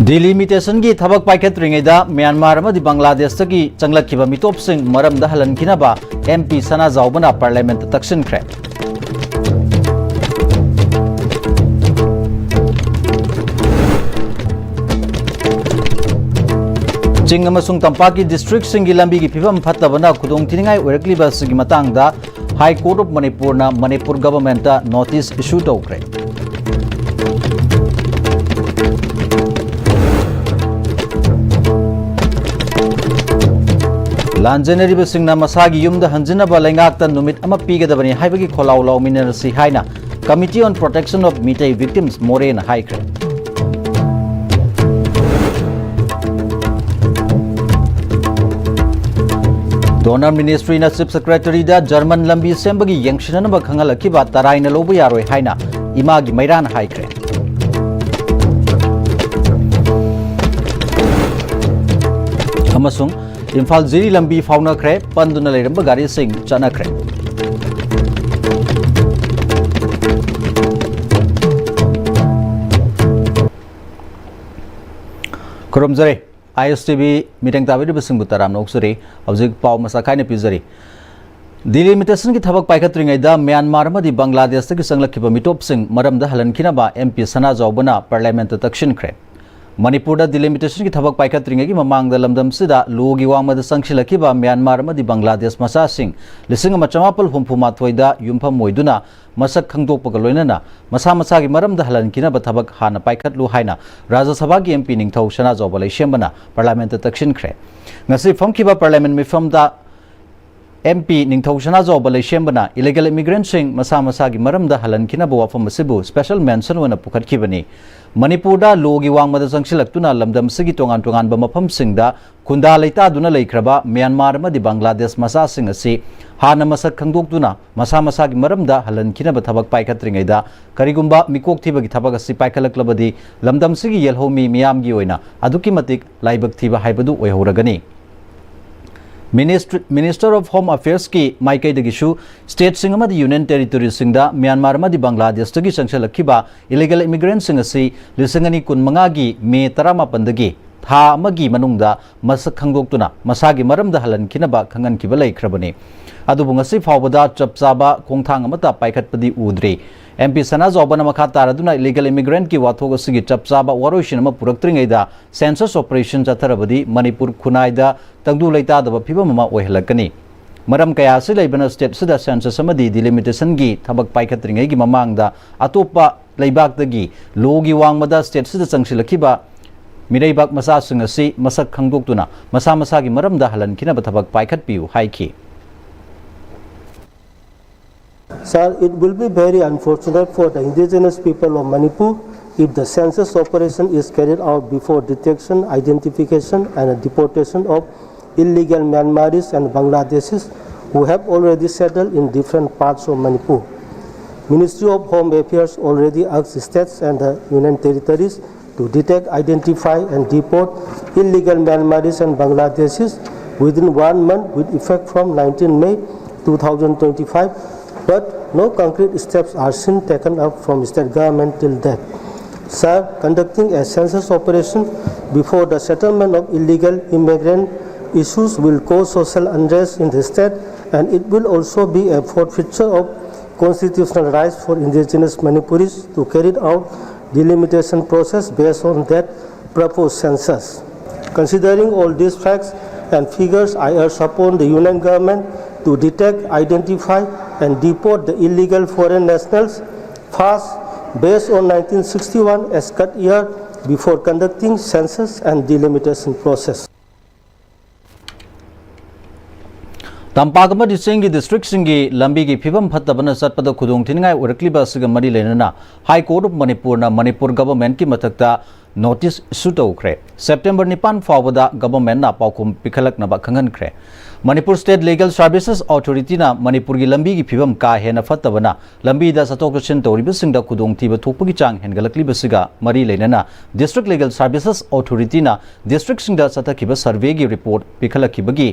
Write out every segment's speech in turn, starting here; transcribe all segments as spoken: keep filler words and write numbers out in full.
ꯗꯤꯂꯤꯃꯤꯇꯦꯁꯟꯒꯤ ꯊꯕꯛ ꯄꯥꯏꯈꯠꯇ꯭ꯔꯤꯉꯩꯗ ꯃ꯭ꯌꯥꯟꯃꯥꯔ ꯑꯃꯗꯤ ꯕꯪꯒ꯭ꯂꯥꯗꯦꯁꯇꯒꯤ ꯆꯪꯂꯛꯈꯤꯕ ꯃꯤꯇꯣꯞꯁꯤꯡ ꯃꯔꯝꯗ ꯍꯜꯍꯟꯈꯤꯅꯕ ꯑꯦꯝ ꯄꯤ ꯁꯅꯥꯖꯥꯎꯕꯅ ꯄꯥꯔꯂꯤꯌꯥꯃꯦꯟꯠꯇ ꯇꯛꯁꯤꯟꯈ꯭ꯔꯦ꯫ ꯆꯤꯡ ꯑꯃꯁꯨꯡ ꯇꯝꯄꯥꯛꯀꯤ ꯗꯤꯁꯇ꯭ꯔꯤꯛꯁꯤꯡꯒꯤ ꯂꯝꯕꯤꯒꯤ ꯐꯤꯕꯝ ꯐꯠꯇꯕꯅ ꯈꯨꯗꯣꯡꯊꯤꯅꯤꯡꯉꯥꯏ ꯑꯣꯏꯔꯛꯂꯤꯕ ꯑꯁꯤꯒꯤ ꯃꯇꯥꯡꯗ ꯍꯥꯏ ꯀꯣꯔꯠ ꯑꯣꯐ ꯃꯅꯤꯄꯨꯔꯅ ꯃꯅꯤꯄꯨꯔ ꯒꯚꯔꯟꯃꯦꯟꯠꯇ ꯅꯣꯇꯤꯁ ꯏꯁꯨ ꯇꯧꯈ꯭ꯔꯦ꯫ ꯂꯥꯟꯖꯦꯟꯅꯔꯤꯕꯁꯤꯡꯅ ꯃꯁꯥꯒꯤ ꯌꯨꯝꯗ ꯍꯟꯖꯤꯟꯅꯕ ꯂꯩꯉꯥꯛꯇ ꯅꯨꯃꯤꯠ ꯑꯃ ꯄꯤꯒꯗꯕꯅꯤ ꯍꯥꯏꯕꯒꯤ ꯈꯣꯜꯂꯥꯎ ꯂꯥꯎꯃꯤꯟꯅꯔꯁꯤ ꯍꯥꯏꯅ Committee on Protection of Meitei Victims, ꯃꯣꯔꯦꯅ ꯍꯥꯏꯈ꯭ꯔꯦ꯫ ꯗꯣꯅꯔ ꯃꯤꯅꯤꯁꯇ꯭ꯔꯤꯅ ꯆꯤꯐ ꯁꯦꯀ꯭ꯔꯦꯇꯔꯤꯗ ꯖꯔꯃꯟ ꯂꯝꯕꯤ ꯁꯦꯝꯕꯒꯤ ꯌꯦꯡꯁꯤꯟꯅꯅꯕ ꯈꯪꯍꯜꯂꯛꯈꯤꯕ ꯇꯔꯥꯏꯅ ꯂꯧꯕ ꯌꯥꯔꯣꯏ ꯍꯥꯏꯅ ꯏꯃꯥꯒꯤ ꯃꯩꯔꯥꯅ ꯍꯥꯏꯈ꯭ꯔꯦ꯫ ꯑꯃꯁꯨꯡ ꯏꯝꯐꯥꯜ ꯖꯤꯔꯤ ꯂꯝꯕꯤ ꯐꯥꯎꯅꯈ꯭ꯔꯦ, ꯄꯟꯗꯨꯅ ꯂꯩꯔꯝꯕ ꯒꯥꯔꯤꯁꯤꯡ ꯆꯠꯅꯈ꯭ꯔꯦ꯫ ꯈꯨꯔꯨꯝꯖꯔꯤ꯫ ꯑꯥꯏ ꯑꯦꯁ ꯇꯤ ꯚꯤ ꯃꯤꯠꯌꯦꯡ ꯇꯥꯕꯤꯔꯤꯕꯁꯤꯡꯕꯨ ꯇꯔꯥꯝꯅ ꯑꯣꯛꯆꯔꯤ꯫ ꯍꯧꯖꯤꯛ ꯄꯥꯎ ꯃꯁꯥ ꯈꯥꯏꯅ ꯄꯤꯖꯔꯤ꯫ ꯗꯤꯂꯤꯃꯤꯇꯦꯁꯟꯒꯤ ꯊꯕꯛ ꯄꯥꯏꯈꯠꯇ꯭ꯔꯤꯉꯩꯗ ꯃ꯭ꯌꯥꯟꯃꯥꯔ ꯑꯃꯗꯤ ꯕꯪꯒ꯭ꯂꯥꯗꯦꯁꯇꯒꯤ ꯆꯪꯂꯛꯈꯤꯕ ꯃꯤꯇꯣꯞꯁꯤꯡ ꯃꯔꯝꯗ ꯍꯜꯍꯟꯈꯤꯅꯕ ꯑꯦꯝ ꯄꯤ ꯁꯅꯥꯖꯥꯎꯕꯅ ꯄꯥꯔꯂꯤꯌꯥꯃꯦꯟꯠꯇ ꯇꯛꯁꯤꯟꯈ꯭ꯔꯦ꯫ ꯃꯅꯤꯄꯨꯔꯗ ꯗꯤꯂꯤꯃꯤꯇꯦꯁꯟꯒꯤ ꯊꯕꯛ ꯄꯥꯏꯈꯠꯇ꯭ꯔꯤꯉꯩꯒꯤ ꯃꯃꯥꯡꯗ ꯂꯝꯗꯝꯁꯤꯗ ꯂꯣꯒꯤ ꯋꯥꯡꯃꯗ ꯆꯪꯁꯤꯜꯂꯛꯈꯤꯕ ꯃ꯭ꯌꯥꯟꯃꯥꯔ ꯑꯃꯗꯤ ꯕꯪꯒ꯭ꯂꯥꯗꯦꯁ ꯃꯆꯥꯁꯤꯡ ꯂꯤꯁꯤꯡ ꯑꯃ ꯆꯃꯥꯄꯜ ꯍꯨꯝꯐꯨ ꯃꯥꯊꯣꯏꯗ ꯌꯨꯝꯐꯝ ꯑꯣꯏꯗꯨꯅ ꯃꯁꯛ ꯈꯪꯗꯣꯛꯄꯒ ꯂꯣꯏꯅꯅ ꯃꯁꯥ ꯃꯁꯥꯒꯤ ꯃꯔꯝꯗ ꯍꯜꯍꯟꯈꯤꯅꯕ ꯊꯕꯛ ꯍꯥꯟꯅ ꯄꯥꯏꯈꯠꯂꯨ ꯍꯥꯏꯅ ꯔꯥꯖ꯭ꯌ ꯁꯚꯥꯒꯤ ꯑꯦꯝ ꯄꯤ ꯅꯤꯡꯊꯧ ꯁꯅꯥꯖꯥꯎꯕ ꯂꯩꯁꯦꯝꯕꯅ ꯄꯥꯔꯂꯤꯌꯥꯃꯦꯟꯠꯇ ꯇꯛꯁꯤꯟꯈ꯭ꯔꯦ꯫ ꯉꯁꯤ ꯐꯝꯈꯤꯕ ꯄꯥꯔꯂꯤꯌꯥꯃꯦꯟꯠ ꯃꯤꯐꯝꯗ ꯑꯦꯝ ꯄꯤ ꯅꯤꯡꯊꯧ ꯁꯅꯥꯖꯥꯎꯕ ꯂꯩꯁꯦꯝꯕꯅ ꯏꯂꯤꯒꯦꯜ ꯏꯃꯤꯒ꯭ꯔꯦꯟꯠꯁꯤꯡ ꯃꯁꯥ ꯃꯁꯥꯒꯤ ꯃꯔꯝꯗ ꯍꯜꯍꯟꯈꯤꯅꯕ ꯋꯥꯐꯝ ꯑꯁꯤꯕꯨ ꯁ꯭ꯄꯦꯁꯦꯜ ꯃꯦꯟꯁꯟ ꯑꯣꯏꯅ ꯄꯨꯈꯠꯈꯤꯕꯅꯤ꯫ ꯃꯅꯤꯄꯨꯔꯗ ꯂꯣꯒꯤ ꯋꯥꯡꯃꯗ ꯆꯪꯁꯤꯜꯂꯛꯇꯨꯅ ꯂꯝꯗꯝ ꯑꯁꯤꯒꯤ ꯇꯣꯉꯥꯟ ꯇꯣꯉꯥꯟꯕ ꯃꯐꯝꯁꯤꯡꯗ ꯈꯨꯟꯗꯥ ꯂꯩꯇꯥꯗꯨꯅ ꯂꯩꯈ꯭ꯔꯕ ꯃ꯭ꯌꯥꯟꯃꯥꯔ ꯑꯃꯗꯤ ꯕꯪꯒ꯭ꯂꯥꯗꯦꯁ ꯃꯆꯥꯁꯤꯡ ꯑꯁꯤ ꯍꯥꯟꯅ ꯃꯁꯛ ꯈꯪꯗꯣꯛꯇꯨꯅ ꯃꯁꯥ ꯃꯁꯥꯒꯤ ꯃꯔꯝꯗ ꯍꯜꯍꯟꯈꯤꯅꯕ ꯊꯕꯛ ꯄꯥꯏꯈꯠꯇ꯭ꯔꯤꯉꯩꯗ ꯀꯔꯤꯒꯨꯝꯕ ꯃꯤꯀꯣꯛ ꯊꯤꯕꯒꯤ ꯊꯕꯛ ꯑꯁꯤ ꯄꯥꯏꯈꯠꯂꯛꯂꯕꯗꯤ ꯂꯝꯗꯝꯁꯤꯒꯤ ꯌꯦꯜꯍꯧꯃꯤ ꯃꯤꯌꯥꯝꯒꯤ ꯑꯣꯏꯅ ꯑꯗꯨꯛꯀꯤ ꯃꯇꯤꯛ ꯂꯥꯏꯕꯛ ꯊꯤꯕ ꯍꯥꯏꯕꯗꯨ ꯑꯣꯏꯍꯧꯔꯒꯅꯤ꯫ Minister of Home Affairsꯀꯤ ꯃꯥꯏꯀꯩꯗꯒꯤꯁꯨ stateꯁꯤꯡ ꯑꯃꯗꯤ Union Territoriesꯁꯤꯡꯗ ꯃ꯭ꯌꯥꯟꯃꯥꯔ ꯑꯃꯗꯤ ꯕꯪꯒ꯭ꯂꯥꯗꯦꯁꯇꯒꯤ ꯆꯪꯁꯤꯜꯂꯛꯈꯤꯕ illegal immigrantꯁꯤꯡ ꯑꯁꯤ ꯂꯤꯁꯤꯡ ꯑꯅꯤ ꯀꯨꯟꯃꯉꯥꯒꯤ ꯃꯦ ꯇꯔꯥꯃꯥꯄꯟꯗꯒꯤ ꯊꯥ ꯑꯃꯒꯤ ꯃꯅꯨꯡꯗ ꯃꯁꯛ ꯈꯪꯗꯣꯛꯇꯨꯅ ꯃꯁꯥꯒꯤ ꯃꯔꯝꯗ ꯍꯜꯍꯟꯈꯤꯅꯕ ꯈꯪꯍꯟꯈꯤꯕ ꯂꯩꯈ꯭ꯔꯕꯅꯤ꯫ ꯑꯗꯨꯕꯨ ꯉꯁꯤ ꯐꯥꯎꯕꯗ ꯆꯞ ꯆꯥꯕ ꯈꯣꯡꯊꯥꯡ ꯑꯃꯠꯇ ꯄꯥꯏꯈꯠꯄꯗꯤ ꯎꯗ꯭ꯔꯤ꯫ MP ꯁꯅꯥꯖꯥꯎꯕꯅ ꯃꯈꯥ ꯇꯥꯔꯗꯨꯅ illegal immigrantꯀꯤ ꯋꯥꯊꯣꯛ ꯑꯁꯤꯒꯤ ꯆꯞ ꯆꯥꯕ ꯋꯥꯔꯣꯏꯁꯤꯟ ꯑꯃ ꯄꯨꯔꯛꯇ꯭ꯔꯤꯉꯩꯗ census operation ꯆꯠꯊꯔꯕꯗꯤ ꯃꯅꯤꯄꯨꯔ ꯈꯨꯟꯅꯥꯏꯗ ꯇꯪꯗꯨ ꯂꯩꯇꯥꯗꯕ ꯐꯤꯕꯝ ꯑꯃ ꯑꯣꯏꯍꯜꯂꯛꯀꯅꯤ꯫ ꯃꯔꯝ ꯀꯌꯥ ꯑꯁꯤ ꯂꯩꯕꯅ stateꯁꯤꯗ census ꯑꯃꯗꯤ delimitationꯒꯤ ꯊꯕꯛ ꯄꯥꯏꯈꯠꯇ꯭ꯔꯤꯉꯩꯒꯤ ꯃꯃꯥꯡꯗ ꯑꯇꯣꯞꯄ ꯂꯩꯕꯥꯛꯇꯒꯤ lawꯒꯤ ꯋꯥꯡꯃꯗ stateꯁꯤꯗ ꯆꯪꯁꯤꯜꯂꯛꯈꯤꯕ ꯃꯤꯔꯩꯕꯥꯛ ꯃꯆꯥꯁꯤꯡ ꯑꯁꯤ ꯃꯁꯛ ꯈꯪꯗꯣꯛꯇꯨꯅ ꯃꯁꯥ ꯃꯁꯥꯒꯤ ꯃꯔꯝꯗ ꯍꯜꯍꯟꯈꯤꯅꯕ ꯊꯕꯛ ꯄꯥꯏꯈꯠꯄꯤꯌꯨ ꯍꯥꯏꯈꯤ꯫ Sir, it will be very unfortunate for the indigenous people of Manipur if the census operation is carried out before detection, identification and deportation of illegal Myanmaris and Bangladeshis who have already settled in different parts of Manipur. Ministry of Home Affairs already asked states and the Union Territories to detect, identify and deport illegal Myanmaris and Bangladeshis within one month with effect from nineteen May two thousand twenty-five, but no concrete steps are seen taken up from state government till date. Sir, conducting a census operation before the settlement of illegal immigrant issues will cause social unrest in the state, and it will also be a forfeiture of constitutional rights for indigenous Manipuris to carry out delimitation process based on that proposed census. Considering all these facts and figures, I urge upon the Union Government to detect, identify and deport the illegal foreign nationals fast based on nineteen sixty-one as cut year before conducting census and delimitation process. ꯇꯝꯄꯥꯛ ꯑꯃꯗꯤ ꯆꯤꯡꯒꯤ districtꯁꯤꯡꯒꯤ ꯂꯝꯕꯤꯒꯤ ꯐꯤꯕꯝ ꯐꯠꯇꯕꯅ ꯆꯠꯄꯗ ꯈꯨꯗꯣꯡ ꯊꯤꯅꯤꯡꯉꯥꯏ ꯑꯣꯏꯔꯛꯂꯤꯕ ꯑꯁꯤꯒ ꯃꯔꯤ ꯂꯩꯅꯅ High Court of ꯃꯅꯤꯄꯨꯔꯅ ꯃꯅꯤꯄꯨꯔ governmentꯀꯤ ꯃꯊꯛꯇ notice issue ꯇꯧꯈ꯭ꯔꯦ꯫ September ꯅꯤꯄꯥꯟ ꯐꯥꯎꯕꯗ governmentꯅ ꯄꯥꯎꯈꯨꯝ ꯄꯤꯈꯠꯂꯛꯅꯕ ꯈꯪꯍꯟꯈ꯭ꯔꯦ꯫ Manipur State Legal Services Authorityꯅ ꯃꯅꯤꯄꯨꯔꯒꯤ ꯂꯝꯕꯤꯒꯤ ꯐꯤꯕꯝ ꯀꯥ ꯍꯦꯟꯅ ꯐꯠꯇꯕꯅ ꯂꯝꯕꯤꯗ ꯆꯠꯊꯣꯛ ꯆꯠꯁꯤꯟ ꯇꯧꯔꯤꯕꯁꯤꯡꯗ ꯈꯨꯗꯣꯡꯊꯤꯕ ꯊꯣꯛꯄꯒꯤ ꯆꯥꯡ ꯍꯦꯟꯒꯠꯂꯛꯂꯤꯕꯁꯤꯒ ꯃꯔꯤ ꯂꯩꯅꯅ District Legal Services Authorityꯅ districtꯁꯤꯡꯗ ꯆꯠꯊꯈꯤꯕ surveyꯒꯤ report ꯄꯤꯈꯠꯂꯛꯈꯤꯕꯒꯤ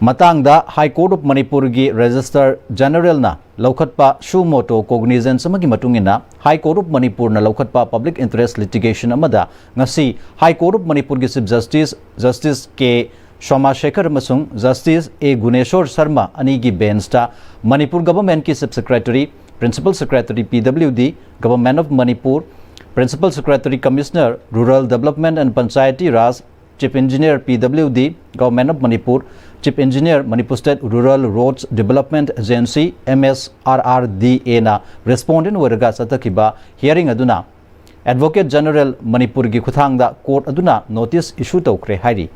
ꯃꯇꯥꯡꯗ High Court of ꯃꯅꯤꯄꯨꯔꯒꯤ Registrar Generalꯅ ꯂꯧꯈꯠꯄ suo motu cognizance ꯑꯃꯒꯤ ꯃꯇꯨꯡ ꯏꯟꯅ, High Court of ꯃꯅꯤꯄꯨꯔꯅ ꯂꯧꯈꯠꯄ public interest litigation ꯑꯃꯗ ꯉꯁꯤ High Court of ꯃꯅꯤꯄꯨꯔꯒꯤ Chief Justice, Justice K ꯁꯣꯃꯥ ꯁꯦꯈꯔ ꯑꯃꯁꯨꯡ Justice A ꯒꯨꯅꯦꯁꯣꯔ ꯁꯔꯃ ꯑꯅꯤꯒꯤ benchꯇ Manipur governmentꯀꯤ Chief Secretary, Principal Secretary P W D, Government of Manipur, Principal Secretary Commissioner Rural Development and Panchayati Raj, Chief Engineer P W D, Government of Manipur, Chief Engineer Manipur State Rural Roads Development Agency, M S R R D Aꯅ respondent ꯑꯣꯏꯔꯒ ꯆꯠꯊꯈꯤꯕ hearing ꯑꯗꯨꯅ Advocate General ꯃꯅꯤꯄꯨꯔꯒꯤ ꯈꯨꯠꯊꯥꯡꯗ court ꯑꯗꯨꯅ notice issue ꯇꯧꯈ꯭ꯔꯦ ꯍꯥꯏꯔꯤ꯫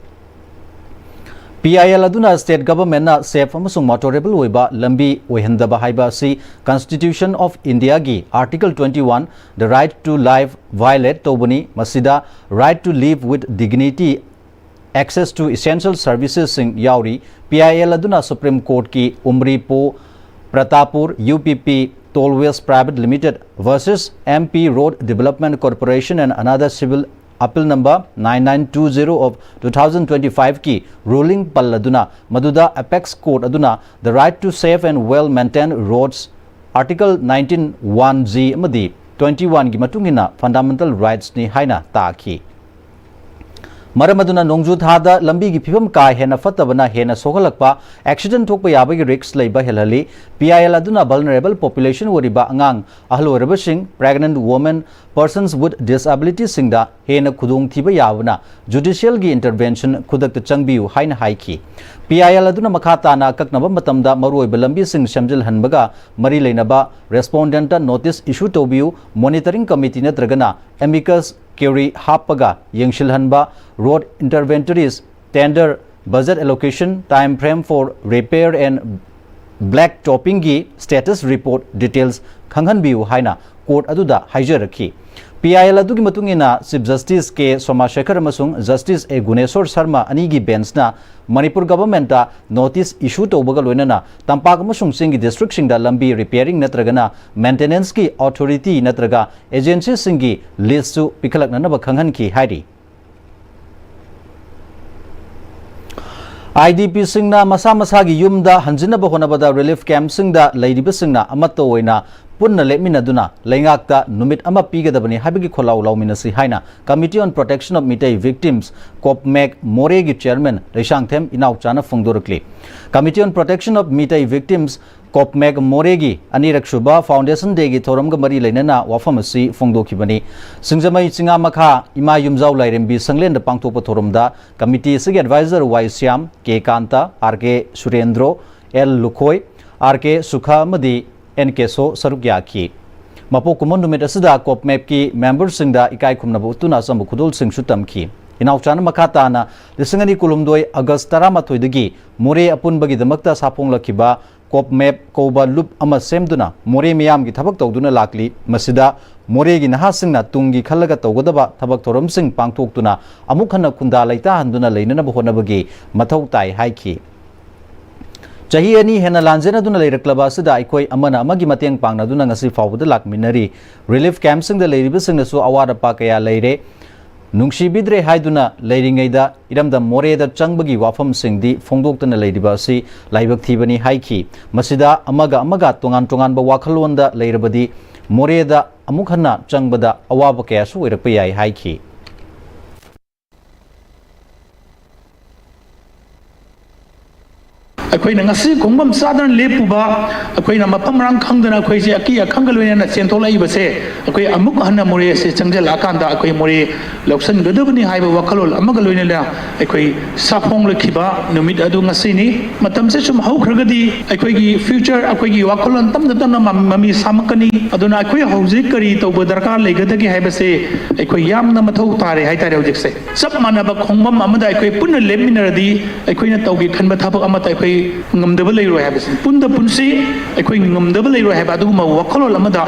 P I L ꯑꯗꯨꯅ state governmentꯅ safe ꯑꯃꯁꯨꯡ motorable ꯑꯣꯏꯕ ꯂꯝꯕꯤ ꯑꯣꯏꯍꯟꯗꯕ ꯍꯥꯏꯕ ꯑꯁꯤ Constitution of Indiaꯒꯤ Article twenty one, the right to life, violate ꯇꯧꯕꯅꯤ꯫ ꯃꯁꯤꯗ right to live with dignity, access to essential servicesꯁꯤꯡ ꯌꯥꯎꯔꯤ꯫ P I L ꯑꯗꯨꯅ Supreme Courtꯀꯤ Umripur Pratapur U P P Tollways Private Limited versus M P Road Development Corporation and another civil appeal number nine nine two zero of two thousand twenty-fiveꯀꯤ ruling ꯄꯜꯂꯗꯨꯅ, ꯃꯗꯨꯗ apex court ꯑꯗꯨꯅ the right to safe and well maintained roads, Article nineteen one G ꯑꯃꯗꯤ twenty oneꯒꯤ ꯃꯇꯨꯡ ꯏꯟꯅ fundamental rightsꯅꯤ ꯍꯥꯏꯅ ꯇꯥꯛꯈꯤ꯫ ꯃꯔꯝ ꯑꯗꯨꯅ ꯅꯣꯡꯖꯨ ꯊꯥꯗ ꯂꯝꯕꯤꯒꯤ ꯐꯤꯕꯝ ꯀꯥ ꯍꯦꯟꯅ ꯐꯠꯇꯕꯅ ꯍꯦꯟꯅ ꯁꯣꯛꯍꯜꯂꯛꯄ, accident ꯊꯣꯛꯄ ꯌꯥꯕꯒꯤ risk ꯂꯩꯕ ꯍꯦꯜꯍꯜꯂꯤ꯫ P I L ꯑꯗꯨꯅ vulnerable population ꯑꯣꯏꯔꯤꯕ ꯑꯉꯥꯡ, ꯑꯍꯜ ꯑꯣꯏꯔꯕꯁꯤꯡ, pregnant women, persons with disabilityꯁꯤꯡꯗ ꯍꯦꯟꯅ ꯈꯨꯗꯣꯡꯊꯤꯕ ꯌꯥꯕꯅ judicialꯒꯤ intervention ꯈꯨꯗꯛꯇ ꯆꯪꯕꯤꯌꯨ ꯍꯥꯏꯅ ꯍꯥꯏꯈꯤ꯫ P I L ꯑꯗꯨꯅ ꯃꯈꯥ ꯇꯥꯅ ꯑꯀꯛꯅꯕ ꯃꯇꯝꯗ ꯃꯔꯨꯑꯣꯏꯕ ꯂꯝꯕꯤꯁꯤꯡ ꯁꯦꯝꯖꯤꯜꯍꯟꯕꯒ ꯃꯔꯤ ꯂꯩꯅꯕ respondentꯇ notice issue ꯇꯧꯕꯤꯌꯨ, monitoring committee ꯅꯠꯇ꯭ꯔꯒꯅ amicus curiae ꯍꯥꯞꯄꯒ ꯌꯦꯡꯁꯤꯜꯍꯟꯕ, road interventories, tender, budget allocation, time frame for repair and black toppingꯒꯤ status report details ꯈꯪꯍꯟꯕꯤꯌꯨ ꯍꯥꯏꯅ court ꯑꯗꯨꯗ ꯍꯥꯏꯖꯔꯛꯈꯤ꯫ P I L ꯑꯗꯨꯒꯤ ꯃꯇꯨꯡ ꯏꯟꯅ Chief Justice K ꯁꯣꯃꯥ ꯁꯦꯈꯔ ꯑꯃꯁꯨꯡ Justice A ꯒꯨꯅꯦꯁꯣꯔ ꯁꯔꯃ ꯑꯅꯤꯒꯤ benchꯅ ꯃꯅꯤꯄꯨꯔ governmentꯇ notice issue ꯇꯧꯕꯒ ꯂꯣꯏꯅꯅ ꯇꯝꯄꯥꯛ ꯑꯃꯁꯨꯡ ꯆꯤꯡꯒꯤ districtꯁꯤꯡꯗ ꯂꯝꯕꯤ repairing ꯅꯠꯇ꯭ꯔꯒꯅ maintenanceꯀꯤ authority ꯅꯠꯇ꯭ꯔꯒ agencyꯁꯤꯡꯒꯤ listꯁꯨ ꯄꯤꯈꯠꯂꯛꯅꯅꯕ ꯈꯪꯍꯟꯈꯤ ꯍꯥꯏꯔꯤ꯫ ꯑꯥꯏ ꯗꯤ ꯄꯤꯁꯤꯡꯅ ꯃꯁꯥ ꯃꯁꯥꯒꯤ ꯌꯨꯝꯗ ꯍꯟꯖꯤꯟꯅꯕ ꯍꯣꯠꯅꯕꯗ ꯔꯤꯂꯤꯐ ꯀꯦꯝꯞꯁꯤꯡꯗ ꯂꯩꯔꯤꯕꯁꯤꯡꯅ ꯑꯃꯠꯇ ꯑꯣꯏꯅ ꯄꯨꯟꯅ ꯂꯦꯞꯃꯤꯟꯅꯗꯨꯅ ꯂꯩꯉꯥꯛꯇ ꯅꯨꯃꯤꯠ ꯑꯃ ꯄꯤꯒꯗꯕꯅꯤ ꯍꯥꯏꯕꯒꯤ ꯈꯣꯜꯂꯥꯎ ꯂꯥꯎꯃꯤꯟꯅꯁꯤ ꯍꯥꯏꯅ Committee on Protection of Meitei Victims, ꯀꯣꯞꯃꯦꯛ ꯃꯣꯔꯦꯒꯤ ꯆꯦꯌꯔꯃꯦꯟ ꯂꯩꯁꯥꯡꯊꯦꯝ ꯏꯅꯥꯎꯆꯥꯅ ꯐꯣꯡꯗꯣꯔꯛꯂꯤ꯫ Committee on Protection of Meitei Victims, ꯀꯣꯞꯃꯦꯛ ꯃꯣꯔꯦꯒꯤ ꯑꯅꯤꯔꯛ ꯁꯨꯕ ꯐꯥꯎꯟꯗꯦꯁꯟ ꯗꯦꯒꯤ ꯊꯧꯔꯝꯒ ꯃꯔꯤ ꯂꯩꯅꯅ ꯋꯥꯐꯝ ꯑꯁꯤ ꯐꯣꯡꯗꯣꯛꯈꯤꯕꯅꯤ꯫ ꯁꯤꯡꯖꯃꯩ ꯆꯤꯉꯥꯃꯈꯥ ꯏꯃꯥ ꯌꯨꯝꯖꯥꯎ ꯂꯥꯏꯔꯦꯝꯕꯤ ꯁꯪꯂꯦꯟꯗ ꯄꯥꯡꯊꯣꯛꯄ ꯊꯧꯔꯝꯗ ꯀꯃꯤꯇꯤ ꯑꯁꯤꯒꯤ ꯑꯦꯗꯚꯥꯏꯖꯔ ꯋꯥꯏ ꯁ꯭ꯌꯥꯝ, ꯀꯦ ꯀꯥꯟꯇ, ꯑꯥꯔ ꯀꯦ ꯁꯨꯔꯦꯟꯗ꯭ꯔꯣ, ꯑꯦꯜ ꯂꯨꯈꯣꯏ, ꯑꯥꯔ ꯀꯦ ꯁꯨꯈꯥ ꯑꯃꯗꯤ ꯑꯦꯟ ꯀꯦꯁꯣ ꯁꯔꯨꯛ ꯌꯥꯈꯤ꯫ ꯃꯄꯣꯛ ꯀꯨꯝꯑꯣꯟ ꯅꯨꯃꯤꯠ ꯑꯁꯤꯗ ꯀꯣꯞꯃꯦꯞꯀꯤ ꯃꯦꯝꯕꯔꯁꯤꯡꯗ ꯏꯀꯥꯏ ꯈꯨꯝꯅꯕ ꯎꯠꯇꯨꯅ ꯑꯆꯝꯕ ꯈꯨꯗꯣꯜꯁꯤꯡꯁꯨ ꯇꯝꯈꯤ꯫ ꯏꯅꯥꯎꯆꯥꯅ ꯃꯈꯥ ꯇꯥꯅ ꯂꯤꯁꯤꯡ ꯑꯅꯤ ꯀꯨꯟꯍꯨꯝꯗꯣꯏ ꯑꯥꯒꯁ ꯇꯔꯥꯃꯥꯊꯣꯏꯗꯒꯤ ꯃꯣꯔꯦ ꯑꯄꯨꯟꯕꯒꯤꯗꯃꯛꯇ ꯁꯥꯐꯣꯡꯂꯛꯈꯤꯕ ꯀꯣꯞꯃꯦꯞ ꯀꯧꯕ ꯂꯨꯞ ꯑꯃ ꯁꯦꯝꯗꯨꯅ ꯃꯣꯔꯦ ꯃꯤꯌꯥꯝꯒꯤ ꯊꯕꯛ ꯇꯧꯗꯨꯅ ꯂꯥꯛꯂꯤ꯫ ꯃꯁꯤꯗ ꯃꯣꯔꯦꯒꯤ ꯅꯍꯥꯁꯤꯡꯅ ꯇꯨꯡꯒꯤ ꯈꯜꯂꯒ ꯇꯧꯒꯗꯕ ꯊꯕꯛ ꯊꯧꯔꯝꯁꯤꯡ ꯄꯥꯡꯊꯣꯛꯇꯨꯅ ꯑꯃꯨꯛ ꯍꯟꯅ ꯈꯨꯟꯗꯥ ꯂꯩꯇꯥꯍꯟꯗꯨꯅ ꯂꯩꯅꯅꯕ ꯍꯣꯠꯅꯕꯒꯤ ꯃꯊꯧ ꯇꯥꯏ ꯍꯥꯏꯈꯤ꯫ ꯆꯍꯤ ꯑꯅꯤ ꯍꯦꯟꯅ ꯂꯥꯟꯖꯦꯟꯅꯗꯨꯅ ꯂꯩꯔꯛꯂꯕ ꯑꯁꯤꯗ ꯑꯩꯈꯣꯏ ꯑꯃꯅ ꯑꯃꯒꯤ ꯃꯇꯦꯡ ꯄꯥꯡꯅꯗꯨꯅ ꯉꯁꯤ ꯐꯥꯎꯕꯗ ꯂꯥꯛꯃꯤꯟꯅꯔꯤ꯫ ꯔꯤꯂꯤꯐ ꯀꯦꯝꯞꯁꯤꯡꯗ ꯂꯩꯔꯤꯕꯁꯤꯡꯅꯁꯨ ꯑꯋꯥꯠ ꯑꯄꯥ ꯀꯌꯥ ꯂꯩꯔꯦ꯫ ꯅꯨꯡꯁꯤꯕꯤꯗ꯭ꯔꯦ ꯍꯥꯏꯗꯨꯅ ꯂꯩꯔꯤꯉꯩꯗ ꯏꯔꯝꯗꯝ ꯃꯣꯔꯦꯗ ꯆꯪꯕꯒꯤ ꯋꯥꯐꯝꯁꯤꯡꯗꯤ ꯐꯣꯡꯗꯣꯛꯇꯅ ꯂꯩꯔꯤꯕ ꯑꯁꯤ ꯂꯥꯏꯕꯛ ꯊꯤꯕꯅꯤ ꯍꯥꯏꯈꯤ꯫ ꯃꯁꯤꯗ ꯑꯃꯒ ꯑꯃꯒ ꯇꯣꯉꯥꯟ ꯇꯣꯉꯥꯟꯕ ꯋꯥꯈꯜꯂꯣꯟꯗ ꯂꯩꯔꯕꯗꯤ ꯃꯣꯔꯦꯗ ꯑꯃꯨꯛ ꯍꯟꯅ ꯆꯪꯕꯗ ꯑꯋꯥꯕ ꯀꯌꯥꯁꯨ ꯑꯣꯏꯔꯛꯄ ꯌꯥꯏ ꯍꯥꯏꯈꯤ꯫ ꯑꯩꯈꯣꯏꯅ ꯉꯁꯤ ꯈꯣꯡꯐꯝ ꯆꯥꯗꯅ ꯂꯦꯞꯄꯨꯕ, ꯑꯩꯈꯣꯏꯅ ꯃꯐꯝ ꯃꯔꯥꯡ ꯈꯪꯗꯅ ꯑꯩꯈꯣꯏꯁꯦ ꯑꯀꯤ ꯑꯈꯪꯒ ꯂꯣꯏꯅꯅ ꯆꯦꯟꯊꯣꯛꯂꯛꯏꯕꯁꯦ, ꯑꯩꯈꯣꯏ ꯑꯃꯨꯛ ꯍꯟꯅ ꯃꯣꯔꯦ ꯑꯁꯤ ꯆꯪꯁꯤꯜꯂꯛꯑꯀꯥꯟꯗ ꯑꯩꯈꯣꯏ ꯃꯣꯔꯦ ꯂꯧꯁꯤꯟꯒꯗꯕꯅꯤ ꯍꯥꯏꯕ ꯋꯥꯈꯜꯂꯣꯟ ꯑꯃꯒ ꯂꯣꯏꯅꯅ ꯑꯩꯈꯣꯏ ꯁꯥꯐꯣꯡꯂꯛꯈꯤꯕ ꯅꯨꯃꯤꯠ ꯑꯗꯨ ꯉꯁꯤꯅꯤ꯫ ꯃꯇꯝꯁꯦ ꯁꯨꯝ ꯍꯧꯈ꯭ꯔꯒꯗꯤ ꯑꯩꯈꯣꯏꯒꯤ ꯐ꯭ꯌꯨꯆꯔ, ꯑꯩꯈꯣꯏꯒꯤ ꯋꯥꯈꯜꯂꯣꯟ ꯇꯞꯅ ꯇꯞꯅ ꯃ-, ꯃꯃꯤ ꯁꯥꯃꯛꯀꯅꯤ꯫ ꯑꯗꯨꯅ ꯑꯩꯈꯣꯏ ꯍꯧꯖꯤꯛ ꯀꯔꯤ ꯇꯧꯕ ꯗꯔꯀꯥꯔ ꯂꯩꯒꯗꯒꯦ ꯍꯥꯏꯕꯁꯦ ꯑꯩꯈꯣꯏ ꯌꯥꯝꯅ ꯃꯊꯧ ꯇꯥꯔꯦ ꯍꯥꯏꯇꯥꯔꯦ ꯍꯧꯖꯤꯛꯁꯦ꯫ ꯆꯞ ꯃꯥꯟꯅꯕ ꯈꯣꯡꯐꯝ ꯑꯃꯗ ꯑꯩꯈꯣꯏ ꯄꯨꯟꯅ ꯂꯦꯞꯃꯤꯟꯅꯔꯗꯤ ꯑꯩꯈꯣꯏꯅ ꯇꯧꯒꯦ ꯈꯟꯕ ꯊꯕꯛ ꯑꯃꯠꯇ ꯑꯩꯈꯣꯏ ꯉꯝꯗꯕ ꯂꯩꯔꯣꯏ ꯍꯥꯏꯕꯁꯤ, ꯄꯨꯟꯗ ꯄꯨꯟꯁꯤ, ꯑꯩꯈꯣꯏ ꯉꯝꯗꯕ ꯂꯩꯔꯣꯏ ꯍꯥꯏꯕ ꯑꯗꯨꯒꯨꯝꯕ ꯋꯥꯈꯜꯂꯣꯟ ꯑꯃꯗ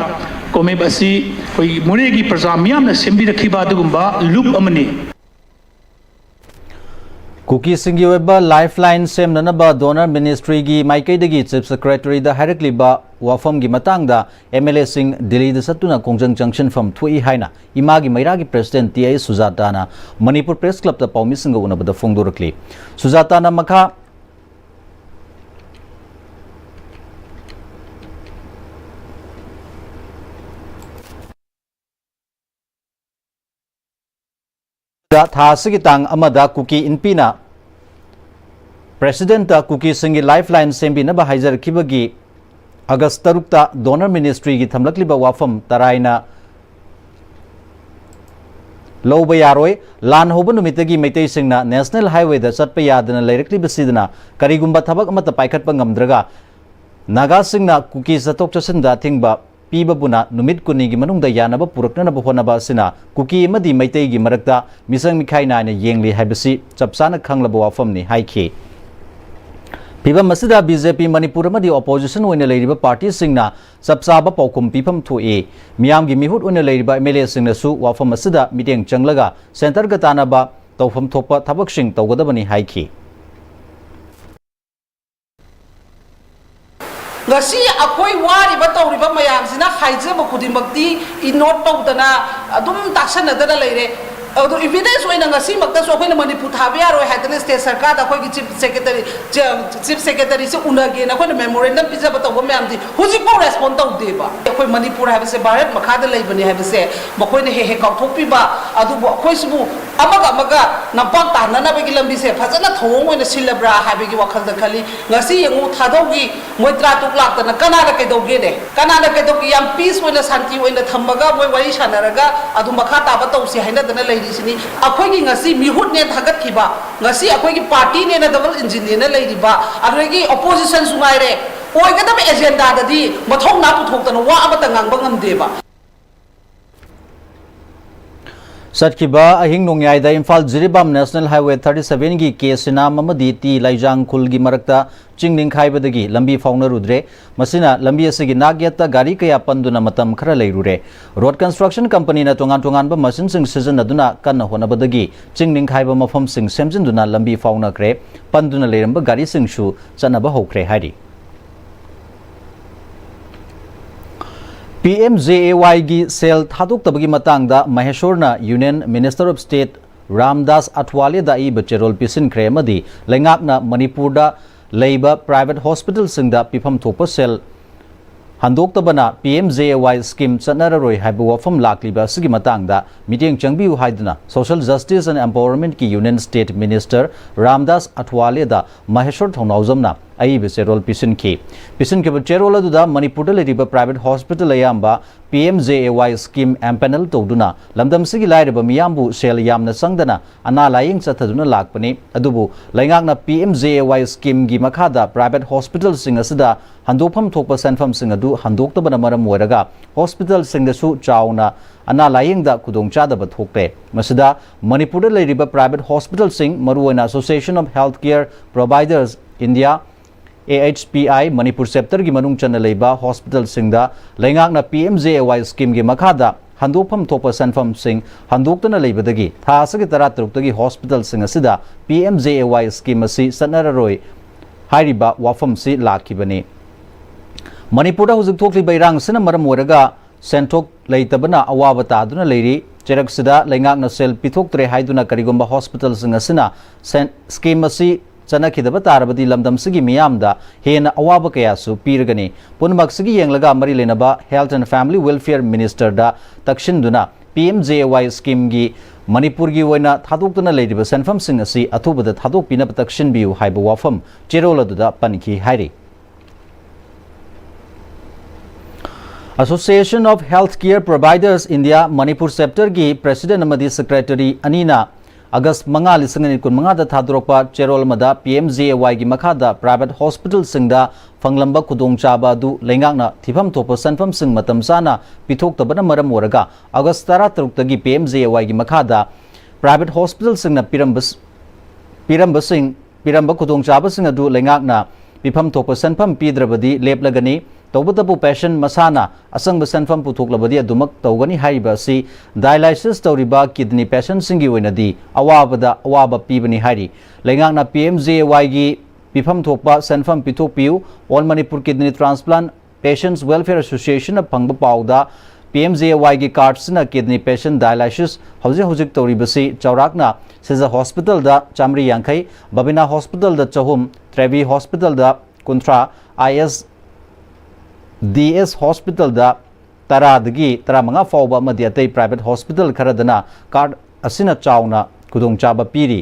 ꯀꯣꯃꯦꯞ ꯑꯁꯤ ꯑꯩꯈꯣꯏ ꯃꯣꯔꯦꯒꯤ ꯄ꯭ꯔꯖꯥ ꯃꯤꯌꯥꯝꯅ ꯁꯦꯝꯕꯤꯔꯛꯈꯤꯕ ꯑꯗꯨꯒꯨꯝꯕ ꯂꯨꯞ ꯑꯃꯅꯤ꯫ ꯀꯨꯀꯤꯁꯤꯡꯒꯤ ꯑꯣꯏꯕ ꯂꯥꯏꯐ ꯂꯥꯏꯟ ꯁꯦꯝꯅꯅꯕ ꯗꯣꯅꯔ ꯃꯤꯅꯤꯁꯇ꯭ꯔꯤꯒꯤ ꯃꯥꯏꯀꯩꯗꯒꯤ ꯆꯤꯐ ꯁꯦꯀ꯭ꯔꯦꯇꯔꯤꯗ ꯍꯥꯏꯔꯛꯂꯤꯕ ꯋꯥꯐꯝꯒꯤ ꯃꯇꯥꯡꯗ ꯑꯦꯝ ꯑꯦꯜ ꯑꯦꯁꯤꯡ ꯗꯤꯜꯂꯤꯗ ꯆꯠꯇꯨꯅ ꯈꯣꯡꯖꯪ ꯆꯪꯁꯤꯟꯐꯝ ꯊꯣꯛꯏ ꯍꯥꯏꯅ ꯏꯃꯥꯒꯤ ꯃꯩꯔꯥꯒꯤ ꯄ꯭ꯔꯦꯁꯤꯗꯦꯟ ꯇꯤ ꯑꯥꯏ ꯁꯨꯖꯥꯇꯥꯅ ꯃꯅꯤꯄꯨꯔ ꯄ꯭ꯔꯦꯁ ꯀ꯭ꯂꯕꯇ ꯄꯥꯎꯃꯤꯁꯤꯡꯒ ꯎꯅꯕꯗ ꯐꯣꯡꯗꯣꯔꯛꯂꯤ꯫ ꯁꯨꯖꯥꯇꯥꯅ ꯃꯈꯥ ꯊꯥ ꯑꯁꯤꯒꯤ ꯇꯥꯡ ꯑꯃꯗ ꯀꯨꯀꯤ ꯏꯟꯄꯤꯅ ꯄ꯭ꯔꯦꯁꯤꯗꯦꯟꯠꯇ ꯀꯨꯀꯤꯁꯤꯡꯒꯤ ꯂꯥꯏꯐ ꯂꯥꯏꯟ ꯁꯦꯝꯕꯤꯅꯕ ꯍꯥꯏꯖꯔꯛꯈꯤꯕꯒꯤ ꯑꯥꯒꯁ ꯇꯔꯨꯛꯇ ꯗꯣꯅꯔ ꯃꯤꯅꯤꯁꯇ꯭ꯔꯤꯒꯤ ꯊꯝꯂꯛꯂꯤꯕ ꯋꯥꯐꯝ ꯇꯔꯥꯏꯅ ꯂꯧꯕ ꯌꯥꯔꯣꯏ꯫ ꯂꯥꯟ ꯍꯧꯕ ꯅꯨꯃꯤꯠꯇꯒꯤ ꯃꯩꯇꯩꯁꯤꯡꯅ ꯅꯦꯁꯅꯦꯜ ꯍꯥꯏꯋꯦꯗ ꯆꯠꯄ ꯌꯥꯗꯅ ꯂꯩꯔꯛꯂꯤꯕꯁꯤꯗꯅ ꯀꯔꯤꯒꯨꯝꯕ ꯊꯕꯛ ꯑꯃꯠꯇ ꯄꯥꯏꯈꯠꯄ ꯉꯝꯗ꯭ꯔꯒ ꯅꯥꯒꯥꯁꯤꯡꯅ ꯀꯨꯀꯤ ꯆꯠꯊꯣꯛ ꯆꯠꯁꯤꯟꯗ ꯑꯊꯤꯡꯕ ꯄꯤꯕꯕꯨꯅ ꯅꯨꯃꯤꯠ ꯀꯨꯟꯅꯤꯒꯤ ꯃꯅꯨꯡꯗ ꯌꯥꯅꯕ ꯄꯨꯔꯛꯅꯅꯕ ꯍꯣꯠꯅꯕ ꯑꯁꯤꯅ ꯀꯨꯀꯤ ꯑꯃꯗꯤ ꯃꯩꯇꯩꯒꯤ ꯃꯔꯛꯇ ꯃꯤꯆꯪ ꯃꯤꯈꯥꯏ ꯅꯥꯏꯅ ꯌꯦꯡꯂꯤ ꯍꯥꯏꯕꯁꯤ ꯆꯞ ꯆꯥꯅ ꯈꯪꯂꯕ ꯋꯥꯐꯝꯅꯤ ꯍꯥꯏꯈꯤ꯫ ꯐꯤꯚꯝ ꯑꯁꯤꯗ ꯕꯤ ꯖꯦ ꯄꯤ ꯃꯅꯤꯄꯨꯔ ꯑꯃꯗꯤ ꯑꯣꯄꯣꯖꯤꯁꯟ ꯑꯣꯏꯅ ꯂꯩꯔꯤꯕ ꯄꯥꯔꯇꯤꯁꯤꯡꯅ ꯆꯞ ꯆꯥꯕ ꯄꯥꯎꯈꯨꯝ ꯄꯤꯐꯝ ꯊꯣꯛꯏ꯫ ꯃꯤꯌꯥꯝꯒꯤ ꯃꯤꯍꯨꯠ ꯑꯣꯏꯅ ꯂꯩꯔꯤꯕ ꯑꯦꯝ ꯑꯦꯜ ꯑꯦꯁꯤꯡꯅꯁꯨ ꯋꯥꯐꯝ ꯑꯁꯤꯗ ꯃꯤꯠꯌꯦꯡ ꯆꯪꯂꯒ ꯁꯦꯟꯇꯔꯒ ꯇꯥꯟꯅꯕ ꯇꯧꯐꯝ ꯊꯣꯛꯄ ꯊꯕꯛꯁꯤꯡ ꯇꯧꯒꯗꯕꯅꯤ ꯍꯥꯏꯈꯤ꯫ ꯉꯁꯤ ꯑꯩꯈꯣꯏ ꯋꯥꯔꯤꯕ ꯇꯧꯔꯤꯕ ꯃꯌꯥꯝꯁꯤꯅ ꯍꯥꯏꯖꯕ ꯈꯨꯗꯤꯡꯃꯛꯇꯤ ꯏꯒꯅꯣꯔ ꯇꯧꯗꯅ ꯑꯗꯨꯝ ꯇꯥꯁꯟꯅꯗꯅ ꯂꯩꯔꯦ꯫ ꯑꯗꯣ ꯏꯚꯤꯗꯦꯟꯁ ꯑꯣꯏꯅ ꯉꯁꯤꯃꯛꯇꯁꯨ ꯑꯩꯈꯣꯏꯅ ꯃꯅꯤꯄꯨꯔ ꯊꯥꯕ ꯌꯥꯔꯣꯏ ꯍꯥꯏꯗꯅ ꯁ꯭ꯇꯦꯠ ꯁꯔꯀꯥꯔꯗ ꯑꯩꯈꯣꯏꯒꯤ ꯆꯤꯐ ꯁꯦꯀ꯭ꯔꯦꯇꯔꯤ, ꯆꯤꯐ ꯁꯦꯀ꯭ꯔꯦꯇꯔꯤꯁꯦ ꯎꯅꯒꯦꯅ ꯑꯩꯈꯣꯏꯅ ꯃꯦꯃꯣꯔꯦꯟꯗꯝ ꯄꯤꯖꯕ ꯇꯧꯕ ꯃꯌꯥꯝꯗꯤ ꯍꯧꯖꯤꯛꯐꯥꯎ ꯔꯦꯁꯄꯣꯟ ꯇꯧꯗꯦꯕ꯫ ꯑꯩꯈꯣꯏ ꯃꯅꯤꯄꯨꯔ ꯍꯥꯏꯕꯁꯦ ꯚꯥꯔꯠ ꯃꯈꯥꯗ ꯂꯩꯕꯅꯤ ꯍꯥꯏꯕꯁꯦ ꯃꯈꯣꯏꯅ ꯍꯦꯛ ꯍꯦꯛ ꯀꯥꯎꯊꯣꯛꯄꯤꯕ꯫ ꯑꯗꯨꯕꯨ ꯑꯩꯈꯣꯏꯁꯤꯕꯨ ꯑꯃꯒ ꯑꯃꯒ ꯅꯝꯄꯥꯛ ꯇꯥꯍꯟꯅꯅꯕꯒꯤ ꯂꯝꯕꯤꯁꯦ ꯐꯖꯅ ꯊꯧꯑꯣꯡ ꯑꯣꯏꯅ ꯁꯤꯜꯂꯕ꯭ꯔꯥ ꯍꯥꯏꯕꯒꯤ ꯋꯥꯈꯜꯗ ꯈꯜꯂꯤ꯫ ꯉꯁꯤ ꯌꯦꯡꯉꯨ, ꯊꯥꯗꯧꯒꯤ ꯃꯣꯏ ꯇꯔꯥ ꯇꯔꯨꯛ ꯂꯥꯛꯇꯅ ꯀꯅꯥꯅ ꯀꯩꯗꯧꯒꯦꯅꯦ? ꯀꯅꯥꯅ ꯀꯩꯗꯧꯒꯦ? ꯌꯥꯝ ꯄꯤꯁ ꯑꯣꯏꯅ, ꯁꯥꯟꯇꯤ ꯑꯣꯏꯅ ꯊꯝꯃꯒ ꯃꯣꯏ ꯋꯥꯔꯤ ꯁꯥꯟꯅꯔꯒ ꯑꯗꯨ ꯃꯈꯥ ꯇꯥꯕ ꯇꯧꯁꯤ ꯍꯥꯏꯅꯗꯅ ꯂꯩꯔꯤꯁꯤꯅꯤ꯫ ꯑꯩꯈꯣꯏꯒꯤ ꯉꯁꯤ ꯃꯤꯍꯨꯠꯅꯦ ꯊꯥꯒꯠꯈꯤꯕ, ꯉꯁꯤ ꯑꯩꯈꯣꯏꯒꯤ ꯄꯥꯔꯇꯤꯅꯦꯅ ꯗꯕꯜ ꯏꯟꯖꯤꯟꯅꯦꯅ ꯂꯩꯔꯤꯕ, ꯑꯗꯨꯗꯒꯤ ꯑꯣꯄꯣꯖꯤꯁꯟꯁꯨ ꯉꯥꯏꯔꯦ, ꯑꯣꯏꯒꯗꯕ ꯑꯦꯖꯦꯟꯗꯥꯗꯗꯤ ꯃꯊꯧꯅꯥ ꯄꯨꯊꯣꯛꯇꯅ ꯋꯥ ꯑꯃꯠꯇ ꯉꯥꯡꯕ ꯉꯝꯗꯦꯕ꯫ ꯆꯠꯈꯤꯕ ꯑꯍꯤꯡ ꯅꯣꯡꯌꯥꯏꯗ Imphal Jiribam National Highway thirty seven ꯒꯤ ꯀꯦ ꯁꯤꯅꯥꯝ ꯑꯃꯗꯤ ꯇꯤ ꯂꯥꯏꯖꯥꯡ ꯈꯨꯜꯒꯤ ꯃꯔꯛꯇ ꯆꯤꯡ ꯅꯤꯡꯈꯥꯏꯕꯗꯒꯤ ꯂꯝꯕꯤ ꯐꯥꯎꯅꯔꯨꯗ꯭ꯔꯦ꯫ ꯃꯁꯤꯅ ꯂꯝꯕꯤ ꯑꯁꯤꯒꯤ ꯅꯥꯛꯌꯦꯠꯇ ꯒꯥꯔꯤ ꯀꯌꯥ ꯄꯟꯗꯨꯅ ꯃꯇꯝ ꯈꯔ ꯂꯩꯔꯨꯔꯦ꯫ Road construction company ꯅ ꯇꯣꯉꯥꯟ ꯇꯣꯉꯥꯟꯕ ꯃꯁꯤꯟꯁꯤꯡ ꯁꯤꯖꯤꯟꯅꯗꯨꯅ ꯀꯟꯅ ꯍꯣꯠꯅꯕꯗꯒꯤ ꯆꯤꯡ ꯅꯤꯡꯈꯥꯏꯕ ꯃꯐꯝꯁꯤꯡ ꯁꯦꯝꯖꯤꯟꯗꯨꯅ ꯂꯝꯕꯤ ꯐꯥꯎꯅꯈ꯭ꯔꯦ꯫ ꯄꯟꯗꯨꯅ ꯂꯩꯔꯝꯕ ꯒꯥꯔꯤꯁꯤꯡꯁꯨ ꯆꯠꯅꯕ ꯍꯧꯈ꯭ꯔꯦ ꯍꯥꯏꯔꯤ꯫ ꯄꯤ ꯑꯦꯝ ꯖꯦ ꯑꯦ ꯋꯥꯏꯒꯤ ꯁꯦꯜ ꯊꯥꯗꯣꯛꯇꯕꯒꯤ ꯃꯇꯥꯡꯗ ꯃꯍꯦꯁꯣꯔꯅ Union Minister of State Ramdas ꯑꯊꯋꯥꯂꯦꯗ ꯑꯏꯕ ꯆꯦꯔꯣꯜ ꯄꯤꯁꯤꯟꯈ꯭ꯔꯦ ꯑꯃꯗꯤ ꯂꯩꯉꯥꯛꯅ ꯃꯅꯤꯄꯨꯔꯗ ꯂꯩꯕ private hospitalꯁꯤꯡꯗ ꯄꯤꯐꯝ ꯊꯣꯛꯄ ꯁꯦꯜ ꯍꯟꯗꯣꯛꯇꯕꯅ ꯄꯤ ꯑꯦꯝ ꯖꯦ ꯑꯦ ꯋꯥꯏ scheme ꯆꯠꯅꯔꯔꯣꯏ ꯍꯥꯏꯕ ꯋꯥꯐꯝ ꯂꯥꯛꯂꯤꯕ ꯑꯁꯤꯒꯤ ꯃꯇꯥꯡꯗ ꯃꯤꯠꯌꯦꯡ ꯆꯪꯕꯤꯌꯨ ꯍꯥꯏꯗꯨꯅ Social Justice and Empowermentꯀꯤ Union State Minister Ramdas ꯑꯊꯋꯥꯂꯦꯗ ꯃꯍꯦꯁꯣꯔ ꯊꯧꯅꯥꯎꯖꯝꯅ ꯑꯏꯕ ꯆꯦꯔꯣꯜ ꯄꯤꯁꯤꯟꯈꯤ꯫ ꯄꯤꯁꯤꯟꯈꯤꯕ ꯆꯦꯔꯣꯜ ꯑꯗꯨꯗ ꯃꯅꯤꯄꯨꯔꯗ ꯂꯩꯔꯤꯕ private hospital ꯑꯌꯥꯝꯕ P M J A Y scheme empanel ꯇꯧꯗꯨꯅ ꯂꯝꯗꯝꯁꯤꯒꯤ ꯂꯥꯏꯔꯕ ꯃꯤꯌꯥꯝꯕꯨ ꯁꯦꯜ ꯌꯥꯝꯅ ꯆꯪꯗꯅ ꯑꯅꯥ ꯂꯥꯌꯦꯡ ꯆꯠꯊꯗꯨꯅ ꯂꯥꯛꯄꯅꯤ꯫ ꯑꯗꯨꯕꯨ ꯂꯩꯉꯥꯛꯅ P M J A Y schemeꯒꯤ ꯃꯈꯥꯗ private hospitalꯁꯤꯡ ꯑꯁꯤꯗ ꯍꯟꯗꯣꯛꯐꯝ ꯊꯣꯛꯄ ꯁꯦꯟꯐꯝꯁꯤꯡ ꯑꯗꯨ ꯍꯟꯗꯣꯛꯇꯕꯅ ꯃꯔꯝ ꯑꯣꯏꯔꯒ hospitalꯁꯤꯡꯗꯁꯨ ꯆꯥꯎꯅ ꯑꯅꯥ ꯂꯥꯌꯦꯡꯗ ꯈꯨꯗꯣꯡꯆꯥꯗꯕ ꯊꯣꯛꯂꯦ꯫ ꯃꯁꯤꯗ ꯃꯅꯤꯄꯨꯔꯗ ꯂꯩꯔꯤꯕ private hospitalꯁꯤꯡ, ꯃꯔꯨꯑꯣꯏꯅ Association of Healthcare Providers India, A H P I, Manipur chapterꯒꯤ ꯃꯅꯨꯡ ꯆꯟꯅ ꯂꯩꯕ hospitalꯁꯤꯡꯗ ꯂꯩꯉꯥꯛꯅ P M J A Y schemeꯒꯤ ꯃꯈꯥꯗ ꯍꯟꯗꯣꯛꯐꯝ ꯊꯣꯛꯄ ꯁꯦꯟꯐꯝꯁꯤꯡ ꯍꯟꯗꯣꯛꯇꯅ ꯂꯩꯕꯗꯒꯤ ꯊꯥ ꯑꯁꯤꯒꯤ ꯇꯔꯥꯇꯔꯨꯛꯇꯒꯤ hospitalꯁꯤꯡ ꯑꯁꯤꯗ P M J A Y scheme ꯑꯁꯤ ꯆꯠꯅꯔꯔꯣꯏ ꯍꯥꯏꯔꯤꯕ ꯋꯥꯐꯝꯁꯤ ꯂꯥꯛꯈꯤꯕꯅꯤ꯫ ꯃꯅꯤꯄꯨꯔꯗ ꯍꯧꯖꯤꯛ ꯊꯣꯛꯂꯤꯕ ꯏꯔꯥꯡꯁꯤꯅ ꯃꯔꯝ ꯑꯣꯏꯔꯒ ꯁꯦꯟꯊꯣꯛ ꯂꯩꯇꯕꯅ ꯑꯋꯥꯕ ꯇꯥꯗꯨꯅ ꯂꯩꯔꯤ꯫ ꯆꯩꯔꯛꯁꯤꯗ ꯂꯩꯉꯥꯛꯅ ꯁꯦꯜ ꯄꯤꯊꯣꯛꯇ꯭ꯔꯦ ꯍꯥꯏꯗꯨꯅ ꯀꯔꯤꯒꯨꯝꯕ hospitalꯁꯤꯡ ꯑꯁꯤꯅ ꯁꯦꯟ-, scheme ꯑꯁꯤ ꯆꯠꯅꯈꯤꯗꯕ ꯇꯥꯔꯕꯗꯤ ꯂꯝꯗꯝꯁꯤꯒꯤ ꯃꯤꯌꯥꯝꯗ ꯍꯦꯟꯅ ꯑꯋꯥꯕ ꯀꯌꯥꯁꯨ ꯄꯤꯔꯒꯅꯤ꯫ ꯄꯨꯝꯅꯃꯛꯁꯤꯒꯤ ꯌꯦꯡꯂꯒ ꯃꯔꯤ ꯂꯩꯅꯕ Health and Family Welfare Ministerꯗ ꯇꯛꯁꯤꯟꯗꯨꯅ P M J A Y schemeꯒꯤ ꯃꯅꯤꯄꯨꯔꯒꯤ ꯑꯣꯏꯅ ꯊꯥꯗꯣꯛꯇꯨꯅ ꯂꯩꯔꯤꯕ ꯁꯦꯟꯐꯝꯁꯤꯡ ꯑꯁꯤ ꯑꯊꯨꯕꯗ ꯊꯥꯗꯣꯛꯄꯤꯅꯕ ꯇꯛꯁꯤꯟꯕꯤꯌꯨ ꯍꯥꯏꯕ ꯋꯥꯐꯝ ꯆꯦꯔꯣꯜ ꯑꯗꯨꯗ ꯄꯟꯈꯤ ꯍꯥꯏꯔꯤ꯫ Association of Healthcare Providers India Manipur chapterꯒꯤ president ꯑꯃꯗꯤ secretary ꯑꯅꯤꯅ ꯑꯥꯒꯁ ꯃꯉꯥ, ꯂꯤꯁꯤꯡ ꯑꯅꯤ ꯀꯨꯟꯃꯉꯥꯗ ꯊꯥꯗꯣꯔꯛꯄ ꯆꯦꯔꯣꯜ ꯑꯃꯗ P M J A Yꯒꯤ ꯃꯈꯥꯗ private hospitalꯁꯤꯡꯗ ꯐꯪꯂꯝꯕ ꯈꯨꯗꯣꯡꯆꯥꯕ ꯑꯗꯨ ꯂꯩꯉꯥꯛꯅ ꯊꯤꯐꯝ ꯊꯣꯛꯄ ꯁꯦꯟꯐꯝꯁꯤꯡ ꯃꯇꯝ ꯆꯥꯅ ꯄꯤꯊꯣꯛꯇꯕꯅ ꯃꯔꯝ ꯑꯣꯏꯔꯒ ꯑꯥꯒꯁ ꯇꯔꯥꯇꯔꯨꯛꯇꯒꯤ P M J A Yꯒꯤ ꯃꯈꯥꯗ private hospitalꯁꯤꯡꯅ ꯄꯤꯔꯝꯕ, ꯄꯤꯔꯝꯕꯁꯤꯡ, ꯄꯤꯔꯝꯕ ꯈꯨꯗꯣꯡꯆꯥꯕꯁꯤꯡ ꯑꯗꯨ ꯂꯩꯉꯥꯛꯅ ꯄꯤꯐꯝ ꯊꯣꯛꯄ ꯁꯦꯟꯐꯝ ꯄꯤꯗ꯭ꯔꯕꯗꯤ ꯂꯦꯞꯂꯒꯅꯤ꯫ ꯇꯧꯕꯇꯕꯨ patient ꯃꯁꯥꯅ ꯑꯆꯪꯕ ꯁꯦꯟꯐꯝ ꯄꯨꯊꯣꯛꯂꯕꯗꯤ ꯑꯗꯨꯃꯛ ꯇꯧꯒꯅꯤ ꯍꯥꯏꯔꯤꯕ ꯑꯁꯤ dialysis ꯇꯧꯔꯤꯕ kidney patientꯁꯤꯡꯒꯤ ꯑꯣꯏꯅꯗꯤ ꯑꯋꯥꯕꯗ ꯑꯋꯥꯕ ꯄꯤꯕꯅꯤ ꯍꯥꯏꯔꯤ꯫ ꯂꯩꯉꯥꯛꯅ P M J A Yꯒꯤ ꯄꯤꯐꯝ ꯊꯣꯛꯄ ꯁꯦꯟꯐꯝ ꯄꯤꯊꯣꯛꯄꯤꯌꯨ꯫ All Manipur Kidney Transplant Patients Welfare Associationꯅ ꯐꯪꯕ ꯄꯥꯎꯗ, P M J A Yꯒꯤ cardꯁꯤꯅ kidney patient dialysis ꯍꯧꯖꯤꯛ ꯍꯧꯖꯤꯛ ꯇꯧꯔꯤꯕꯁꯤ ꯆꯥꯎꯔꯥꯛꯅ ꯁꯤꯖ hospitalꯗ ꯆꯥꯃꯔꯤ ꯌꯥꯡꯈꯩ, ꯕꯕꯤꯅꯥ hospitalꯗ ꯆꯍꯨꯝ, ꯇ꯭ꯔꯦꯕꯤ hospitalꯗ ꯀꯨꯟꯊ꯭ꯔꯥ, I S D S hospitalꯗ ꯇꯔꯥꯗꯒꯤ ꯇꯔꯥꯃꯉꯥ ꯐꯥꯎꯕ ꯑꯃꯗꯤ ꯑꯇꯩ private hospital ꯈꯔꯗꯅ card ꯑꯁꯤꯅ ꯆꯥꯎꯅ ꯈꯨꯗꯣꯡꯆꯥꯕ ꯄꯤꯔꯤ꯫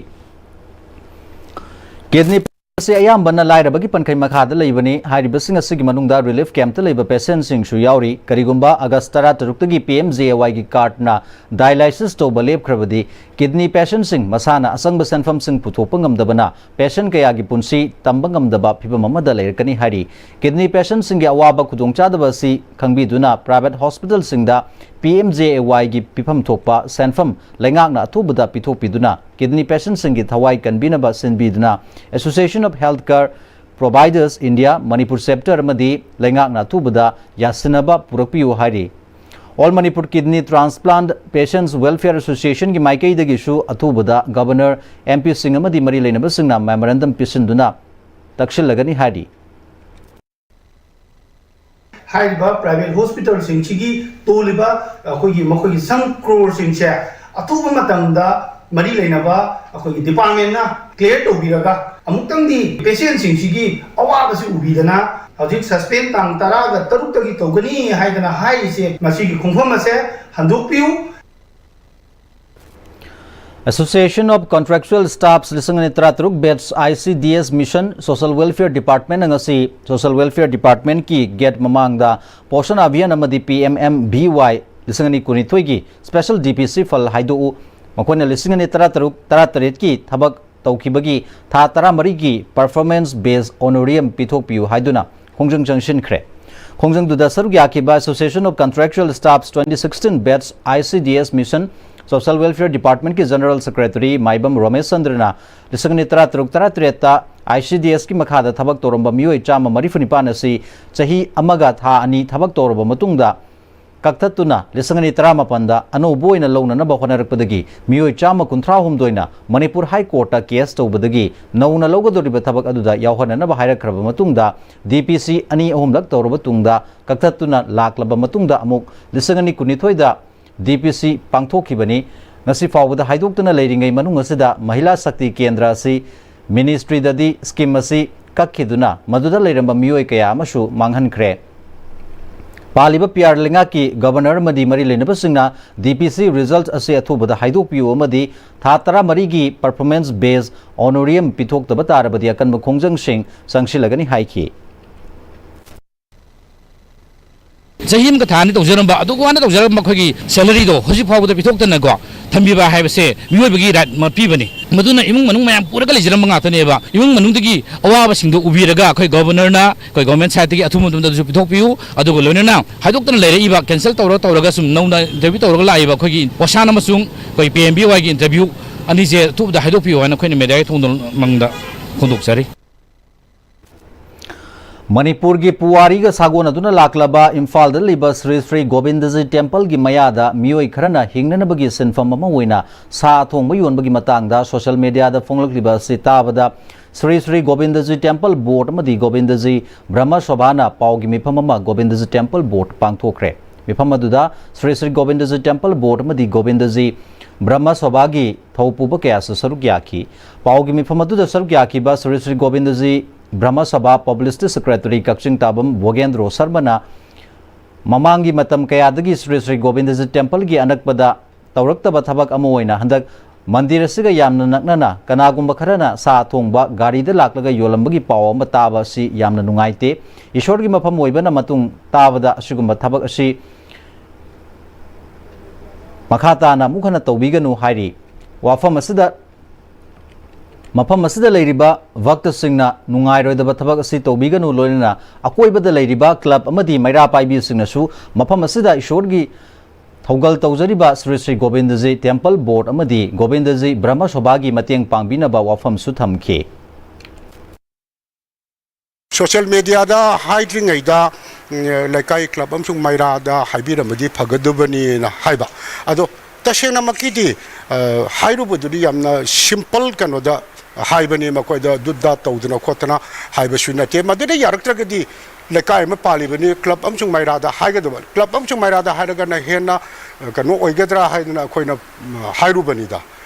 Kidney ꯑꯁꯤ ꯑꯌꯥꯝꯕꯅ ꯂꯥꯏꯔꯕꯒꯤ ꯄꯟꯈꯩ ꯃꯈꯥꯗ ꯂꯩꯕꯅꯤ꯫ ꯍꯥꯏꯔꯤꯕꯁꯤꯡ ꯑꯁꯤꯒꯤ ꯃꯅꯨꯡꯗ relief campꯇ ꯂꯩꯕ patientꯁꯤꯡꯁꯨ ꯌꯥꯎꯔꯤ꯫ ꯀꯔꯤꯒꯨꯝꯕ ꯑꯥꯒꯁ ꯇꯔꯥꯇꯔꯨꯛꯇꯒꯤ P M J A Yꯒꯤ cardꯅ dialysis ꯇꯧꯕ ꯂꯦꯞꯈ꯭ꯔꯕꯗꯤ, kidney patientꯁꯤꯡ ꯃꯁꯥꯅ ꯑꯆꯪꯕ ꯁꯦꯟꯐꯝꯁꯤꯡ ꯄꯨꯊꯣꯛꯄ ꯉꯝꯗꯕꯅ patient ꯀꯌꯥꯒꯤ ꯄꯨꯟꯁꯤ ꯇꯝꯕ ꯉꯝꯗꯕ ꯐꯤꯚꯝ ꯑꯃꯗ ꯂꯩꯔꯛꯀꯅꯤ ꯍꯥꯏꯔꯤ꯫ Kidney patientꯁꯤꯡꯒꯤ ꯑꯋꯥꯕ ꯈꯨꯗꯣꯡꯆꯥꯗꯕ ꯑꯁꯤ ꯈꯪꯕꯤꯗꯨꯅ private hospitalꯁꯤꯡꯗ P M J A Yꯒꯤ ꯄꯤꯐꯝ ꯊꯣꯛꯄ ꯁꯦꯟꯐꯝ ꯂꯩꯉꯥꯛꯅ ꯑꯊꯨꯕꯗ ꯄꯤꯊꯣꯛꯄꯤꯗꯨꯅ kidney patientꯁꯤꯡꯒꯤ ꯊꯋꯥꯏ ꯀꯟꯕꯤꯅꯕ ꯁꯤꯟꯕꯤꯗꯨꯅ Association of Healthcare Providers India Manipur Chapter ꯑꯃꯗꯤ ꯂꯩꯉꯥꯛꯅ ꯑꯊꯨꯕꯗ ꯌꯥꯁꯤꯟꯅꯕ ꯄꯨꯔꯛꯄꯤꯌꯨ ꯍꯥꯏꯔꯤ꯫ All Manipur Kidney Transplant Patients Welfare Associationꯒꯤ ꯃꯥꯏꯀꯩꯗꯒꯤꯁꯨ ꯑꯊꯨꯕꯗ Governor, M Pꯁꯤꯡ ꯑꯃꯗꯤ ꯃꯔꯤ ꯂꯩꯅꯕꯁꯤꯡꯅ memorandum ꯄꯤꯁꯤꯟꯗꯨꯅ ꯇꯛꯁꯤꯜꯂꯒꯅꯤ ꯍꯥꯏꯔꯤ꯫ ꯍꯥꯏꯔꯤꯕ private hospitalꯁꯤꯡꯁꯤꯒꯤ ꯇꯣꯜꯂꯤꯕ ꯑꯩꯈꯣꯏꯒꯤ ꯃꯈꯣꯏꯒꯤ ꯁꯝ crore ꯁꯤꯡꯁꯦ ꯑꯊꯨꯕ ꯃꯇꯝꯗ ꯃꯔꯤ ꯂꯩꯅꯕ ꯑꯩꯈꯣꯏꯒꯤ departmentꯅ clear ꯇꯧꯕꯤꯔꯒ ꯑꯃꯨꯛꯇꯪꯗꯤ patientꯁꯤꯡꯁꯤꯒꯤ ꯑꯋꯥꯕꯁꯤ ꯎꯕꯤꯗꯅ ꯍꯧꯖꯤꯛ suspend ꯇꯥꯡ ꯇꯔꯥꯒ ꯇꯔꯨꯛꯇꯒꯤ ꯇꯧꯒꯅꯤ ꯍꯥꯏꯗꯅ ꯍꯥꯏꯔꯤꯁꯦ ꯃꯁꯤꯒꯤ ꯈꯣꯡꯐꯝ ꯑꯁꯦ ꯍꯟꯗꯣꯛꯄꯤꯌꯨ꯫ Association of Contractual Staffs ꯂꯤꯁꯤꯡ ꯑꯅꯤ ꯇꯔꯥꯇꯔꯨꯛ batch I C D S Mission Social Welfare Departmentꯅ ꯉꯁꯤ Social Welfare Departmentꯀꯤ gate ꯃꯃꯥꯡꯗ Poshan Abhiyan ꯑꯃꯗꯤ P M M V Y ꯂꯤꯁꯤꯡ ꯑꯅꯤ ꯀꯨꯟꯅꯤꯊꯣꯏꯒꯤ special D P C fund ꯍꯥꯏꯗꯣꯛꯎ ꯃꯈꯣꯏꯅ ꯂꯤꯁꯤꯡ ꯑꯅꯤ ꯇꯔꯥꯇꯔꯨꯛ ꯇꯔꯥꯇꯔꯦꯠꯀꯤ ꯊꯕꯛ ꯇꯧꯈꯤꯕꯒꯤ ꯊꯥ ꯇꯔꯥꯃꯔꯤꯒꯤ performance based honorarium ꯄꯤꯊꯣꯛꯄꯤꯌꯨ ꯍꯥꯏꯗꯨꯅ ꯈꯣꯡꯖꯪ ꯆꯪꯁꯤꯟꯈ꯭ꯔꯦ꯫ ꯈꯣꯡꯖꯪꯗꯨꯗ ꯁꯔꯨꯛ ꯌꯥꯈꯤꯕ Association of Contractual Staffs twenty sixteen batch I C D S Mission Social Welfare Departmentꯀꯤ General Secretary ꯃꯥꯏꯕꯝ ꯔꯣꯃꯦꯁ ꯆꯟꯗ꯭ꯔꯅ ꯂꯤꯁꯤꯡ ꯑꯅꯤ ꯇꯔꯥꯇꯔꯨꯛ ꯇꯔꯥꯇꯔꯦꯠꯇ I C D Sꯀꯤ ꯃꯈꯥꯗ ꯊꯕꯛ ꯇꯧꯔꯝꯕ ꯃꯤꯑꯣꯏ ꯆꯥꯝꯃ ꯃꯔꯤꯐꯨ ꯅꯤꯄꯥꯟ ꯑꯁꯤ ꯆꯍꯤ ꯑꯃꯒ ꯊꯥ ꯑꯅꯤ ꯊꯕꯛ ꯇꯧꯔꯕ ꯃꯇꯨꯡꯗ ꯀꯛꯊꯠꯇꯨꯅ ꯂꯤꯁꯤꯡ ꯑꯅꯤ ꯇꯔꯥꯃꯥꯄꯟꯗ ꯑꯅꯧꯕ ꯑꯣꯏꯅ ꯂꯧꯅꯅꯕ ꯍꯣꯠꯅꯔꯛꯄꯗꯒꯤ ꯃꯤꯑꯣꯏ ꯆꯥꯝꯃ ꯀꯨꯟꯊ꯭ꯔꯥ ꯍꯨꯝꯗꯣꯏꯅ ꯃꯅꯤꯄꯨꯔ ꯍꯥꯏ ꯀꯣꯔꯠꯇ ꯀꯦꯁ ꯇꯧꯕꯗꯒꯤ ꯅꯧꯅ ꯂꯧꯒꯗꯧꯔꯤꯕ ꯊꯕꯛ ꯑꯗꯨꯗ ꯌꯥꯎꯍꯟꯅꯅꯕ ꯍꯥꯏꯔꯛꯈ꯭ꯔꯕ ꯃꯇꯨꯡꯗ D P C ꯑꯅꯤ ꯑꯍꯨꯝꯂꯛ ꯇꯧꯔꯕ ꯇꯨꯡꯗ ꯀꯛꯊꯠꯇꯨꯅ ꯂꯥꯛꯂꯕ ꯃꯇꯨꯡꯗ ꯑꯃꯨꯛ ꯂꯤꯁꯤꯡ ꯑꯅꯤ ꯀꯨꯟꯅꯤꯊꯣꯏꯗ D P C ꯄꯥꯡꯊꯣꯛꯈꯤꯕꯅꯤ꯫ ꯉꯁꯤ ꯐꯥꯎꯕꯗ ꯍꯥꯏꯗꯣꯛꯇꯨꯅ ꯂꯩꯔꯤꯉꯩ ꯃꯅꯨꯡ ꯑꯁꯤꯗ ꯃꯍꯤꯂꯥ ꯁꯛꯇꯤ ꯀꯦꯟꯗ꯭ꯔ ꯑꯁꯤ ꯃꯤꯅꯤꯁꯇ꯭ꯔꯤꯗꯗꯤ ꯁ꯭ꯀꯤꯝ ꯑꯁꯤ ꯀꯛꯈꯤꯗꯨꯅ ꯃꯗꯨꯗ ꯂꯩꯔꯝꯕ ꯃꯤꯑꯣꯏ ꯀꯌꯥ ꯑꯃꯁꯨ ꯃꯥꯡꯍꯟꯈ꯭ꯔꯦ꯫ ꯄꯥꯜꯂꯤꯕ ꯄꯤꯌꯥꯔ ꯂꯩꯉꯥꯛꯀꯤ ꯒꯕꯔꯅꯔ ꯑꯃꯗꯤ ꯃꯔꯤ ꯂꯩꯅꯕꯁꯤꯡꯅ D P C ꯔꯤꯖꯜꯠ ꯑꯁꯤ ꯑꯊꯨꯕꯗ ꯍꯥꯏꯗꯣꯛꯄꯤꯌꯨ ꯑꯃꯗꯤ ꯊꯥ ꯇꯔꯥꯃꯔꯤꯒꯤ performance based honorarium ꯄꯤꯊꯣꯛꯇꯕ ꯇꯥꯔꯕꯗꯤ ꯑꯀꯟꯕ ꯈꯣꯡꯖꯪꯁꯤꯡ ꯆꯪꯁꯤꯜꯂꯒꯅꯤ ꯍꯥꯏꯈꯤ꯫ ꯆꯍꯤ ꯑꯃꯒ ꯊꯥ ꯑꯅꯤ ꯇꯧꯖꯔꯝꯕ, ꯑꯗꯨꯒ ꯋꯥꯅ ꯇꯧꯖꯔꯝꯕ ꯑꯩꯈꯣꯏꯒꯤ ꯁꯦꯂꯔꯤꯗꯣ ꯍꯧꯖꯤꯛ ꯐꯥꯎꯕꯗ ꯄꯤꯊꯣꯛꯇꯅꯀꯣ ꯊꯝꯕꯤꯕ ꯍꯥꯏꯕꯁꯦ ꯃꯤꯑꯣꯏꯕꯒꯤ ꯔꯥꯏꯠ ꯄꯤꯕꯅꯤ꯫ ꯃꯗꯨꯅ ꯏꯃꯨꯡ ꯃꯅꯨꯡ ꯃꯌꯥꯝ ꯄꯨꯔꯒ ꯂꯩꯖꯔꯝꯕ ꯉꯥꯛꯇꯅꯦꯕ꯫ ꯏꯃꯨꯡ ꯃꯅꯨꯡꯗꯒꯤ ꯑꯋꯥꯕꯁꯤꯡꯗꯣ ꯎꯕꯤꯔꯒ ꯑꯩꯈꯣꯏ ꯒꯣꯕꯔꯅꯔꯅ ꯑꯩꯈꯣꯏ ꯒꯣꯔꯃꯦꯟ ꯁꯥꯏꯠꯇꯒꯤ ꯑꯊꯨꯕ ꯃꯇꯝꯗ ꯑꯗꯨꯁꯨ ꯄꯤꯊꯣꯛꯄꯤꯌꯨ꯫ ꯑꯗꯨꯒ ꯂꯣꯏꯅꯅ ꯍꯥꯏꯗꯣꯛꯇꯅ ꯂꯩꯔꯛꯏꯕ, ꯀꯦꯟꯁꯦꯜ ꯇꯧꯔ ꯇꯧꯔꯒ ꯁꯨꯝ ꯅꯧꯅ ꯏꯟꯇꯔꯚ꯭ꯌꯨ ꯇꯧꯔꯒ ꯂꯥꯛꯏꯕ ꯑꯩꯈꯣꯏꯒꯤ ꯑꯣꯁꯥꯟ ꯑꯃꯁꯨꯡ ꯑꯩꯈꯣꯏ P M B Y ꯒꯤ ꯏꯟꯇꯔꯚ꯭ꯌꯨ ꯑꯅꯤꯁꯦ ꯑꯊꯨꯕꯗ ꯍꯥꯏꯗꯣꯛꯄꯤꯌꯨ ꯍꯥꯏꯅ ꯑꯩꯈꯣꯏꯅ ꯃꯦꯗꯤꯌꯥꯒꯤ ꯊꯣꯡꯗ ꯃꯪꯗ ꯐꯣꯡꯗꯣꯛꯆꯔꯤ꯫ ꯃꯅꯤꯄꯨꯔꯒꯤ ꯄꯨꯋꯥꯔꯤꯒ ꯁꯥꯒꯣꯟꯅꯗꯨꯅ ꯂꯥꯛꯂꯕ ꯏꯝꯐꯥꯜꯗ ꯂꯩꯕ ꯁ꯭ꯔꯤ ꯁ꯭ꯔꯤ ꯒꯣꯕꯤꯟꯗꯖꯤ ꯇꯦꯝꯄꯜꯒꯤ ꯃꯌꯥꯗ ꯃꯤꯑꯣꯏ ꯈꯔꯅ ꯍꯤꯡꯅꯅꯕꯒꯤ ꯁꯤꯟꯐꯝ ꯑꯃ ꯑꯣꯏꯅ ꯁꯥ ꯑꯊꯣꯡꯕ ꯌꯣꯟꯕꯒꯤ ꯃꯇꯥꯡꯗ ꯁꯣꯁꯤꯌꯦꯜ ꯃꯤꯗꯤꯌꯥꯗ ꯐꯣꯡꯂꯛꯂꯤꯕ ꯑꯁꯤ ꯇꯥꯕꯗ ꯁ꯭ꯔꯤ ꯁ꯭ꯔꯤ ꯒꯣꯕꯤꯟꯗꯖꯤ ꯇꯦꯝꯄꯜ ꯕꯣꯔꯗ ꯑꯃꯗꯤ ꯒꯣꯕꯤꯟꯗꯖꯤ ꯕ꯭ꯔꯍꯃ ꯁꯣꯚꯥꯅ ꯄꯥꯎꯒꯤ ꯃꯤꯐꯝ ꯑꯃ ꯒꯣꯕꯤꯟꯗꯖꯤ ꯇꯦꯝꯄꯜ ꯕꯣꯔꯗ ꯄꯥꯡꯊꯣꯛꯈ꯭ꯔꯦ꯫ ꯃꯤꯐꯝ ꯑꯗꯨꯗ ꯁ꯭ꯔꯤ ꯁ꯭ꯔꯤ ꯒꯣꯕꯤꯟꯗꯖꯤ ꯇꯦꯝꯄꯜ ꯕꯣꯔꯗ ꯑꯃꯗꯤ ꯒꯣꯕꯤꯟꯗꯖꯤ ꯕ꯭ꯔꯍꯃ ꯁꯣꯚꯥꯒꯤ ꯊꯧꯄꯨꯕ ꯀꯌꯥꯁꯨ ꯁꯔꯨꯛ ꯌꯥꯈꯤ꯫ ꯄꯥꯎꯒꯤ ꯃꯤꯐꯝ ꯑꯗꯨꯗ ꯁꯔꯨꯛ ꯌꯥꯈꯤꯕ ꯁ꯭ꯔꯤ ꯁ꯭ꯔꯤ ꯒꯣꯕꯤꯟꯗꯖꯤ ꯕ꯭ꯔꯍꯃ ꯁꯚꯥ ꯄꯕ꯭ꯂꯤꯁꯤꯇꯤ ꯁꯦꯀ꯭ꯔꯦꯇꯔꯤ ꯀꯛꯆꯤꯡ ꯇꯥꯕꯝ ꯚꯣꯒꯦꯟꯗ꯭ꯔꯣ ꯁꯔꯃꯅ ꯃꯃꯥꯡꯒꯤ ꯃꯇꯝ ꯀꯌꯥꯗꯒꯤ ꯁ꯭ꯔꯤ ꯁ꯭ꯔꯤ ꯒꯣꯕꯤꯟꯗꯖꯤ ꯇꯦꯝꯄꯜꯒꯤ ꯑꯅꯛꯄꯗ ꯇꯧꯔꯛꯇꯕ ꯊꯕꯛ ꯑꯃ ꯑꯣꯏꯅ ꯍꯟꯗꯛ ꯃꯟꯗꯤꯔ ꯑꯁꯤꯒ ꯌꯥꯝꯅ ꯅꯛꯅꯅ ꯀꯅꯥꯒꯨꯝꯕ ꯈꯔꯅ ꯁꯥ ꯊꯣꯡꯕ ꯒꯥꯔꯤꯗ ꯂꯥꯛꯂꯒ ꯌꯣꯜꯂꯝꯕꯒꯤ ꯄꯥꯎ ꯑꯃ ꯇꯥꯕ ꯑꯁꯤ ꯌꯥꯝꯅ ꯅꯨꯡꯉꯥꯏꯇꯦ꯫ ꯏꯁꯣꯔꯒꯤ ꯃꯐꯝ ꯑꯣꯏꯕꯅ ꯃꯇꯨꯡ ꯇꯥꯕꯗ ꯑꯁꯤꯒꯨꯝꯕ ꯊꯕꯛ ꯑꯁꯤ ꯃꯈꯥ ꯇꯥꯅ ꯑꯃꯨꯛ ꯍꯟꯅ ꯇꯧꯕꯤꯒꯅꯨ ꯍꯥꯏꯔꯤ꯫ ꯋꯥꯐꯝ ꯑꯁꯤꯗ, ꯃꯐꯝ ꯑꯁꯤꯗ ꯂꯩꯔꯤꯕ ꯚꯛꯇꯁꯤꯡꯅ ꯅꯨꯡꯉꯥꯏꯔꯣꯏꯗꯕ ꯊꯕꯛ ꯑꯁꯤ ꯇꯧꯕꯤꯒꯅꯨ, ꯂꯣꯏꯅꯅ ꯑꯀꯣꯏꯕꯗ ꯂꯩꯔꯤꯕ ꯀ꯭ꯂꯕ ꯑꯃꯗꯤ ꯃꯩꯔꯥ ꯄꯥꯏꯕꯤꯁꯤꯡꯅꯁꯨ ꯃꯐꯝ ꯑꯁꯤꯗ ꯏꯁꯣꯔꯒꯤ ꯊꯧꯒꯜ ꯇꯧꯖꯔꯤꯕ ꯁ꯭ꯔꯤ ꯁ꯭ꯔꯤ ꯒꯣꯕꯤꯟꯗꯖꯤ ꯇꯦꯝꯄꯜ ꯕꯣꯔꯗ ꯑꯃꯗꯤ ꯒꯣꯕꯤꯟꯗꯖꯤ ꯕ꯭ꯔꯍꯃ ꯁꯣꯚꯥꯒꯤ ꯃꯇꯦꯡ ꯄꯥꯡꯕꯤꯅꯕ ꯋꯥꯐꯝꯁꯨ ꯊꯝꯈꯤ꯫ ꯁꯣꯁꯤꯌꯦꯜ ꯃꯦꯗꯤꯌꯥꯗ ꯍꯥꯏꯗ꯭ꯔꯤꯉꯩꯗ, ꯎꯝ, ꯂꯩꯀꯥꯏ ꯀ꯭ꯂꯕ ꯑꯃꯁꯨꯡ ꯃꯩꯔꯥꯗ ꯍꯥꯏꯕꯤꯔꯝꯃꯗꯤ ꯐꯒꯗꯕꯅꯤꯅ ꯍꯥꯏꯕ꯫ ꯑꯗꯣ ꯇꯁꯦꯡꯅꯃꯛꯀꯤꯗꯤ, ꯑ, ꯍꯥꯏꯔꯨꯕꯗꯨꯗꯤ ꯌꯥꯝꯅ ꯁꯤꯝꯄꯜ ꯀꯩꯅꯣꯗ ꯍꯥꯏꯕꯅꯤ, ꯃꯈꯣꯏꯗ ꯗꯨꯠ ꯗꯥꯠ ꯇꯧꯗꯅ ꯈꯣꯠꯇꯅ ꯍꯥꯏꯕꯁꯨ ꯅꯠꯇꯦ꯫ ꯃꯗꯨꯗ ꯌꯥꯔꯛꯇ꯭ꯔꯒꯗꯤ ꯂꯩꯀꯥꯏ ꯑꯃ ꯄꯥꯜꯂꯤꯕꯅꯤ, ꯀ꯭ꯂꯕ ꯑꯃꯁꯨꯡ ꯃꯩꯔꯥꯗ ꯍꯥꯏꯒꯗꯕ꯫ ꯀ꯭ꯂꯕ ꯑꯃꯁꯨꯡ ꯃꯩꯔꯥꯗ ꯍꯥꯏꯔꯒꯅ ꯍꯦꯟꯅ, ꯑ, ꯀꯩꯅꯣ ꯑꯣꯏꯒꯗ꯭ꯔꯥ ꯍꯥꯏꯗꯅ ꯑꯩꯈꯣꯏꯅ, ꯎꯝ, ꯍꯥꯏꯔꯨꯕꯅꯤꯗ꯫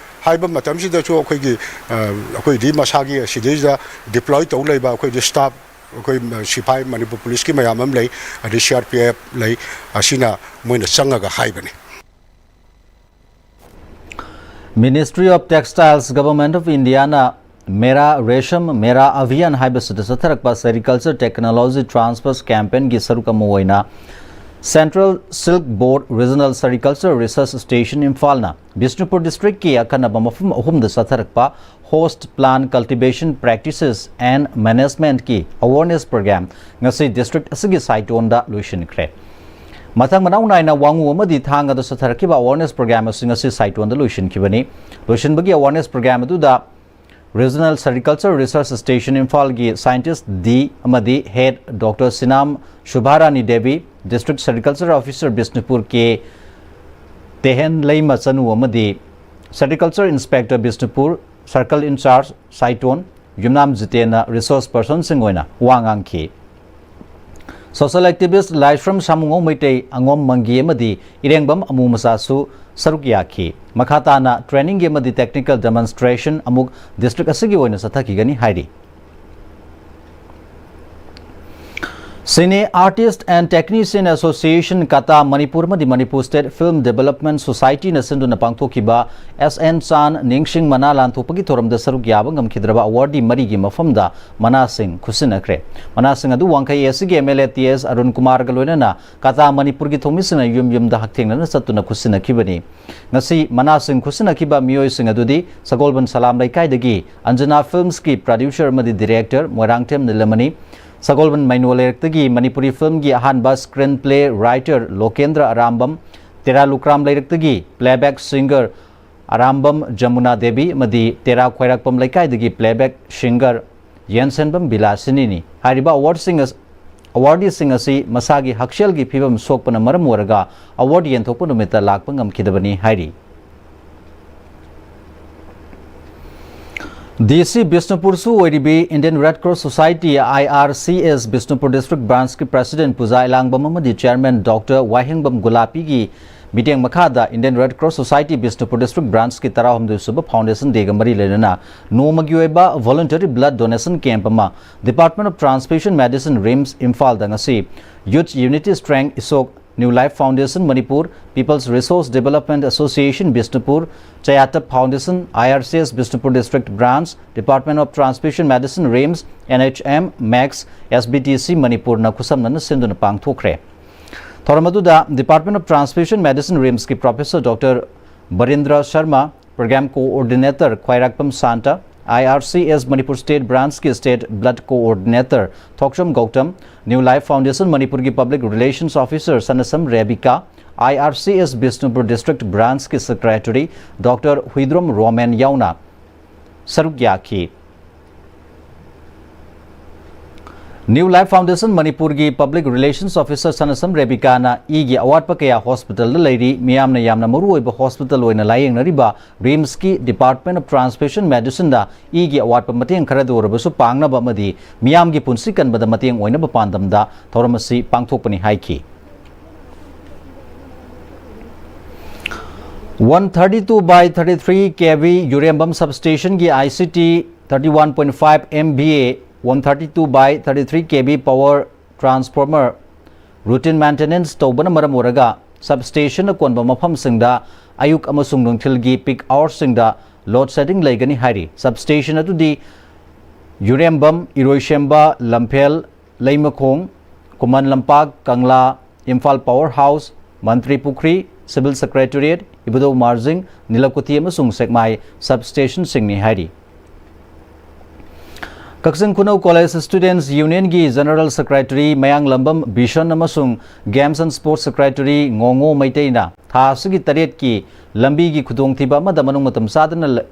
ꯍꯥꯏꯕ ꯃꯇꯝꯁꯤꯗꯁꯨ ꯑꯩꯈꯣꯏꯒꯤ, ꯑ, ꯑꯩꯈꯣꯏꯗꯤ ꯃꯁꯥꯒꯤ ꯑꯁꯤꯗꯩꯁꯤꯗ ꯗꯤꯄ꯭ꯂꯣꯏ ꯇꯧ ꯂꯩꯕ ꯑꯩꯈꯣꯏꯗꯤ ꯁ꯭ꯇꯥꯐ, ꯑꯩꯈꯣꯏ ꯁꯤꯐꯥꯏ, ꯃꯅꯤꯄꯨꯔ ꯄꯨꯂꯤꯁꯀꯤ ꯃꯌꯥꯝ ꯑꯃ ꯂꯩ, ꯑꯗꯩ ꯁꯤ ꯑꯥꯔ ꯄꯤ ꯑꯦꯐ ꯂꯩ, ꯑꯁꯤꯅ ꯃꯣꯏꯅ ꯆꯪꯉꯒ ꯍꯥꯏꯕꯅꯤ꯫ Ministry of Textiles, Government of Indiaꯅ ꯃꯦꯔꯥ ꯔꯦꯁꯝ ꯃꯦꯔꯥ ꯑꯚꯤꯌꯥꯟ ꯍꯥꯏꯕꯁꯤꯗ ꯆꯠꯊꯔꯛꯄ Sericulture Technology Transfers Campaignꯒꯤ ꯁꯔꯨꯛ ꯑꯃ ꯑꯣꯏꯅ Central Silk Board Regional Sericulture Research Station ꯏꯝꯐꯥꯜꯅ Bishnupur ꯗꯤꯁꯇ꯭ꯔꯤꯛꯀꯤ ꯑꯈꯟꯅꯕ ꯃꯐꯝ ꯑꯍꯨꯝꯗ ꯆꯠꯊꯔꯛꯄ Host Plant Cultivation Practices and Managementꯀꯤ awareness program ꯉꯁꯤ ꯗꯤꯁꯇ꯭ꯔꯤꯛ ꯑꯁꯤꯒꯤ ꯁꯥꯏꯇꯣꯟꯗ ꯂꯣꯏꯁꯤꯟꯈ꯭ꯔꯦ꯫ ꯃꯊꯪ ꯃꯅꯥꯎ ꯅꯥꯏꯅ ꯋꯥꯉꯨ ꯑꯃꯗꯤ ꯊꯥꯡꯒꯗ ꯆꯠꯊꯔꯛꯈꯤꯕ awareness program ꯑꯁꯤ ꯉꯁꯤ ꯁꯥꯏꯇꯣꯟꯗ ꯂꯣꯏꯁꯤꯟꯈꯤꯕꯅꯤ꯫ ꯂꯣꯏꯁꯤꯟꯕꯒꯤ awareness program ꯑꯗꯨꯗ Regional Sericulture Research Station ꯏꯝꯐꯥꯜꯒꯤ scientist D ꯑꯃꯗꯤ head Doctor ꯁꯤꯅꯥꯝ ꯁꯨꯚꯥꯔꯥꯅꯤ Devi, District Sericulture Officer Bishnupur ꯀꯦ ꯇꯦꯍꯦꯟ ꯂꯩꯃ ꯆꯅꯨ ꯑꯃꯗꯤ Sericulture Inspector Bishnupur, Circle in Charge ꯁꯥꯏꯇꯣꯟ Yumnam ꯖꯤꯇꯦꯟꯅ resource personꯁꯤꯡ ꯑꯣꯏꯅ ꯋꯥ ꯉꯥꯡꯈꯤ꯫ Social activist ꯂꯥꯏꯁ꯭ꯔꯝ ꯁꯥꯃꯨꯉꯧ ꯃꯩꯇꯩ, ꯑꯉꯣꯝ ꯃꯪꯒꯤ ꯑꯃꯗꯤ ꯏꯔꯦꯡꯕꯝ ꯑꯃꯨ ꯃꯆꯥꯁꯨ ꯁꯔꯨꯛ ꯌꯥꯈꯤ꯫ ꯃꯈꯥ ꯇꯥꯅ trainingꯒꯤ ꯑꯃꯗꯤ technical demonstration ꯑꯃꯨꯛ ꯗꯤꯁꯇ꯭ꯔꯤꯛ ꯑꯁꯤꯒꯤ ꯑꯣꯏꯅ ꯆꯠꯊꯈꯤꯒꯅꯤ ꯍꯥꯏꯔꯤ꯫ Cine Artist and Technician Association, ꯀꯥꯇꯥ Manipur ꯑꯃꯗꯤ Manipur State Film Development Society ꯅ ꯁꯤꯟꯗꯨꯅ ꯄꯥꯡꯊꯣꯛꯈꯤꯕ ꯑꯦꯁ ꯑꯦꯟ ꯆꯥꯟ ꯅꯤꯡꯁꯤꯡ ꯃꯅꯥ ꯂꯥꯟꯊꯣꯛꯄꯒꯤ ꯊꯧꯔꯝꯗ ꯁꯔꯨꯛ ꯌꯥꯕ ꯉꯝꯈꯤꯗ꯭ꯔꯕ awardee ꯃꯔꯤꯒꯤ ꯃꯐꯝꯗ ꯃꯅꯥꯁꯤꯡ ꯈꯨꯠꯁꯤꯟꯅꯈ꯭ꯔꯦ꯫ ꯃꯅꯥꯁꯤꯡ ꯑꯗꯨ ꯋꯥꯡꯈꯩ ꯑꯦ ꯁꯤꯒꯤ ꯑꯦꯝ ꯑꯦꯜ ꯑꯦ ꯇꯤ ꯑꯦꯁ ꯑꯔꯨꯟ ꯀꯨꯃꯥꯔꯒ ꯂꯣꯏꯅꯅ ꯀꯥꯇꯥ ꯃꯅꯤꯄꯨꯔꯒꯤ ꯊꯧꯃꯤꯁꯤꯡꯅ ꯌꯨꯝ ꯌꯨꯝꯗ ꯍꯛꯊꯦꯡꯅꯅ ꯆꯠꯇꯨꯅ ꯈꯨꯠꯁꯤꯟꯅꯈꯤꯕꯅꯤ꯫ ꯉꯁꯤ ꯃꯅꯥꯁꯤꯡ ꯈꯨꯠꯁꯤꯟꯅꯈꯤꯕ ꯃꯤꯑꯣꯏꯁꯤꯡ ꯑꯗꯨꯗꯤ ꯁꯒꯣꯜꯕꯟ ꯁꯂꯥꯝ ꯂꯩꯀꯥꯏꯗꯒꯤ ꯑꯟꯖꯅꯥ Films ꯀꯤ producer ꯑꯃꯗꯤ director ꯃꯣꯏꯔꯥꯡꯊꯦꯝ ꯅꯤꯂꯃꯅꯤ, ꯁꯒꯣꯜꯕꯟ ꯃꯩꯅꯣ ꯂꯩꯔꯛꯇꯒꯤ ꯃꯅꯤꯄꯨꯔꯤ film ꯒꯤ ꯑꯍꯥꯟꯕ screenplay writer ꯂꯣꯀꯦꯟꯗ꯭ꯔ ꯑꯔꯥꯝꯕꯝ, ꯇꯦꯔꯥ ꯂꯨꯀ꯭ꯔꯥꯝ ꯂꯩꯔꯛꯇꯒꯤ playback singer ꯑꯔꯥꯝꯕꯝ ꯖꯃꯨꯅꯥ ꯗꯦꯕꯤ ꯑꯃꯗꯤ ꯇꯦꯔꯥ ꯈ꯭ꯋꯥꯏꯔꯥꯛꯄꯝ ꯂꯩꯀꯥꯏꯗꯒꯤ playback singer ꯌꯦꯟꯁꯦꯟꯕꯝ ꯕꯤꯂꯥꯁꯤꯅꯤꯅꯤ꯫ ꯍꯥꯏꯔꯤꯕ awardꯁꯤꯡ ꯑꯁ-, awardee ꯁꯤꯡ ꯑꯁꯤ ꯃꯁꯥꯒꯤ ꯍꯛꯁꯦꯜꯒꯤ ꯐꯤꯕꯝ ꯁꯣꯛꯄꯅ ꯃꯔꯝ ꯑꯣꯏꯔꯒ award ꯌꯦꯟꯊꯣꯛꯄ ꯅꯨꯃꯤꯠꯇ ꯂꯥꯛꯄ ꯉꯝꯈꯤꯗꯕꯅꯤ ꯍꯥꯏꯔꯤ꯫ ꯗꯤ ꯁꯤ ꯕꯤꯁꯅꯨꯄꯨꯔꯁꯨ ꯑꯣꯏꯔꯤꯕꯤ Indian Red Cross Society, I R C S, Bishnupur district branch ꯀꯤ president ꯄꯨꯖꯥ ꯏꯂꯥꯡꯕꯝ ꯑꯃꯗꯤ chairman ꯗꯣꯛꯇꯔ ꯋꯥꯍꯦꯡꯕꯝ ꯒꯨꯂꯥꯄꯤꯒꯤ ꯃꯤꯠꯌꯦꯡ ꯃꯈꯥꯗ Indian Red Cross Society Bishnupur district branch ꯀꯤ ꯇꯔꯥꯍꯨꯝꯗꯣꯏ ꯁꯨꯕ foundation day ꯒ ꯃꯔꯤ ꯂꯩꯅꯅ ꯅꯣꯡꯃꯒꯤ ꯑꯣꯏꯕ voluntary blood donation camp ꯑꯃ Department of Transfusion Medicine, RIMS, ꯏꯝꯐꯥꯜꯗ ꯉꯁꯤ Youth Unity Strength, ꯏꯁꯣꯛ, New Life Foundation Manipur, People's Resource Development Association Bishnupur, Chayatap Foundation, I R C S Bishnupur District Branch, Department of Transfusion Medicine, RIMS, N H M, MACS, S B T C Manipur ꯅ ꯈꯨꯠꯁꯝꯅꯅ ꯁꯤꯟꯗꯨꯅ ꯄꯥꯡꯊꯣꯛꯈ꯭ꯔꯦ꯫ ꯊꯧꯔꯝ ꯑꯗꯨꯗ Department of Transfusion Medicine, RIMS ꯀꯤ professor doctor Barindra Sharma, program coordinator Khwairakpam Shanta, I R C S Manipur State Branch ꯀꯤ state blood coordinator Thokchom Gautam, New Life Foundation ꯃꯅꯤꯄꯨꯔꯒꯤ public relations officer Sanasam Rebika, I R C S Bishnupur District Branch ꯀꯤ secretary doctor Huidrom Romen ꯌꯥꯎꯅ ꯁꯔꯨꯛ ꯌꯥꯈꯤ꯫ New Life Foundation ꯃꯅꯤꯄꯨꯔꯒꯤ public relations officer ꯁꯅꯁꯝ ꯔꯦꯕꯤꯀꯥꯅ ꯏꯒꯤ ꯑꯋꯥꯠꯄ ꯀꯌꯥ hospital ꯗ ꯂꯩꯔꯤ, ꯃꯤꯌꯥꯝꯅ ꯌꯥꯝꯅ ꯃꯔꯨꯑꯣꯏꯕ hospital ꯑꯣꯏꯅ ꯂꯥꯌꯦꯡꯅꯔꯤꯕ RIMS ꯀꯤ Department of Transfusion Medicine ꯗ ꯏꯒꯤ ꯑꯋꯥꯠꯄ ꯃꯇꯦꯡ ꯈꯔꯗ ꯑꯣꯏꯔꯕꯁꯨ ꯄꯥꯡꯅꯕ ꯑꯃꯗꯤ ꯃꯤꯌꯥꯝꯒꯤ ꯄꯨꯟꯁꯤ ꯀꯟꯕꯗ ꯃꯇꯦꯡ ꯑꯣꯏꯅꯕ ꯄꯥꯟꯗꯝꯗ ꯊꯧꯔꯝ ꯑꯁꯤ ꯄꯥꯡꯊꯣꯛꯄꯅꯤ ꯍꯥꯏꯈꯤ꯫ One thirty two by thirty three K V ꯌꯨꯔꯦꯝꯕꯝ substation ꯒꯤ I C T thirty one point five M V A, one thirty two by thirty three K V power transformer routine maintenance ꯇꯧꯕꯅ ꯃꯔꯝ ꯑꯣꯏꯔꯒ substation ꯅ ꯀꯣꯟꯕ ꯃꯐꯝꯁꯤꯡꯗ ꯑꯌꯨꯛ ꯑꯃꯁꯨꯡ ꯅꯨꯡꯊꯤꯜꯒꯤ peak hour ꯁꯤꯡꯗ load shedding ꯂꯩꯒꯅꯤ ꯍꯥꯏꯔꯤ꯫ Substation ꯑꯗꯨꯗꯤ ꯌꯨꯔꯦꯝꯕꯝ, ꯏꯔꯣꯏꯁꯦꯝꯕ, ꯂꯝꯐꯦꯜ, ꯂꯩꯃꯈꯣꯡ, ꯈꯨꯃꯟ ꯂꯝꯄꯥꯛ, ꯀꯪꯂꯥ, ꯏꯝꯐꯥꯜ power house, ꯃꯟꯇ꯭ꯔꯤ ꯄꯨꯈ꯭ꯔꯤ, civil secretariat, ꯏꯕꯨꯙꯧ ꯃꯥꯔꯖꯤꯡ, ꯅꯤꯂꯀꯨꯊꯤ ꯑꯃꯁꯨꯡ ꯁꯦꯛꯃꯥꯏ substation ꯁꯤꯡꯅꯤ ꯍꯥꯏꯔꯤ꯫ ꯀꯛꯆꯤꯡ ꯈꯨꯅꯧ College Students Union ꯒꯤ General Secretary ꯃꯌꯥꯡꯂꯝꯕꯝ ꯕꯤꯁꯟ ꯑꯃꯁꯨꯡ Games and Sports Secretary ꯉꯣꯉꯣ ꯃꯩꯇꯩꯅ ꯊꯥ ꯑꯁꯤꯒꯤ ꯇꯔꯦꯠꯀꯤ ꯂꯝꯕꯤꯒꯤ ꯈꯨꯗꯣꯡꯊꯤꯕ ꯑꯃꯗ ꯃꯅꯨꯡ ꯃꯇꯝ ꯆꯥꯗꯅ ꯂ-,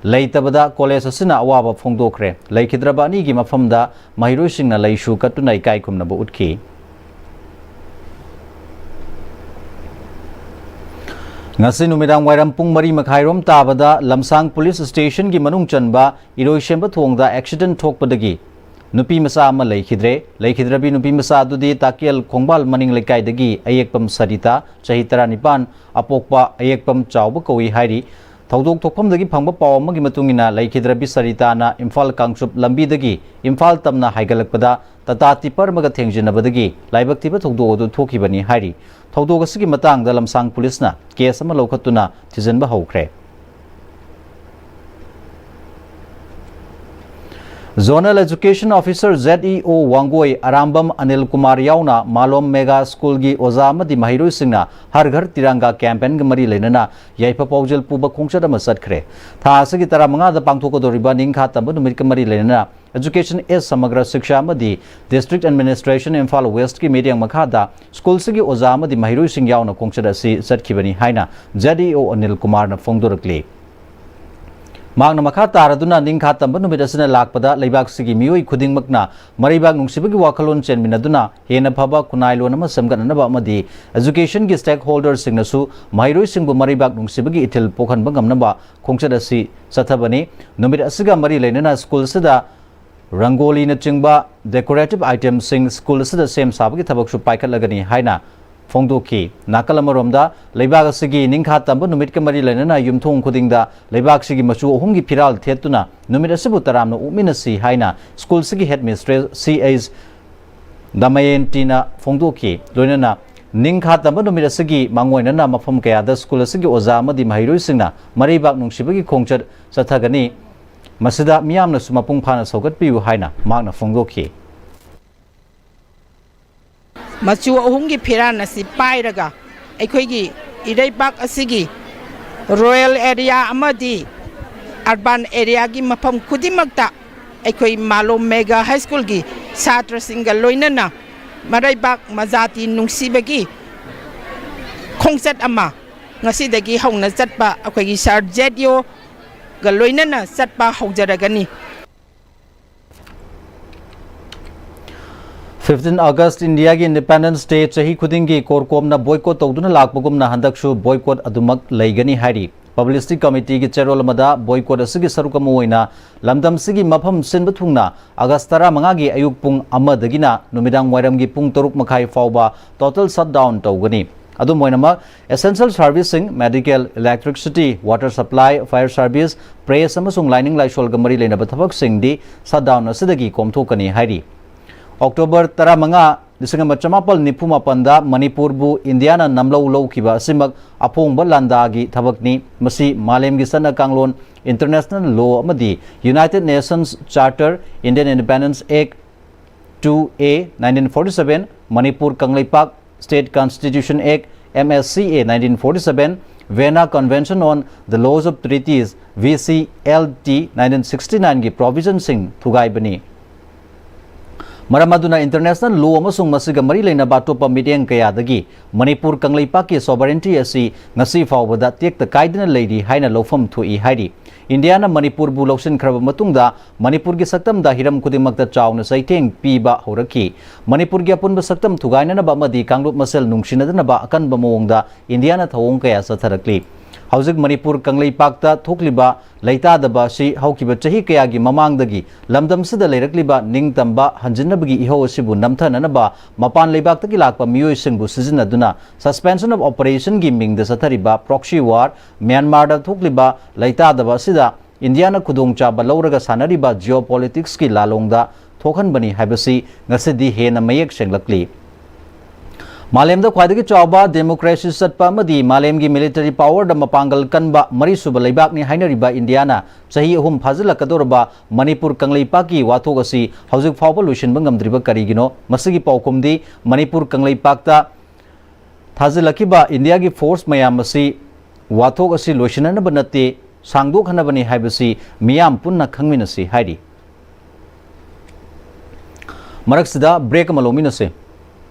ꯂꯩꯇꯕꯗ college ꯑꯁꯤꯅ ꯑꯋꯥꯕ ꯐꯣꯡꯗꯣꯛꯈ꯭ꯔꯦ꯫ ꯂꯩꯈꯤꯗ꯭ꯔꯕ ꯑꯅꯤꯒꯤ ꯃꯐꯝꯗ ꯃꯍꯩꯔꯣꯏꯁꯤꯡꯅ ꯂꯩꯁꯨ ꯀꯠꯇꯨꯅ ꯏꯀꯥꯏ ꯈꯨꯝꯅꯕ ꯎꯠꯈꯤ꯫ ꯉꯁꯤ ꯅꯨꯃꯤꯗꯥꯡ ꯋꯥꯏꯔꯝ ꯄꯨꯡ ꯃꯔꯤ ꯃꯈꯥꯏꯔꯣꯝ ꯇꯥꯕꯗ ꯂꯝꯁꯥꯡ Police Station ꯒꯤ ꯃꯅꯨꯡ ꯆꯟꯕ ꯏꯔꯣꯏꯁꯦꯝꯕ ꯊꯣꯡꯗ accident ꯊꯣꯛꯄꯗꯒꯤ ꯅꯨꯄꯤ ꯃꯆꯥ ꯑꯃ ꯂꯩꯈꯤꯗ꯭ꯔꯦ꯫ ꯂꯩꯈꯤꯗ꯭ꯔꯕꯤ ꯅꯨꯄꯤ ꯃꯆꯥ ꯑꯗꯨꯗꯤ ꯇꯥꯀꯦꯜ ꯈꯣꯡꯕꯥꯜ ꯃꯅꯤꯡ ꯂꯩꯀꯥꯏꯗꯒꯤ ꯑꯌꯦꯛꯄꯝ ꯁꯔꯤꯇꯥ, ꯆꯍꯤ ꯇꯔꯥꯅꯤꯄꯥꯟ, ꯑꯄꯣꯛꯄ ꯑꯌꯦꯛꯄꯝ ꯆꯥꯎꯕ ꯀꯧꯏ ꯍꯥꯏꯔꯤ꯫ ꯊꯧꯗꯣꯛ ꯊꯣꯛꯐꯝꯗꯒꯤ ꯐꯪꯕ ꯄꯥꯎ ꯑꯃꯒꯤ ꯃꯇꯨꯡ ꯏꯟꯅ, ꯂꯩꯈꯤꯗ꯭ꯔꯕꯤ ꯁꯔꯤꯇꯥꯅ ꯏꯝꯐꯥꯜ ꯀꯥꯡꯆꯨꯞ ꯂꯝꯕꯤꯗꯒꯤ ꯏꯝꯐꯥꯜ ꯇꯝꯅ ꯍꯥꯏꯒꯠꯂꯛꯄꯗ ꯇꯥꯇꯥ ꯇꯤꯄꯔ ꯑꯃꯒ ꯊꯦꯡꯖꯤꯟꯅꯕꯗꯒꯤ ꯂꯥꯏꯕꯛ ꯊꯤꯕ ꯊꯧꯗꯣꯛ ꯑꯗꯨ ꯊꯣꯛꯈꯤꯕꯅꯤ ꯍꯥꯏꯔꯤ꯫ ꯊꯧꯗꯣꯛ ꯑꯁꯤꯒꯤ ꯃꯇꯥꯡꯗ ꯂꯝꯁꯥꯡ ꯄꯨꯂꯤꯁꯅ case ꯑꯃ ꯂꯧꯈꯠꯇꯨꯅ ꯊꯤꯖꯤꯟꯕ ꯍꯧꯈ꯭ꯔꯦ꯫ Zonal Education Officer, Z E O, Wangoi Arambam Anil Kumar ꯌꯥꯎꯅ ꯃꯥꯂꯣꯝ mega school ꯒꯤ ꯑꯣꯖꯥ ꯑꯃꯗꯤ ꯃꯍꯩꯔꯣꯏꯁꯤꯡꯅ ꯍꯔ ꯘꯔ ꯇꯤꯔꯪꯒꯥ campaign ꯒ ꯃꯔꯤ ꯂꯩꯅꯅ ꯌꯥꯏꯐ ꯄꯥꯎꯖꯦꯜ ꯄꯨꯕ ꯈꯣꯡꯆꯠ ꯑꯃ ꯆꯠꯈ꯭ꯔꯦ꯫ ꯊꯥ ꯑꯁꯤꯒꯤ ꯇꯔꯥꯃꯉꯥꯗ ꯄꯥꯡꯊꯣꯛꯀꯗꯧꯔꯤꯕ ꯅꯤꯡꯈꯥ ꯇꯝꯕ ꯅꯨꯃꯤꯠꯀ ꯃꯔꯤ ꯂꯩꯅꯅ Education is Samagra Shiksha ꯑꯃꯗꯤ District Administration Imphal West ꯀꯤ ꯃꯤꯠꯌꯦꯡ ꯃꯈꯥꯗ school ꯁꯤꯒꯤ ꯑꯣꯖꯥ ꯑꯃꯗꯤ ꯃꯍꯩꯔꯣꯏꯁꯤꯡ ꯌꯥꯎꯅ ꯈꯣꯡꯆꯠ ꯑꯁꯤ ꯆꯠꯈꯤꯕꯅꯤ ꯍꯥꯏꯅ Z E O ꯑꯅꯤꯜ ꯀꯨꯃꯥꯔꯅ ꯐꯣꯡꯗꯣꯔꯛꯂꯤ꯫ ꯃꯍꯥꯛꯅ ꯃꯈꯥ ꯇꯥꯔꯗꯨꯅ, ꯅꯤꯡꯈꯥ ꯇꯝꯕ ꯅꯨꯃꯤꯠ ꯑꯁꯤꯅ ꯂꯥꯛꯄꯗ ꯂꯩꯕꯥꯛꯁꯤꯒꯤ ꯃꯤꯑꯣꯏ ꯈꯨꯗꯤꯡꯃꯛꯅ ꯃꯔꯩꯕꯥꯛ ꯅꯨꯡꯁꯤꯕꯒꯤ ꯋꯥꯈꯜꯂꯣꯟ ꯆꯦꯟꯃꯤꯟꯅꯗꯨꯅ ꯍꯦꯟꯅ ꯐꯕ ꯈꯨꯟꯅꯥꯏ ꯂꯣꯟ ꯑꯃ ꯁꯦꯝꯒꯠꯅꯅꯕ ꯑꯃꯗꯤ education ꯒꯤ stakeholders ꯁꯤꯡꯅꯁꯨ ꯃꯍꯩꯔꯣꯏꯁꯤꯡꯕꯨ ꯃꯔꯩꯕꯥꯛ ꯅꯨꯡꯁꯤꯕꯒꯤ ꯏꯊꯤꯜ ꯄꯣꯛꯍꯟꯕ ꯉꯝꯅꯕ ꯈꯣꯡꯆꯠ ꯑꯁꯤ ꯆꯠꯊꯕꯅꯤ꯫ ꯅꯨꯃꯤꯠ ꯑꯁꯤꯒ ꯃꯔꯤ ꯂꯩꯅꯅ school ꯑꯁꯤꯗ ꯔꯪꯒꯣꯂꯤꯅꯆꯤꯡꯕ decorative item ꯁꯤꯡ school ꯑꯁꯤꯗ ꯁꯦꯝ ꯁꯥꯕꯒꯤ ꯊꯕꯛꯁꯨ ꯄꯥꯏꯈꯠꯂꯒꯅꯤ ꯍꯥꯏꯅ ꯐꯣꯡꯗꯣꯛꯈꯤ꯫ ꯅꯥꯀꯜ ꯑꯃꯔꯣꯝꯗ, ꯂꯩꯕꯥꯛ ꯑꯁꯤꯒꯤ ꯅꯤꯡꯈꯥ ꯇꯝꯕ ꯅꯨꯃꯤꯠꯀ ꯃꯔꯤ ꯂꯩꯅꯅ ꯌꯨꯝꯊꯣꯡ ꯈꯨꯗꯤꯡꯗ ꯂꯩꯕꯥꯛꯁꯤꯒꯤ ꯃꯆꯨ ꯑꯍꯨꯝꯒꯤ ꯐꯤꯔꯥꯜ ꯊꯦꯠꯇꯨꯅ ꯅꯨꯃꯤꯠ ꯑꯁꯤꯕꯨ ꯇꯔꯥꯝꯅ ꯑꯣꯛꯃꯤꯟꯅꯁꯤ ꯍꯥꯏꯅ school ꯁꯤꯒꯤ headmistress C H ꯗꯃꯌꯦꯟꯇꯤꯅ ꯐꯣꯡꯗꯣꯛꯈꯤ꯫ ꯂꯣꯏꯅꯅ ꯅꯤꯡꯈꯥ ꯇꯝꯕ ꯅꯨꯃꯤꯠ ꯑꯁꯤꯒꯤ ꯃꯥꯡꯑꯣꯏꯅꯅ ꯃꯐꯝ ꯀꯌꯥꯗ ꯁ꯭ꯀꯨꯜ ꯑꯁꯤꯒꯤ ꯑꯣꯖꯥ ꯑꯃꯗꯤ ꯃꯍꯩꯔꯣꯏꯁꯤꯡꯅ ꯃꯔꯩꯕꯥꯛ ꯅꯨꯡꯁꯤꯕꯒꯤ ꯈꯣꯡꯆꯠ ꯆꯠꯊꯒꯅꯤ꯫ ꯃꯁꯤꯗ ꯃꯤꯌꯥꯝꯅꯁꯨ ꯃꯄꯨꯡ ꯐꯥꯅ ꯁꯧꯒꯠꯄꯤꯌꯨ ꯍꯥꯏꯅ ꯃꯍꯥꯛꯅ ꯐꯣꯡꯗꯣꯛꯈꯤ꯫ ꯃꯆꯨ ꯑꯍꯨꯝꯒꯤ ꯐꯤꯔꯥꯟ ꯑꯁꯤ ꯄꯥꯏꯔꯒ ꯑꯩꯈꯣꯏꯒꯤ ꯏꯔꯩꯕꯥꯛ ꯑꯁꯤꯒꯤ ꯔꯨꯔꯦꯜ ꯑꯦꯔꯤꯌꯥ ꯑꯃꯗꯤ ꯑꯔꯕꯥꯟ ꯑꯦꯔꯤꯌꯥꯒꯤ ꯃꯐꯝ ꯈꯨꯗꯤꯡꯃꯛꯇ ꯑꯩꯈꯣꯏ ꯃꯥꯂꯣꯝ ꯃꯦꯒꯥ ꯍꯥꯏ ꯁ꯭ꯀꯨꯜꯒꯤ ꯁꯥꯇ꯭ꯔꯁꯤꯡꯒ ꯂꯣꯏꯅꯅ ꯃꯔꯩꯕꯥꯛ ꯃꯖꯥꯇꯤ ꯅꯨꯡꯁꯤꯕꯒꯤ ꯈꯣꯡꯆꯠ ꯑꯃ ꯉꯁꯤꯗꯒꯤ ꯍꯧꯅ ꯆꯠꯄ ꯑꯩꯈꯣꯏꯒꯤ ꯁꯥꯔ ꯖꯦꯠ ꯌꯣꯒ ꯂꯣꯏꯅꯅ ꯆꯠꯄ ꯍꯧꯖꯔꯒꯅꯤ꯫ Fifteen August India ꯒꯤ Independence Day ꯆꯍꯤ ꯈꯨꯗꯤꯡꯒꯤ ꯀꯣꯔꯀꯣꯝꯅ boycott ꯇꯧꯗꯨꯅ ꯂꯥꯛꯄꯒꯨꯝꯅ ꯍꯟꯗꯛꯁꯨ boycott ꯑꯗꯨꯃꯛ ꯂꯩꯒꯅꯤ ꯍꯥꯏꯔꯤ꯫ Publicity Committee ꯒꯤ ꯆꯦꯔꯣꯜ ꯑꯃꯗ boycott ꯑꯁꯤꯒꯤ ꯁꯔꯨꯛ ꯑꯃ ꯑꯣꯏꯅ ꯂꯝꯗꯝꯁꯤꯒꯤ ꯃꯐꯝ ꯁꯤꯟꯕ ꯊꯨꯡꯅ August ꯇꯔꯥꯃꯉꯥꯒꯤ ꯑꯌꯨꯛ ꯄꯨꯡ ꯑꯃꯗꯒꯤꯅ ꯅꯨꯃꯤꯗꯥꯡ ꯋꯥꯏꯔꯝꯒꯤ ꯄꯨꯡ ꯇꯔꯨꯛ ꯃꯈꯥꯏ ꯐꯥꯎꯕ total shutdown ꯇꯧꯒꯅꯤ꯫ ꯑꯗꯨꯝ ꯑꯣꯏꯅꯃꯛ, essential service ꯁꯤꯡ, medical, electricity, water supply, fire service, press ꯑꯃꯁꯨꯡ ꯂꯥꯏꯅꯤꯡ ꯂꯥꯏꯁꯣꯜꯒ ꯃꯔꯤ ꯂꯩꯅꯕ ꯊꯕꯛꯁꯤꯡꯗꯤ shutdown ꯑꯁꯤꯗꯒꯤ ꯀꯣꯝꯊꯣꯛꯀꯅꯤ ꯍꯥꯏꯔꯤ꯫ October ꯇꯔꯥꯃꯉꯥ, ꯂꯤꯁꯤꯡ ꯑꯃ ꯆꯃꯥꯄꯜ ꯅꯤꯐꯨ ꯃꯥꯄꯟꯗ ꯃꯅꯤꯄꯨꯔꯕꯨ ꯏꯟꯗꯤꯌꯥꯅ ꯅꯝꯂꯧ ꯂꯧꯈꯤꯕ ꯑꯁꯤꯃꯛ ꯑꯐꯣꯡꯕ ꯂꯥꯟꯗꯥꯒꯤ ꯊꯕꯛꯅꯤ꯫ ꯃꯁꯤ ꯃꯥꯂꯦꯝꯒꯤ ꯆꯠꯅ ꯀꯥꯡꯂꯣꯟ, international law ꯑꯃꯗꯤ United Nations Charter, Indian Independence Act two A nineteen forty seven, Manipur Kangleipak State Constitution Act, M S C A nineteen forty seven, Vienna Convention on the Laws of Treaties, V C L T nineteen sixty nine ꯒꯤ provision ꯁꯤꯡ ꯊꯨꯒꯥꯏꯕꯅꯤ꯫ ꯃꯔꯝ ꯑꯗꯨꯅ international law ꯑꯃꯁꯨꯡ ꯃꯁꯤꯒ ꯃꯔꯤ ꯂꯩꯅꯕ ꯑꯇꯣꯞꯄ ꯃꯤꯠꯌꯦꯡ ꯀꯌꯥꯗꯒꯤ ꯃꯅꯤꯄꯨꯔ ꯀꯪꯂꯩꯄꯥꯛꯀꯤ sovereignty ꯑꯁꯤ ꯉꯁꯤ ꯐꯥꯎꯕꯗ ꯇꯦꯛꯇ ꯀꯥꯏꯗꯅ ꯂꯩꯔꯤ ꯍꯥꯏꯅ ꯂꯧꯐꯝ ꯊꯣꯛꯏ ꯍꯥꯏꯔꯤ꯫ ꯏꯟꯗꯤꯌꯥꯅ ꯃꯅꯤꯄꯨꯔꯕꯨ ꯂꯧꯁꯤꯟꯈ꯭ꯔꯕ ꯃꯇꯨꯡꯗ ꯃꯅꯤꯄꯨꯔꯒꯤ ꯁꯛꯇꯝꯗ ꯍꯤꯔꯝ ꯈꯨꯗꯤꯡꯃꯛꯇ ꯆꯥꯎꯅ ꯆꯩꯊꯦꯡ ꯄꯤꯕ ꯍꯧꯔꯛꯈꯤ꯫ ꯃꯅꯤꯄꯨꯔꯒꯤ ꯑꯄꯨꯟꯕ ꯁꯛꯇꯝ ꯊꯨꯒꯥꯏꯅꯅꯕ ꯑꯃꯗꯤ ꯀꯥꯡꯂꯨꯞ ꯃꯁꯦꯜ ꯅꯨꯡꯁꯤꯅꯗꯅꯕ ꯑꯀꯟꯕ ꯃꯑꯣꯡꯗ ꯏꯟꯗꯤꯌꯥꯅ ꯊꯧꯑꯣꯡ ꯀꯌꯥ ꯆꯠꯊꯔꯛꯂꯤ꯫ ꯍꯧꯖꯤꯛ ꯃꯅꯤꯄꯨꯔ ꯀꯪꯂꯩꯄꯥꯛꯇ ꯊꯣꯛꯂꯤꯕ ꯂꯩꯇꯥꯗꯕ ꯑꯁꯤ ꯍꯧꯈꯤꯕ ꯆꯍꯤ ꯀꯌꯥꯒꯤ ꯃꯃꯥꯡꯗꯒꯤ ꯂꯝꯗꯝꯁꯤꯗ ꯂꯩꯔꯛꯂꯤꯕ ꯅꯤꯡꯇꯝꯕ ꯍꯟꯖꯤꯟꯅꯕꯒꯤ ꯏꯍꯧ ꯑꯁꯤꯕꯨ ꯅꯝꯊꯅꯅꯕ ꯃꯄꯥꯟ ꯂꯩꯕꯥꯛꯇꯒꯤ ꯂꯥꯛꯄ ꯃꯤꯑꯣꯏꯁꯤꯡꯕꯨ ꯁꯤꯖꯤꯟꯅꯗꯨꯅ suspension of operation ꯒꯤ ꯃꯤꯡꯗ ꯆꯠꯊꯔꯤꯕ proxy war, ꯃ꯭ꯌꯥꯟꯃꯥꯔꯗ ꯊꯣꯛꯂꯤꯕ ꯂꯩꯇꯥꯗꯕ ꯑꯁꯤꯗ ꯏꯟꯗꯤꯌꯥꯅ ꯈꯨꯗꯣꯡꯆꯥꯕ ꯂꯧꯔꯒ ꯁꯥꯟꯅꯔꯤꯕ geopolitics ꯀꯤ ꯂꯥꯂꯣꯡꯗ ꯊꯣꯛꯍꯟꯕꯅꯤ ꯍꯥꯏꯕꯁꯤ ꯉꯁꯤꯗꯤ ꯍꯦꯟꯅ ꯃꯌꯦꯛ ꯁꯦꯡꯂꯛꯂꯤ꯫ ꯃꯥꯂꯦꯝꯗ ꯈ꯭ꯋꯥꯏꯗꯒꯤ ꯆꯥꯎꯕ ꯗꯦꯃꯣꯀ꯭ꯔꯦꯁꯤ ꯆꯠꯄ ꯑꯃꯗꯤ ꯃꯥꯂꯦꯝꯒꯤ ꯃꯤꯂꯤꯇꯔꯤ ꯄꯥꯋꯔꯗ ꯃꯄꯥꯡꯒꯜ ꯀꯟꯕ ꯃꯔꯤꯁꯨꯕ ꯂꯩꯕꯥꯛꯅꯤ ꯍꯥꯏꯅꯔꯤꯕ ꯏꯟꯗꯤꯌꯥꯅ ꯆꯍꯤ ꯑꯍꯨꯝ ꯐꯥꯖꯤꯜꯂꯛꯀꯗꯧꯔꯕ ꯃꯅꯤꯄꯨꯔ ꯀꯪꯂꯩꯄꯥꯛꯀꯤ ꯋꯥꯊꯣꯛ ꯑꯁꯤ ꯍꯧꯖꯤꯛ ꯐꯥꯎꯕ ꯂꯣꯏꯁꯤꯟꯕ ꯉꯝꯗ꯭ꯔꯤꯕ ꯀꯔꯤꯒꯤꯅꯣ? ꯃꯁꯤꯒꯤ ꯄꯥꯎꯈꯨꯝꯗꯤ ꯃꯅꯤꯄꯨꯔ ꯀꯪꯂꯩꯄꯥꯛꯇ ꯊꯥꯖꯤꯜꯂꯛꯈꯤꯕ ꯏꯟꯗꯤꯌꯥꯒꯤ ꯐꯣꯔꯁ ꯃꯌꯥꯝ ꯑꯁꯤ ꯋꯥꯊꯣꯛ ꯑꯁꯤ ꯂꯣꯏꯁꯤꯟꯅꯅꯕ ꯅꯠꯇꯦ, ꯁꯥꯡꯗꯣꯛꯍꯟꯅꯕꯅꯤ ꯍꯥꯏꯕꯁꯤ ꯃꯤꯌꯥꯝ ꯄꯨꯟꯅ ꯈꯪꯃꯤꯟꯅꯁꯤ ꯍꯥꯏꯔꯤ꯫ ꯃꯔꯛꯁꯤꯗ ꯕ꯭ꯔꯦꯛ ꯑꯃ ꯂꯧꯃꯤꯟꯅꯁꯤ꯫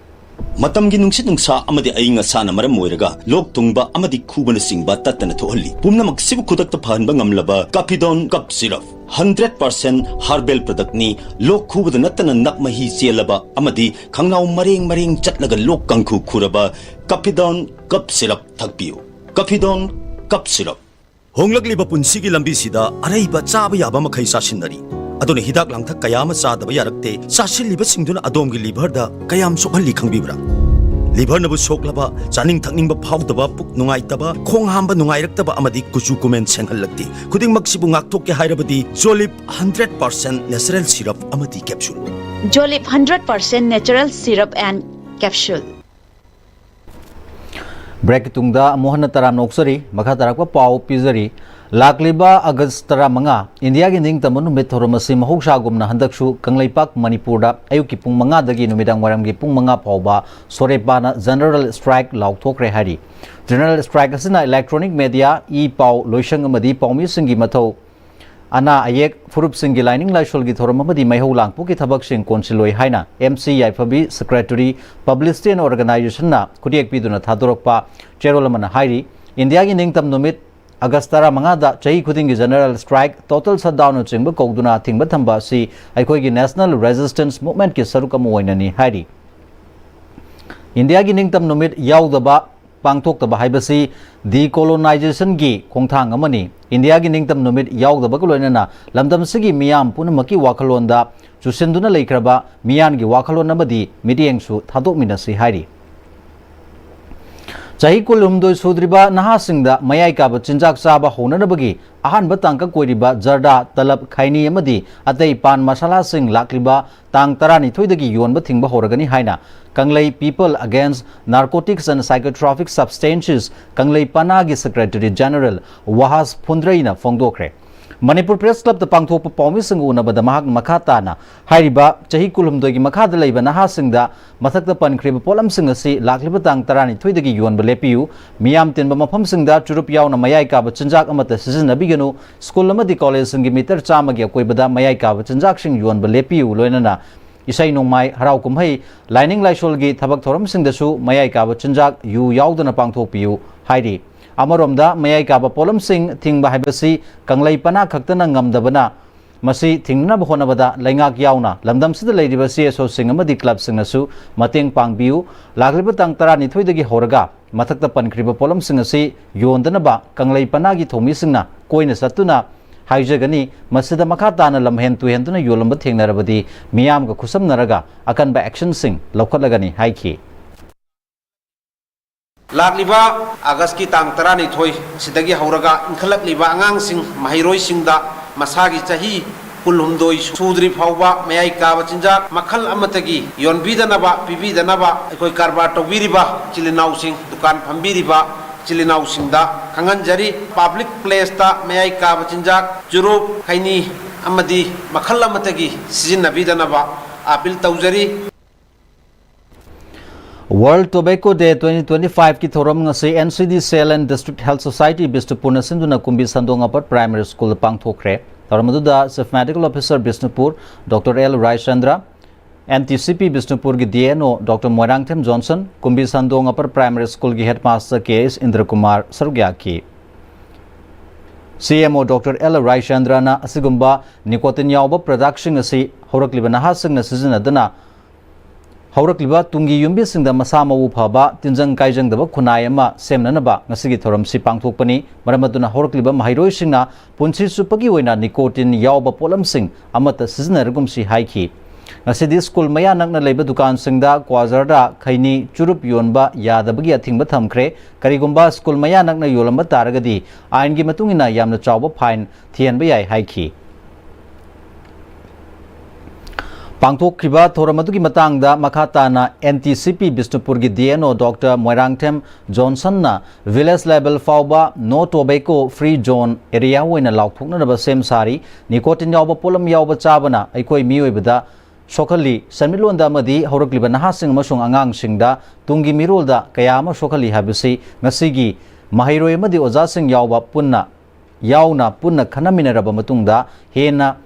ꯃꯇꯝꯒꯤ ꯅꯨꯡꯁꯤꯠ ꯅꯨꯡꯁꯥ ꯑꯃꯗꯤ ꯑꯏꯪ ꯑꯁꯥꯅ ꯃꯔꯝ ꯑꯣꯏꯔꯒ ꯂꯣꯛ ꯊꯨꯡꯕ ꯑꯃꯗꯤ ꯈꯨꯕꯅꯆꯤꯡꯕ ꯇꯠꯇꯅ ꯊꯣꯛꯍꯜꯂꯤ꯫ ꯄꯨꯝꯅꯃꯛꯁꯤꯕꯨ ꯈꯨꯗꯛꯇ ꯐꯍꯟꯕ ꯉꯝꯂꯕ ꯀꯥꯐꯤꯗꯣꯟ ꯀꯞ ꯁꯤꯔꯞ, ꯍꯟꯗ꯭ꯔꯦꯠ ꯄꯥꯔꯁꯦꯟ ꯍꯥꯔꯕꯦꯜ ꯄ꯭ꯔꯗꯛꯅꯤ꯫ ꯂꯣꯛ ꯈꯨꯕꯗ ꯅꯠꯇꯅ ꯅꯞ ꯃꯍꯤ ꯆꯦꯜꯂꯕ ꯑꯃꯗꯤ ꯈꯪꯅꯥꯎ ꯃꯔꯦꯡ ꯃꯔꯦꯡ ꯆꯠꯂꯒ ꯂꯣꯛ ꯀꯥꯡꯈꯨ ꯈꯨꯔꯕ ꯀꯥꯐꯤꯗꯣꯟ ꯀꯞ ꯁꯤꯔꯞ ꯊꯛꯄꯤꯌꯨ꯫ ꯀꯥꯐꯤꯗꯣꯟ ꯀꯞ ꯁꯤꯔꯞ꯫ ꯍꯣꯡꯂꯛꯂꯤꯕ ꯄꯨꯟꯁꯤꯒꯤ ꯂꯝꯕꯤꯁꯤꯗ ꯑꯔꯩꯕ ꯆꯥꯕ ꯌꯥꯕ ꯃꯈꯩ ꯆꯥꯁꯤꯟꯅꯔꯤ꯫ ꯑꯗꯨꯅ ꯍꯤꯗꯥꯛ ꯂꯥꯡꯊꯛ ꯀꯌꯥ ꯑꯃ ꯆꯥꯗꯕ ꯌꯥꯔꯛꯇꯦ꯫ ꯆꯥꯁꯤꯜꯂꯤꯕꯁꯤꯡꯗꯨꯅ ꯑꯗꯣꯝꯒꯤ ꯂꯤꯚꯔꯗ ꯀꯌꯥꯝ ꯁꯣꯛꯍꯜꯂꯤ ꯈꯪꯕꯤꯕ꯭ꯔꯥ? ꯂꯤꯚꯔꯅꯕꯨ ꯁꯣꯛꯂꯕ, ꯆꯥꯅꯤꯡ ꯊꯛꯅꯤꯡꯕ ꯐꯥꯎꯗꯕ, ꯄꯨꯛ ꯅꯨꯡꯉꯥꯏꯇꯕ, ꯈꯣꯡ ꯍꯥꯝꯕ ꯅꯨꯡꯉꯥꯏꯔꯛꯇꯕ ꯑꯃꯗꯤ ꯀꯨꯆꯨ ꯀꯨꯃꯦꯟ ꯁꯦꯡꯍꯜꯂꯛꯇꯦ꯫ ꯈꯨꯗꯤꯡꯃꯛꯁꯤꯕꯨ ꯉꯥꯛꯊꯣꯛꯀꯦ ꯍꯥꯏꯔꯕꯗꯤ ꯖꯣꯂꯤꯞ ꯍꯟꯗ꯭ꯔꯦꯠ ꯄꯥꯔꯁꯦꯟ natural syrup ꯑꯃꯗꯤ capsule꯫ Jolip hundred percent natural syrup and capsule. ꯕ꯭ꯔꯦꯛꯀꯤ ꯇꯨꯡꯗ ꯑꯃꯨꯛ ꯍꯟꯅ ꯇꯔꯥꯝꯅ ꯑꯣꯛꯆꯔꯤ꯫ ꯃꯈꯥ ꯇꯥꯔꯛꯄ ꯄꯥꯎ ꯄꯤꯖꯔꯤ꯫ ꯂꯥꯛꯂꯤꯕ ꯑꯥꯒꯁ ꯇꯔꯥꯃꯉꯥ, ꯏꯟꯗꯤꯌꯥꯒꯤ ꯅꯤꯡꯇꯝꯕ ꯅꯨꯃꯤꯠ ꯊꯧꯔꯝ ꯑꯁꯤ ꯃꯍꯧꯁꯥꯒꯨꯝꯅ ꯍꯟꯗꯛꯁꯨ ꯀꯪꯂꯩꯄꯥꯛ ꯃꯅꯤꯄꯨꯔꯗ ꯑꯌꯨꯛꯀꯤ ꯄꯨꯡ ꯃꯉꯥꯗꯒꯤ ꯅꯨꯃꯤꯗꯥꯡ ꯋꯥꯏꯔꯝꯒꯤ ꯄꯨꯡ ꯃꯉꯥ ꯐꯥꯎꯕ ꯁꯣꯔꯦꯄꯥꯅ general strike ꯂꯥꯎꯊꯣꯛꯈ꯭ꯔꯦ ꯍꯥꯏꯔꯤ꯫ General strike ꯑꯁꯤꯅ electronic media, ꯏ ꯄꯥꯎ, ꯂꯣꯏꯁꯪ ꯑꯃꯗꯤ ꯄꯥꯎꯃꯤꯁꯤꯡꯒꯤ ꯃꯊꯧ, ꯑꯅꯥ ꯑꯌꯦꯛ, ꯐꯨꯔꯨꯞꯁꯤꯡꯒꯤ ꯂꯥꯏꯅꯤꯡ ꯂꯥꯏꯁꯣꯜꯒꯤ ꯊꯧꯔꯝ ꯑꯃꯗꯤ ꯃꯩꯍꯧ ꯂꯥꯡꯄꯣꯛꯀꯤ ꯊꯕꯛꯁꯤꯡ ꯀꯣꯟꯁꯤꯜꯂꯣꯏ ꯍꯥꯏꯅ M C Yaiphabi, secretary, Publicity and Organizationꯅ ꯈꯨꯠꯌꯦꯛ ꯄꯤꯗꯨꯅ ꯊꯥꯗꯣꯔꯛꯄ ꯆꯦꯔꯣꯜ ꯑꯃꯅ ꯍꯥꯏꯔꯤ, ꯏꯟꯗꯤꯌꯥꯒꯤ ꯅꯤꯡꯇꯝ ꯅꯨꯃꯤꯠ ꯑꯥꯒꯁ ꯇꯔꯥꯃꯉꯥꯗ ꯆꯍꯤ ꯈꯨꯗꯤꯡꯒꯤ general strike, total shutdownꯅꯆꯤꯡꯕ ꯀꯧꯗꯨꯅ ꯑꯊꯤꯡꯕ ꯊꯝꯕ ꯑꯁꯤ ꯑꯩꯈꯣꯏꯒꯤ national resistance movementꯀꯤ ꯁꯔꯨꯛ ꯑꯃ ꯑꯣꯏꯅꯅꯤ ꯍꯥꯏꯔꯤ꯫ ꯏꯟꯗꯤꯌꯥꯒꯤ ꯅꯤꯡꯇꯝ ꯅꯨꯃꯤꯠ ꯌꯥꯎꯗꯕ, ꯄꯥꯡꯊꯣꯛꯇꯕ ꯍꯥꯏꯕꯁꯤ decolonisation ꯒꯤ ꯈꯣꯡꯊꯥꯡ ꯑꯃꯅꯤ꯫ ꯏꯟꯗꯤꯌꯥꯒꯤ ꯅꯤꯡꯇꯝ ꯅꯨꯃꯤꯠ ꯌꯥꯎꯗꯕꯒ ꯂꯣꯏꯅꯅ ꯂꯝꯗꯝꯁꯤꯒꯤ ꯃꯤꯌꯥꯝ ꯄꯨꯝꯅꯃꯛꯀꯤ ꯋꯥꯈꯜꯂꯣꯟꯗ ꯆꯨꯁꯤꯟꯗꯨꯅ ꯂꯩꯈ꯭ꯔꯕ ꯃꯤꯌꯥꯟꯒꯤ ꯋꯥꯈꯜꯂꯣꯟ ꯑꯃꯗꯤ ꯃꯤꯠꯌꯦꯡꯁꯨ ꯊꯥꯗꯣꯛꯃꯤꯟꯅꯁꯤ ꯍꯥꯏꯔꯤ꯫ ꯆꯍꯤ ꯀꯨꯟꯍꯨꯝꯗꯣꯏ ꯁꯨꯗ꯭ꯔꯤꯕ ꯅꯍꯥꯁꯤꯡꯗ ꯃꯌꯥꯏ ꯀꯥꯕ ꯆꯤꯟꯖꯥꯛ ꯆꯥꯕ ꯍꯧꯅꯅꯕꯒꯤ ꯑꯍꯥꯟꯕ ꯇꯥꯡꯀꯛ ꯑꯣꯏꯔꯤꯕ ꯖꯔꯗꯥ, ꯇꯂꯕ, ꯈꯩꯅꯤ ꯑꯃꯗꯤ ꯑꯇꯩ ꯄꯥꯟ ꯃꯁꯥꯂꯥꯁꯤꯡ ꯂꯥꯛꯂꯤꯕ ꯇꯥꯡ ꯇꯔꯥꯅꯤꯊꯣꯏꯗꯒꯤ ꯌꯣꯟꯕ ꯊꯤꯡꯕ ꯍꯧꯔꯒꯅꯤ ꯍꯥꯏꯅ Kanglei People Against Narcotics and Psychotropic Substances, Kanglei ꯄꯅꯥꯒꯤ Secretary General ꯋꯥꯍꯥꯁ ꯐꯨꯟꯗ꯭ꯔꯩꯅ ꯐꯣꯡꯗꯣꯛꯈ꯭ꯔꯦ꯫ ꯃꯅꯤꯄꯨꯔ ꯄ꯭ꯔꯦꯁ ꯀ꯭ꯂꯕꯇ ꯄꯥꯡꯊꯣꯛꯄ ꯄꯥꯎꯃꯤꯁꯤꯡꯒ ꯎꯅꯕꯗ ꯃꯍꯥꯛꯅ ꯃꯈꯥ ꯇꯥꯅ ꯍꯥꯏꯔꯤꯕ ꯆꯍꯤ ꯀꯨꯟꯍꯨꯝꯗꯣꯏꯒꯤ ꯃꯈꯥꯗ ꯂꯩꯕ ꯅꯍꯥꯁꯤꯡꯗ ꯃꯊꯛꯇ ꯄꯟꯈ꯭ꯔꯤꯕ ꯄꯣꯠꯂꯝꯁꯤꯡ ꯑꯁꯤ ꯂꯥꯛꯂꯤꯕ ꯇꯥꯡ ꯇꯔꯥꯅꯤꯊꯣꯏꯗꯒꯤ ꯌꯣꯟꯕ ꯂꯦꯞꯄꯤꯌꯨ, ꯃꯤꯌꯥꯝ ꯇꯤꯟꯕ ꯃꯐꯝꯁꯤꯡꯗ ꯆꯨꯔꯨꯞ ꯌꯥꯎꯅ ꯃꯌꯥꯏ ꯀꯥꯕ ꯆꯤꯟꯖꯥꯛ ꯑꯃꯠꯇ ꯁꯤꯖꯤꯟꯅꯕꯤꯒꯅꯨ, ꯁ꯭ꯀꯨꯜ ꯑꯃꯗꯤ ꯀꯣꯂꯦꯖꯁꯤꯡꯒꯤ ꯃꯤꯇꯔ ꯆꯥꯝꯃꯒꯤ ꯑꯀꯣꯏꯕꯗ ꯃꯌꯥꯏ ꯀꯥꯕ ꯆꯤꯟꯖꯥꯛꯁꯤꯡ ꯌꯣꯟꯕ ꯂꯦꯞꯄꯤꯌꯨ, ꯂꯣꯏꯅꯅ ꯏꯁꯩ ꯅꯣꯡꯃꯥꯏ, ꯍꯔꯥꯎ ꯀꯨꯝꯍꯩ, ꯂꯥꯏꯅꯤꯡ ꯂꯥꯏꯁꯣꯜꯒꯤ ꯊꯕꯛ ꯊꯧꯔꯝꯁꯤꯡꯗꯁꯨ ꯃꯌꯥꯏ ꯀꯥꯕ ꯆꯤꯟꯖꯥꯛ ꯌꯨ ꯌꯥꯎꯗꯅ ꯄꯥꯡꯊꯣꯛꯄꯤꯌꯨ ꯍꯥꯏꯔꯤ꯫ ꯑꯃꯔꯣꯝꯗ, ꯃꯌꯥꯏ ꯀꯥꯕ ꯄꯣꯠꯂꯝꯁꯤꯡ ꯊꯤꯡꯕ ꯍꯥꯏꯕꯁꯤ ꯀꯪꯂꯩ ꯄꯅꯥ ꯈꯛꯇꯅ ꯉꯝꯗꯕꯅ, ꯃꯁꯤ ꯊꯤꯡꯅꯅꯕ ꯍꯣꯠꯅꯕꯗ ꯂꯩꯉꯥꯛ ꯌꯥꯎꯅ ꯂꯝꯗꯝꯁꯤꯗ ꯂꯩꯔꯤꯕ ꯁꯤ ꯑꯦꯁ ꯑꯣꯁꯤꯡ ꯑꯃꯗꯤ ꯀ꯭ꯂꯕꯁꯤꯡꯅꯁꯨ ꯃꯇꯦꯡ ꯄꯥꯡꯕꯤꯌꯨ꯫ ꯂꯥꯛꯂꯤꯕ ꯇꯥꯡ ꯇꯔꯥꯅꯤꯊꯣꯏꯗꯒꯤ ꯍꯧꯔꯒ ꯃꯊꯛꯇ ꯄꯟꯈ꯭ꯔꯤꯕ ꯄꯣꯠꯂꯝꯁꯤꯡ ꯑꯁꯤ ꯌꯣꯟꯗꯅꯕ ꯀꯪꯂꯩ ꯄꯅꯥꯒꯤ ꯊꯧꯃꯤꯁꯤꯡꯅ ꯀꯣꯏꯅ ꯆꯠꯇꯨꯅ ꯍꯥꯏꯖꯒꯅꯤ꯫ ꯃꯁꯤꯗ ꯃꯈꯥ ꯇꯥꯅ ꯂꯝꯍꯦꯟ ꯇꯨꯍꯦꯟꯗꯨꯅ ꯌꯣꯜꯂꯝꯕ ꯊꯦꯡꯅꯔꯕꯗꯤ ꯃꯤꯌꯥꯝꯒ ꯈꯨꯠꯁꯝꯅꯔꯒ ꯑꯀꯟꯕ ꯑꯦꯛꯁꯟꯁꯤꯡ ꯂꯧꯈꯠꯂꯒꯅꯤ ꯍꯥꯏꯈꯤ꯫ ꯂꯥꯛꯂꯤꯕ ꯑꯥꯒꯁꯀꯤ ꯇꯥꯡ ꯇꯔꯥꯅꯤꯊꯣꯏ ꯁꯤꯗꯒꯤ ꯍꯧꯔꯒ ꯏꯟꯈꯠꯂꯛꯂꯤꯕ ꯑꯉꯥꯡꯁꯤꯡ, ꯃꯍꯩꯔꯣꯏꯁꯤꯡꯗ ꯃꯁꯥꯒꯤ ꯆꯍꯤ ꯀꯨꯟꯍꯨꯝꯗꯣꯏ ꯁꯨꯗ꯭ꯔꯤ ꯐꯥꯎꯕ ꯃꯌꯥꯏ ꯀꯥꯕ ꯆꯤꯟꯖꯥꯛ ꯃꯈꯜ ꯑꯃꯠꯇꯒꯤ ꯌꯣꯟꯕꯤꯗꯅꯕ, ꯄꯤꯕꯤꯗꯅꯕ ꯑꯩꯈꯣꯏ ꯀꯔꯕꯥꯔ ꯇꯧꯕꯤꯔꯤꯕ ꯏꯆꯤꯜ ꯏꯅꯥꯎꯁꯤꯡ, ꯗꯨꯀꯥꯟ ꯐꯝꯕꯤꯔꯤꯕ ꯏꯆꯤꯜ ꯏꯅꯥꯎꯁꯤꯡꯗ ꯈꯪꯍꯟꯖꯔꯤ꯫ ꯄꯕ꯭ꯂꯤꯛ ꯄ꯭ꯂꯦꯁꯇ ꯃꯌꯥꯏ ꯀꯥꯕ ꯆꯤꯟꯖꯥꯛ, ꯆꯨꯔꯨꯞ, ꯈꯩꯅꯤ ꯑꯃꯗꯤ ꯃꯈꯜ ꯑꯃꯠꯇꯒꯤ ꯁꯤꯖꯤꯟꯅꯕꯤꯗꯅꯕ ꯑꯥꯄꯤꯜ ꯇꯧꯖꯔꯤ꯫ World Tobacco Day twenty twenty-five ꯀꯤ ꯊꯧꯔꯝ ꯉꯁꯤ N C D Cell and District Health Society ꯕꯤꯁꯅꯨꯄꯨꯔꯅ ꯁꯤꯟꯗꯨꯅ ꯀꯨꯝꯕꯤ ꯁꯟꯗꯣꯡ Upper Primary School ꯗ ꯄꯥꯡꯊꯣꯛꯈ꯭ꯔꯦ꯫ ꯊꯧꯔꯝ ꯑꯗꯨꯗ Chief Medical Officer Bishnupur Doctor L Raichandra, N T C P ꯕꯤꯁꯅꯨꯄꯨꯔꯒꯤ D N O Doctor Moirangthem Johnson, Kumbi Sandong Upper Primary School ꯒꯤ Headmaster K S Indrakumar ꯁꯔꯨꯛ ꯌꯥꯈꯤ꯫ C M O Doctor L ꯔꯥꯏꯆꯟꯗ꯭ꯔꯅ ꯑꯁꯤꯒꯨꯝꯕ nicotine ꯌꯥꯎꯕ productꯁꯤꯡ ꯑꯁꯤ ꯍꯧꯔꯛꯂꯤꯕ ꯅꯍꯥꯁꯤꯡꯅ ꯁꯤꯖꯤꯟꯅꯗꯨꯅ ꯍꯧꯔꯛꯂꯤꯕ ꯇꯨꯡꯒꯤ ꯌꯨꯝꯕꯤꯁꯤꯡꯗ ꯃꯁꯥ ꯃꯎ ꯐꯕ, ꯇꯤꯟꯖꯪ ꯀꯥꯏꯖꯪꯗꯕ ꯈꯨꯟꯅꯥꯏ ꯑꯃ ꯁꯦꯝꯅꯅꯕ ꯉꯁꯤꯒꯤ ꯊꯧꯔꯝꯁꯤ ꯄꯥꯡꯊꯣꯛꯄꯅꯤ꯫ ꯃꯔꯝ ꯑꯗꯨꯅ ꯍꯧꯔꯛꯂꯤꯕ ꯃꯍꯩꯔꯣꯏꯁꯤꯡꯅ ꯄꯨꯟꯁꯤ ꯆꯨꯞꯄꯒꯤ ꯑꯣꯏꯅ nicotine ꯌꯥꯎꯕ ꯄꯣꯠꯂꯝꯁꯤꯡ ꯑꯃꯠꯇ ꯁꯤꯖꯤꯟꯅꯔꯒꯨꯝꯁꯤ ꯍꯥꯏꯈꯤ꯫ ꯉꯁꯤꯗꯤ ꯁ꯭ꯀꯨꯜ ꯃꯌꯥ ꯅꯛꯅ ꯂꯩꯕ ꯗꯨꯀꯥꯟꯁꯤꯡꯗ ꯀ꯭ꯋꯥꯖꯔꯗ ꯈꯩꯅꯤ, ꯆꯨꯔꯨꯞ ꯌꯣꯟꯕ ꯌꯥꯗꯕꯒꯤ ꯑꯊꯤꯡꯕ ꯊꯝꯈ꯭ꯔꯦ꯫ ꯀꯔꯤꯒꯨꯝꯕ ꯁ꯭ꯀꯨꯜ ꯃꯌꯥ ꯅꯛꯅ ꯌꯣꯜꯂꯝꯕ ꯇꯥꯔꯒꯗꯤ ꯑꯥꯏꯟꯒꯤ ꯃꯇꯨꯡ ꯏꯟꯅ ꯌꯥꯝꯅ ꯆꯥꯎꯕ ꯐꯥꯏꯟ ꯊꯤꯍꯟꯕ ꯌꯥꯏ ꯍꯥꯏꯈꯤ꯫ ꯄꯥꯡꯊꯣꯛꯈꯤꯕ ꯊꯧꯔꯝ ꯑꯗꯨꯒꯤ ꯃꯇꯥꯡꯗ ꯃꯈꯥ ꯇꯥꯅ N T C P ꯕꯤꯁꯅꯨꯄꯨꯔꯒꯤ D N O Doctor Moirangthem ꯖꯣꯟꯁꯟꯅ village level ꯐꯥꯎꯕ no tobacco free zone area ꯑꯣꯏꯅ ꯂꯥꯎꯊꯣꯛꯅꯅꯕ ꯁꯦꯝ ꯁꯥꯔꯤ꯫ Nicotine ꯌꯥꯎꯕ ꯄꯣꯠꯂꯝ ꯌꯥꯎꯕ ꯆꯥꯕꯅ ꯑꯩꯈꯣꯏ ꯃꯤꯑꯣꯏꯕꯗ ꯁꯣꯛꯍꯜꯂꯤ, ꯁꯦꯟꯃꯤꯠꯂꯣꯟꯗ ꯑꯃꯗꯤ ꯍꯧꯔꯛꯂꯤꯕ ꯅꯍꯥꯁꯤꯡ ꯑꯃꯁꯨꯡ ꯑꯉꯥꯡꯁꯤꯡꯗ ꯇꯨꯡꯒꯤ ꯃꯤꯔꯣꯜꯗ ꯀꯌꯥ ꯑꯃ ꯁꯣꯛꯍꯜꯂꯤ ꯍꯥꯏꯕꯁꯤ ꯉꯁꯤꯒꯤ ꯃꯍꯩꯔꯣꯏ ꯑꯃꯗꯤ ꯑꯣꯖꯥꯁꯤꯡ ꯌꯥꯎꯕ ꯄꯨꯟꯅ, ꯌꯥꯎꯅ ꯄꯨꯟꯅ ꯈꯟꯅꯃꯤꯟꯅꯔꯕ ꯃꯇꯨꯡꯗ ꯍꯦꯟꯅ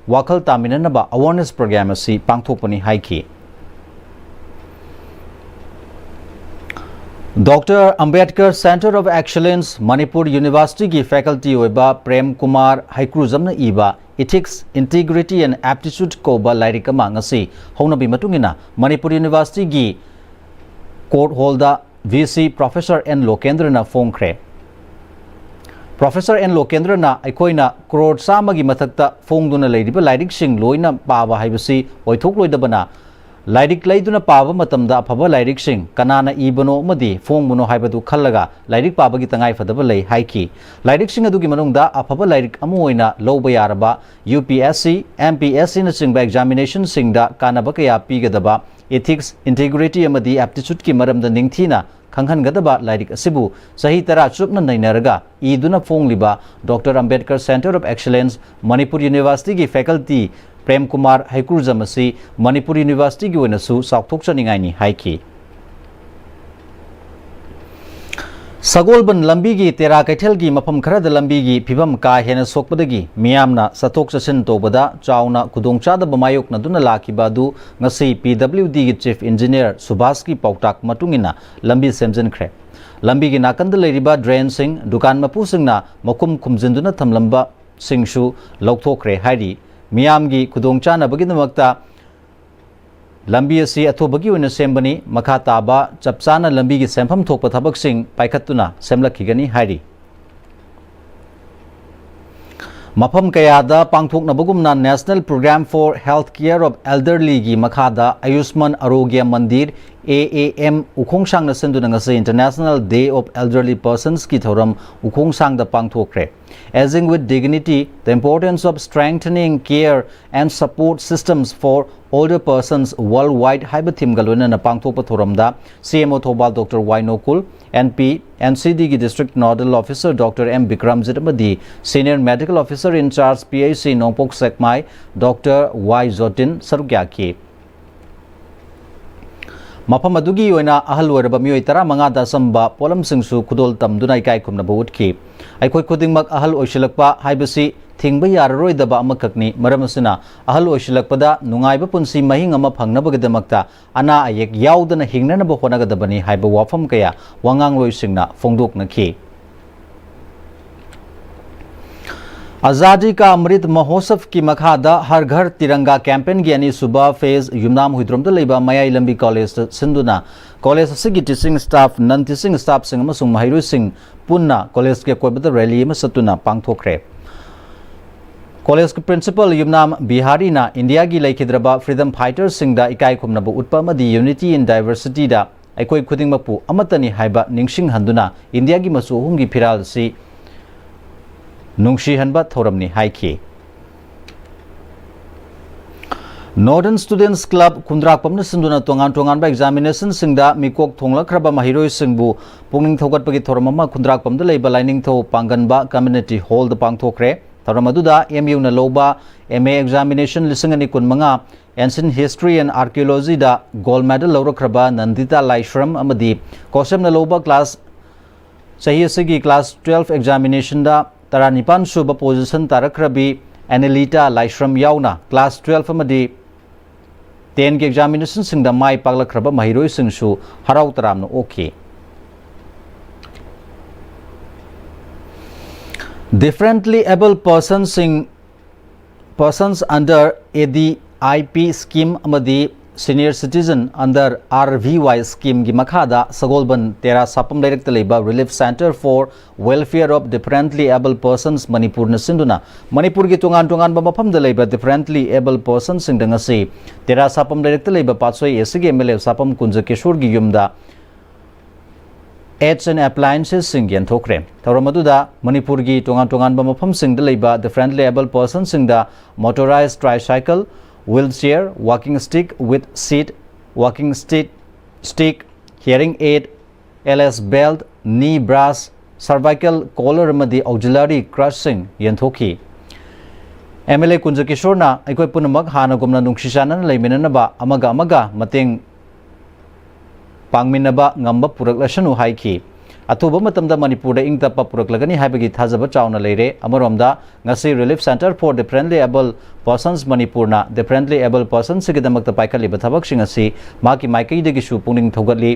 ꯋꯥꯈꯜ ꯇꯥꯃꯤꯟꯅꯅꯕ awareness program ꯑꯁꯤ ꯄꯥꯡꯊꯣꯛꯄꯅꯤ ꯍꯥꯏꯈꯤ꯫ Doctor Ambedkar Center of Excellence Manipur ꯌꯨꯅꯤꯚꯔꯁꯤꯇꯤꯒꯤ faculty ꯑꯣꯏꯕ ꯄ꯭ꯔꯦꯝ ꯀꯨꯃꯥꯔ ꯍꯩꯀ꯭ꯔꯨꯖꯝꯅ ꯏꯕ Ethics, Integrity and Aptitude ꯀꯧꯕ ꯂꯥꯏꯔꯤꯛ ꯑꯃ ꯉꯁꯤ ꯍꯧꯅꯕꯤ ꯃꯇꯨꯡ ꯏꯟꯅ ꯃꯅꯤꯄꯨꯔ ꯌꯨꯅꯤꯚꯔꯁꯤꯇꯤꯒꯤ court hall ꯗ V C Professor N ꯂꯣꯀꯦꯟꯗ꯭ꯔꯅ ꯐꯣꯡꯈ꯭ꯔꯦ꯫ Professor N ꯂꯣꯀꯦꯟꯗ꯭ꯔꯅ ꯑꯩꯈꯣꯏꯅ ꯀ꯭ꯔꯣꯔ ꯆꯥꯝꯃꯒꯤ ꯃꯊꯛꯇ ꯐꯣꯡꯗꯨꯅ ꯂꯩꯔꯤꯕ ꯂꯥꯏꯔꯤꯛꯁꯤꯡ ꯂꯣꯏꯅ ꯄꯥꯕ ꯍꯥꯏꯕꯁꯤ ꯑꯣꯏꯊꯣꯛꯂꯣꯏꯗꯕꯅ, ꯂꯥꯏꯔꯤꯛ ꯂꯩꯗꯨꯅ ꯄꯥꯕ ꯃꯇꯝꯗ ꯑꯐꯕ ꯂꯥꯏꯔꯤꯛꯁꯤꯡ ꯀꯅꯥꯅ ꯏꯕꯅꯣ ꯑꯃꯗꯤ ꯐꯣꯡꯕꯅꯣ ꯍꯥꯏꯕꯗꯨ ꯈꯜꯂꯒ ꯂꯥꯏꯔꯤꯛ ꯄꯥꯕꯒꯤ ꯇꯉꯥꯏꯐꯗꯕ ꯂꯩ ꯍꯥꯏꯈꯤ꯫ ꯂꯥꯏꯔꯤꯛꯁꯤꯡ ꯑꯗꯨꯒꯤ ꯃꯅꯨꯡꯗ ꯑꯐꯕ ꯂꯥꯏꯔꯤꯛ ꯑꯃ ꯑꯣꯏꯅ ꯂꯧꯕ ꯌꯥꯔꯕ U P S C, M P S C ꯅꯆꯤꯡꯕ examination ꯁꯤꯡꯗ ꯀꯥꯟꯅꯕ ꯀꯌꯥ ꯄꯤꯒꯗꯕ Ethics, Integrity ꯑꯃꯗꯤ Aptitude ꯀꯤ ꯃꯔꯝꯗ ꯅꯤꯡꯊꯤꯅ ꯈꯪꯍꯟꯒꯗꯕ ꯂꯥꯏꯔꯤꯛ ꯑꯁꯤꯕꯨ ꯆꯍꯤ ꯇꯔꯥ ꯆꯨꯞꯅ ꯅꯩꯅꯔꯒ ꯏꯗꯨꯅ ꯐꯣꯡꯂꯤꯕ Doctor Ambedkar Center of Excellence Manipur ꯌꯨꯅꯤꯚꯔꯁꯤꯇꯤꯒꯤ faculty ꯄ꯭ꯔꯦꯝ ꯀꯨꯃꯥꯔ ꯍꯩꯀ꯭ꯔꯨꯖꯝ ꯑꯁꯤ ꯃꯅꯤꯄꯨꯔ ꯌꯨꯅꯤꯚꯔꯁꯤꯇꯤꯒꯤ ꯑꯣꯏꯅꯁꯨ ꯆꯥꯎꯊꯣꯛꯆꯅꯤꯡꯉꯥꯏꯅꯤ ꯍꯥꯏꯈꯤ꯫ ꯁꯒꯣꯜꯕꯟ ꯂꯝꯕꯤꯒꯤ ꯇꯦꯔꯥ ꯀꯩꯊꯦꯜꯒꯤ ꯃꯐꯝ ꯈꯔꯗ ꯂꯝꯕꯤꯒꯤ ꯐꯤꯕꯝ ꯀꯥ ꯍꯦꯟꯅ ꯁꯣꯛꯄꯗꯒꯤ ꯃꯤꯌꯥꯝꯅ ꯆꯠꯊꯣꯛ ꯆꯠꯁꯤꯟ ꯇꯧꯕꯗ ꯆꯥꯎꯅ ꯈꯨꯗꯣꯡꯆꯥꯗꯕ ꯃꯥꯌꯣꯛꯅꯗꯨꯅ ꯂꯥꯛꯈꯤꯕ ꯑꯗꯨ ꯉꯁꯤ P W D ꯒꯤ Chief Engineer ꯁꯨꯚꯥꯁꯀꯤ ꯄꯥꯎꯇꯥꯛ ꯃꯇꯨꯡ ꯏꯟꯅ ꯂꯝꯕꯤ ꯁꯦꯝꯖꯤꯟꯈ꯭ꯔꯦ꯫ ꯂꯝꯕꯤꯒꯤ ꯅꯥꯀꯟꯗ ꯂꯩꯔꯤꯕ drain ꯁꯤꯡ, ꯗꯨꯀꯥꯟ ꯃꯄꯨꯁꯤꯡꯅ ꯃꯈꯨꯝ ꯈꯨꯝꯖꯤꯟꯗꯨꯅ ꯊꯝꯂꯝꯕꯁꯤꯡꯁꯨ ꯂꯧꯊꯣꯛꯈ꯭ꯔꯦ ꯍꯥꯏꯔꯤ꯫ ꯃꯤꯌꯥꯝꯒꯤ ꯈꯨꯗꯣꯡꯆꯥꯅꯕꯒꯤꯗꯃꯛꯇ ꯂꯝꯕꯤ ꯑꯁꯤ ꯑꯊꯨꯕꯒꯤ ꯑꯣꯏꯅ ꯁꯦꯝꯕꯅꯤ꯫ ꯃꯈꯥ ꯇꯥꯕ ꯆꯞ ꯆꯥꯅ ꯂꯝꯕꯤꯒꯤ ꯁꯦꯝꯐꯝ ꯊꯣꯛꯄ ꯊꯕꯛꯁꯤꯡ ꯄꯥꯏꯈꯠꯇꯨꯅ ꯁꯦꯝꯂꯛꯈꯤꯒꯅꯤ ꯍꯥꯏꯔꯤ꯫ ꯃꯐꯝ ꯀꯌꯥꯗ ꯄꯥꯡꯊꯣꯛꯅꯕꯒꯨꯝꯅ National Program for Health Care of Elderlyꯒꯤ ꯃꯈꯥꯗ ꯑꯌꯨꯁꯃꯥꯟ ꯑꯔꯣꯒ꯭ꯌ ꯃꯟꯗꯤꯔ, A A M, ꯎꯈꯣꯡ ꯁꯥꯡꯅ ꯁꯤꯟꯗꯨꯅ ꯉꯁꯤ International Day of Elderly Personsꯀꯤ ꯊꯧꯔꯝ ꯎꯈꯣꯡ ꯁꯥꯡꯗ ꯄꯥꯡꯊꯣꯛꯈ꯭ꯔꯦ꯫ Aging with Dignity: The Importance of Strengthening Care and Support Systems for Older Persons Worldwide ꯍꯥꯏꯕ ꯊꯤꯝꯒ ꯂꯣꯏꯅꯅ ꯄꯥꯡꯊꯣꯛꯄ ꯊꯧꯔꯝꯗ C M O Thoubal doctor Y Nokul, N P, N C Dꯒꯤ District Nodal Officer doctor M Bikramjit ꯑꯃꯗꯤ Senior Medical Officer in Charge P H C ꯅꯣꯡꯄꯣꯛ ꯁꯦꯛꯃꯥꯏ doctor ꯋꯥꯏ ꯖꯣꯇꯤꯟ ꯁꯔꯨꯛ ꯌꯥꯈꯤ꯫ ꯃꯐꯝ ꯑꯗꯨꯒꯤ ꯑꯣꯏꯅ ꯑꯍꯜ ꯑꯣꯏꯔꯕ ꯃꯤꯑꯣꯏ ꯇꯔꯥꯃꯉꯥꯗ ꯑꯆꯝꯕ ꯄꯣꯠꯂꯝꯁꯤꯡꯁꯨ ꯈꯨꯗꯣꯜ ꯇꯝꯗꯨꯅ ꯏꯀꯥꯏ ꯈꯨꯝꯅꯕ ꯎꯠꯈꯤ꯫ ꯑꯩꯈꯣꯏ ꯈꯨꯗꯤꯡꯃꯛ ꯑꯍꯜ ꯑꯣꯏꯁꯤꯜꯂꯛꯄ ꯍꯥꯏꯕꯁꯤ ꯊꯤꯡꯕ ꯌꯥꯔꯔꯣꯏꯗꯕ ꯑꯃꯈꯛꯅꯤ꯫ ꯃꯔꯝ ꯑꯁꯤꯅ, ꯑꯍꯜ ꯑꯣꯏꯁꯤꯜꯂꯛꯄꯗ ꯅꯨꯡꯉꯥꯏꯕ ꯄꯨꯟꯁꯤ ꯃꯍꯤꯡ ꯑꯃ ꯐꯪꯅꯕꯒꯤꯗꯃꯛꯇ ꯑꯅꯥ ꯑꯌꯦꯛ ꯌꯥꯎꯗꯅ ꯍꯤꯡꯅꯅꯕ ꯍꯣꯠꯅꯒꯗꯕꯅꯤ ꯍꯥꯏꯕ ꯋꯥꯐꯝ ꯀꯌꯥ ꯋꯥꯉꯥꯡꯂꯣꯏꯁꯤꯡꯅ ꯐꯣꯡꯗꯣꯛꯅꯈꯤ꯫ ꯑꯖꯥꯗꯤ ꯀꯥ ꯑꯃ꯭ꯔꯤꯠ ꯃꯍꯣꯠꯁꯕꯀꯤ ꯃꯈꯥꯗ ꯍꯔ ꯘꯔ ꯇꯤꯔꯪꯒꯥ ꯀꯦꯝꯄꯦꯟꯒꯤ ꯑꯅꯤꯁꯨꯕ ꯐꯦꯖ ꯌꯨꯝꯅꯥꯝ ꯍꯨꯏꯗ꯭ꯔꯣꯝꯗ ꯂꯩꯕ ꯃꯌꯥꯏ ꯂꯝꯕꯤ ꯀꯣꯂꯦꯖꯇ ꯁꯤꯟꯗꯨꯅ ꯀꯣꯂꯦꯖ ꯑꯁꯤꯒꯤ teaching staff, non teaching staffꯁꯤꯡ ꯑꯃꯁꯨꯡ ꯃꯍꯩꯔꯣꯏꯁꯤꯡ ꯄꯨꯟꯅ ꯀꯣꯂꯦꯖꯀꯤ ꯑꯀꯣꯏꯕꯗ rally ꯑꯃ ꯆꯠꯇꯨꯅ ꯄꯥꯡꯊꯣꯛꯈ꯭ꯔꯦ꯫ ꯀꯣꯂꯦꯖꯀꯤ principal ꯌꯨꯝꯅꯥꯝ ꯕꯤꯍꯥꯔꯤꯅ ꯏꯟꯗꯤꯌꯥꯒꯤ ꯂꯩꯈꯤꯗ꯭ꯔꯕ freedom fighterꯁꯤꯡꯗ ꯏꯀꯥꯏ ꯈꯨꯝꯅꯕ ꯎꯠꯄ ꯑꯃꯗꯤ Unity in Diversityꯗ ꯑꯩꯈꯣꯏ ꯈꯨꯗꯤꯡꯃꯛꯄꯨ ꯑꯃꯠꯇꯅꯤ ꯍꯥꯏꯕ ꯅꯤꯡꯁꯤꯡꯍꯟꯗꯨꯅ ꯏꯟꯗꯤꯌꯥꯒꯤ ꯃꯆꯨ ꯑꯍꯨꯝꯒꯤ ꯐꯤꯔꯥꯜ ꯑꯁꯤ ꯅꯨꯡꯁꯤꯍꯟꯕ ꯊꯧꯔꯝꯅꯤ ꯍꯥꯏꯈꯤ꯫ Northern Students Club ꯈꯨꯟꯗ꯭ꯔꯥꯛꯄꯝꯅ ꯁꯤꯟꯗꯨꯅ ꯇꯣꯉꯥꯟ ꯇꯣꯉꯥꯟꯕ examinationꯁꯤꯡꯗ ꯃꯤꯀꯣꯛ ꯊꯣꯡꯂꯛꯈ꯭ꯔꯕ ꯃꯍꯩꯔꯣꯏꯁꯤꯡꯕꯨ ꯄꯨꯛꯅꯤꯡ ꯊꯧꯒꯠꯄꯒꯤ ꯊꯧꯔꯝ ꯑꯃ ꯈꯨꯟꯗ꯭ꯔꯥꯛꯄꯝꯗ ꯂꯩꯕ ꯂꯥꯏꯅꯤꯡꯊꯧ ꯄꯥꯡꯒꯟꯕ Community Hallꯗ ꯄꯥꯡꯊꯣꯛꯈ꯭ꯔꯦ꯫ ꯊꯧꯔꯝ ꯑꯗꯨꯗ M Uꯅ ꯂꯧꯕ M A examination ꯂꯤꯁꯤꯡ ꯑꯅꯤ ꯀꯨꯟꯃꯉꯥ, Ancient History and Archaeologyꯗ gold medal ꯂꯧꯔꯛꯈ꯭ꯔꯕ ꯅꯟꯗꯤꯇꯥ ꯂꯥꯏꯁ꯭ꯔꯝ ꯑꯃꯗꯤ COHSEMꯅ ꯂꯧꯕ class, ꯆꯍꯤ ꯑꯁꯤꯒꯤ class twelve examinationꯗ ꯇꯔꯥꯅꯤꯄꯥꯟ ꯁꯨꯕ position ꯇꯥꯔꯛꯈ꯭ꯔꯕꯤ ꯑꯦꯅꯤꯂꯤꯇꯥ ꯂꯥꯏꯁ꯭ꯔꯝ ꯌꯥꯎꯅ class twelve ꯑꯃꯗꯤ tenꯒꯤ examinationꯁꯤꯡꯗ ꯃꯥꯏ ꯄꯥꯛꯂꯛꯈ꯭ꯔꯕ ꯃꯍꯩꯔꯣꯏꯁꯤꯡꯁꯨ ꯍꯔꯥꯎ ꯇꯔꯥꯝꯅ ꯑꯣꯛꯈꯤ꯫ Differently abled personꯁꯤꯡ, persons under A D I P scheme ꯑꯃꯗꯤ Senior Citizen under R V Y scheme ꯒꯤ ꯃꯈꯥꯗ ꯁꯒꯣꯜꯕꯟ ꯇꯦꯔꯥ ꯁꯥꯄꯝ ꯂꯩꯔꯛꯇ ꯂꯩꯕ Relief Centre for Welfare of Differently Abled Persons ꯃꯅꯤꯄꯨꯔꯅ ꯁꯤꯟꯗꯨꯅ ꯃꯅꯤꯄꯨꯔꯒꯤ ꯇꯣꯉꯥꯟ ꯇꯣꯉꯥꯟꯕ ꯃꯐꯝꯗ ꯂꯩꯕ differently abled persons ꯁꯤꯡꯗ ꯉꯁꯤ ꯇꯦꯔꯥ ꯁꯥꯄꯝ ꯂꯩꯔꯛꯇ ꯂꯩꯕ ꯄꯥꯠꯁꯣꯏ ꯑꯦ ꯁꯤꯒꯤ ꯑꯦꯝ ꯑꯦꯜ ꯑꯦ ꯁꯥꯄꯝ ꯀꯨꯟꯖ ꯀꯤꯁꯣꯔꯒꯤ ꯌꯨꯝꯗ Aids and Appliances ꯁꯤꯡ ꯌꯦꯟꯊꯣꯛꯈ꯭ꯔꯦ꯫ ꯊꯧꯔꯝ ꯑꯗꯨꯗ ꯃꯅꯤꯄꯨꯔꯒꯤ ꯇꯣꯉꯥꯟ ꯇꯣꯉꯥꯟꯕ ꯃꯐꯝꯁꯤꯡꯗ ꯂꯩꯕ differently abled persons ꯁꯤꯡꯗ motorized tricycle, wheelchair, walking stick with seat, walking stick, stick, hearing aid, L S belt, knee brace, cervical collar ꯑꯃꯗꯤ auxiliary crutch ꯁꯤꯡ ꯌꯦꯟꯊꯣꯛꯈꯤ꯫ ꯑꯦꯝ ꯑꯦꯜ ꯑꯦ ꯀꯨꯟꯖ ꯀꯤꯁꯣꯔꯅ ꯑꯩꯈꯣꯏ ꯄꯨꯝꯅꯃꯛ ꯍꯥꯟꯅꯒꯨꯝꯅ ꯅꯨꯡꯁꯤ ꯆꯥꯟꯅꯅ ꯂꯩꯃꯤꯟꯅꯅꯕ, ꯑꯃꯒ ꯑꯃꯒ ꯃꯇꯦꯡ ꯄꯥꯡꯃꯤꯟꯅꯕ ꯉꯝꯕ ꯄꯨꯔꯛꯂꯁꯅꯨ ꯍꯥꯏꯈꯤ꯫ ꯑꯊꯨꯕ ꯃꯇꯝꯗ ꯃꯅꯤꯄꯨꯔꯗ ꯏꯪ ꯇꯞꯄ ꯄꯨꯔꯛꯂꯒꯅꯤ ꯍꯥꯏꯕꯒꯤ ꯊꯥꯖꯕ ꯆꯥꯎꯅ ꯂꯩꯔꯦ꯫ ꯑꯃꯔꯣꯝꯗ, ꯉꯁꯤ Relief Centre for Differently Abled Persons ꯃꯅꯤꯄꯨꯔꯅ differently abled persons ꯁꯤꯒꯤꯗꯃꯛꯇ ꯄꯥꯏꯈꯠꯂꯤꯕ ꯊꯕꯛꯁꯤꯡ ꯑꯁꯤ ꯃꯍꯥꯛꯀꯤ ꯃꯥꯏꯀꯩꯗꯒꯤꯁꯨ ꯄꯨꯛꯅꯤꯡ ꯊꯧꯒꯠꯂꯤ꯫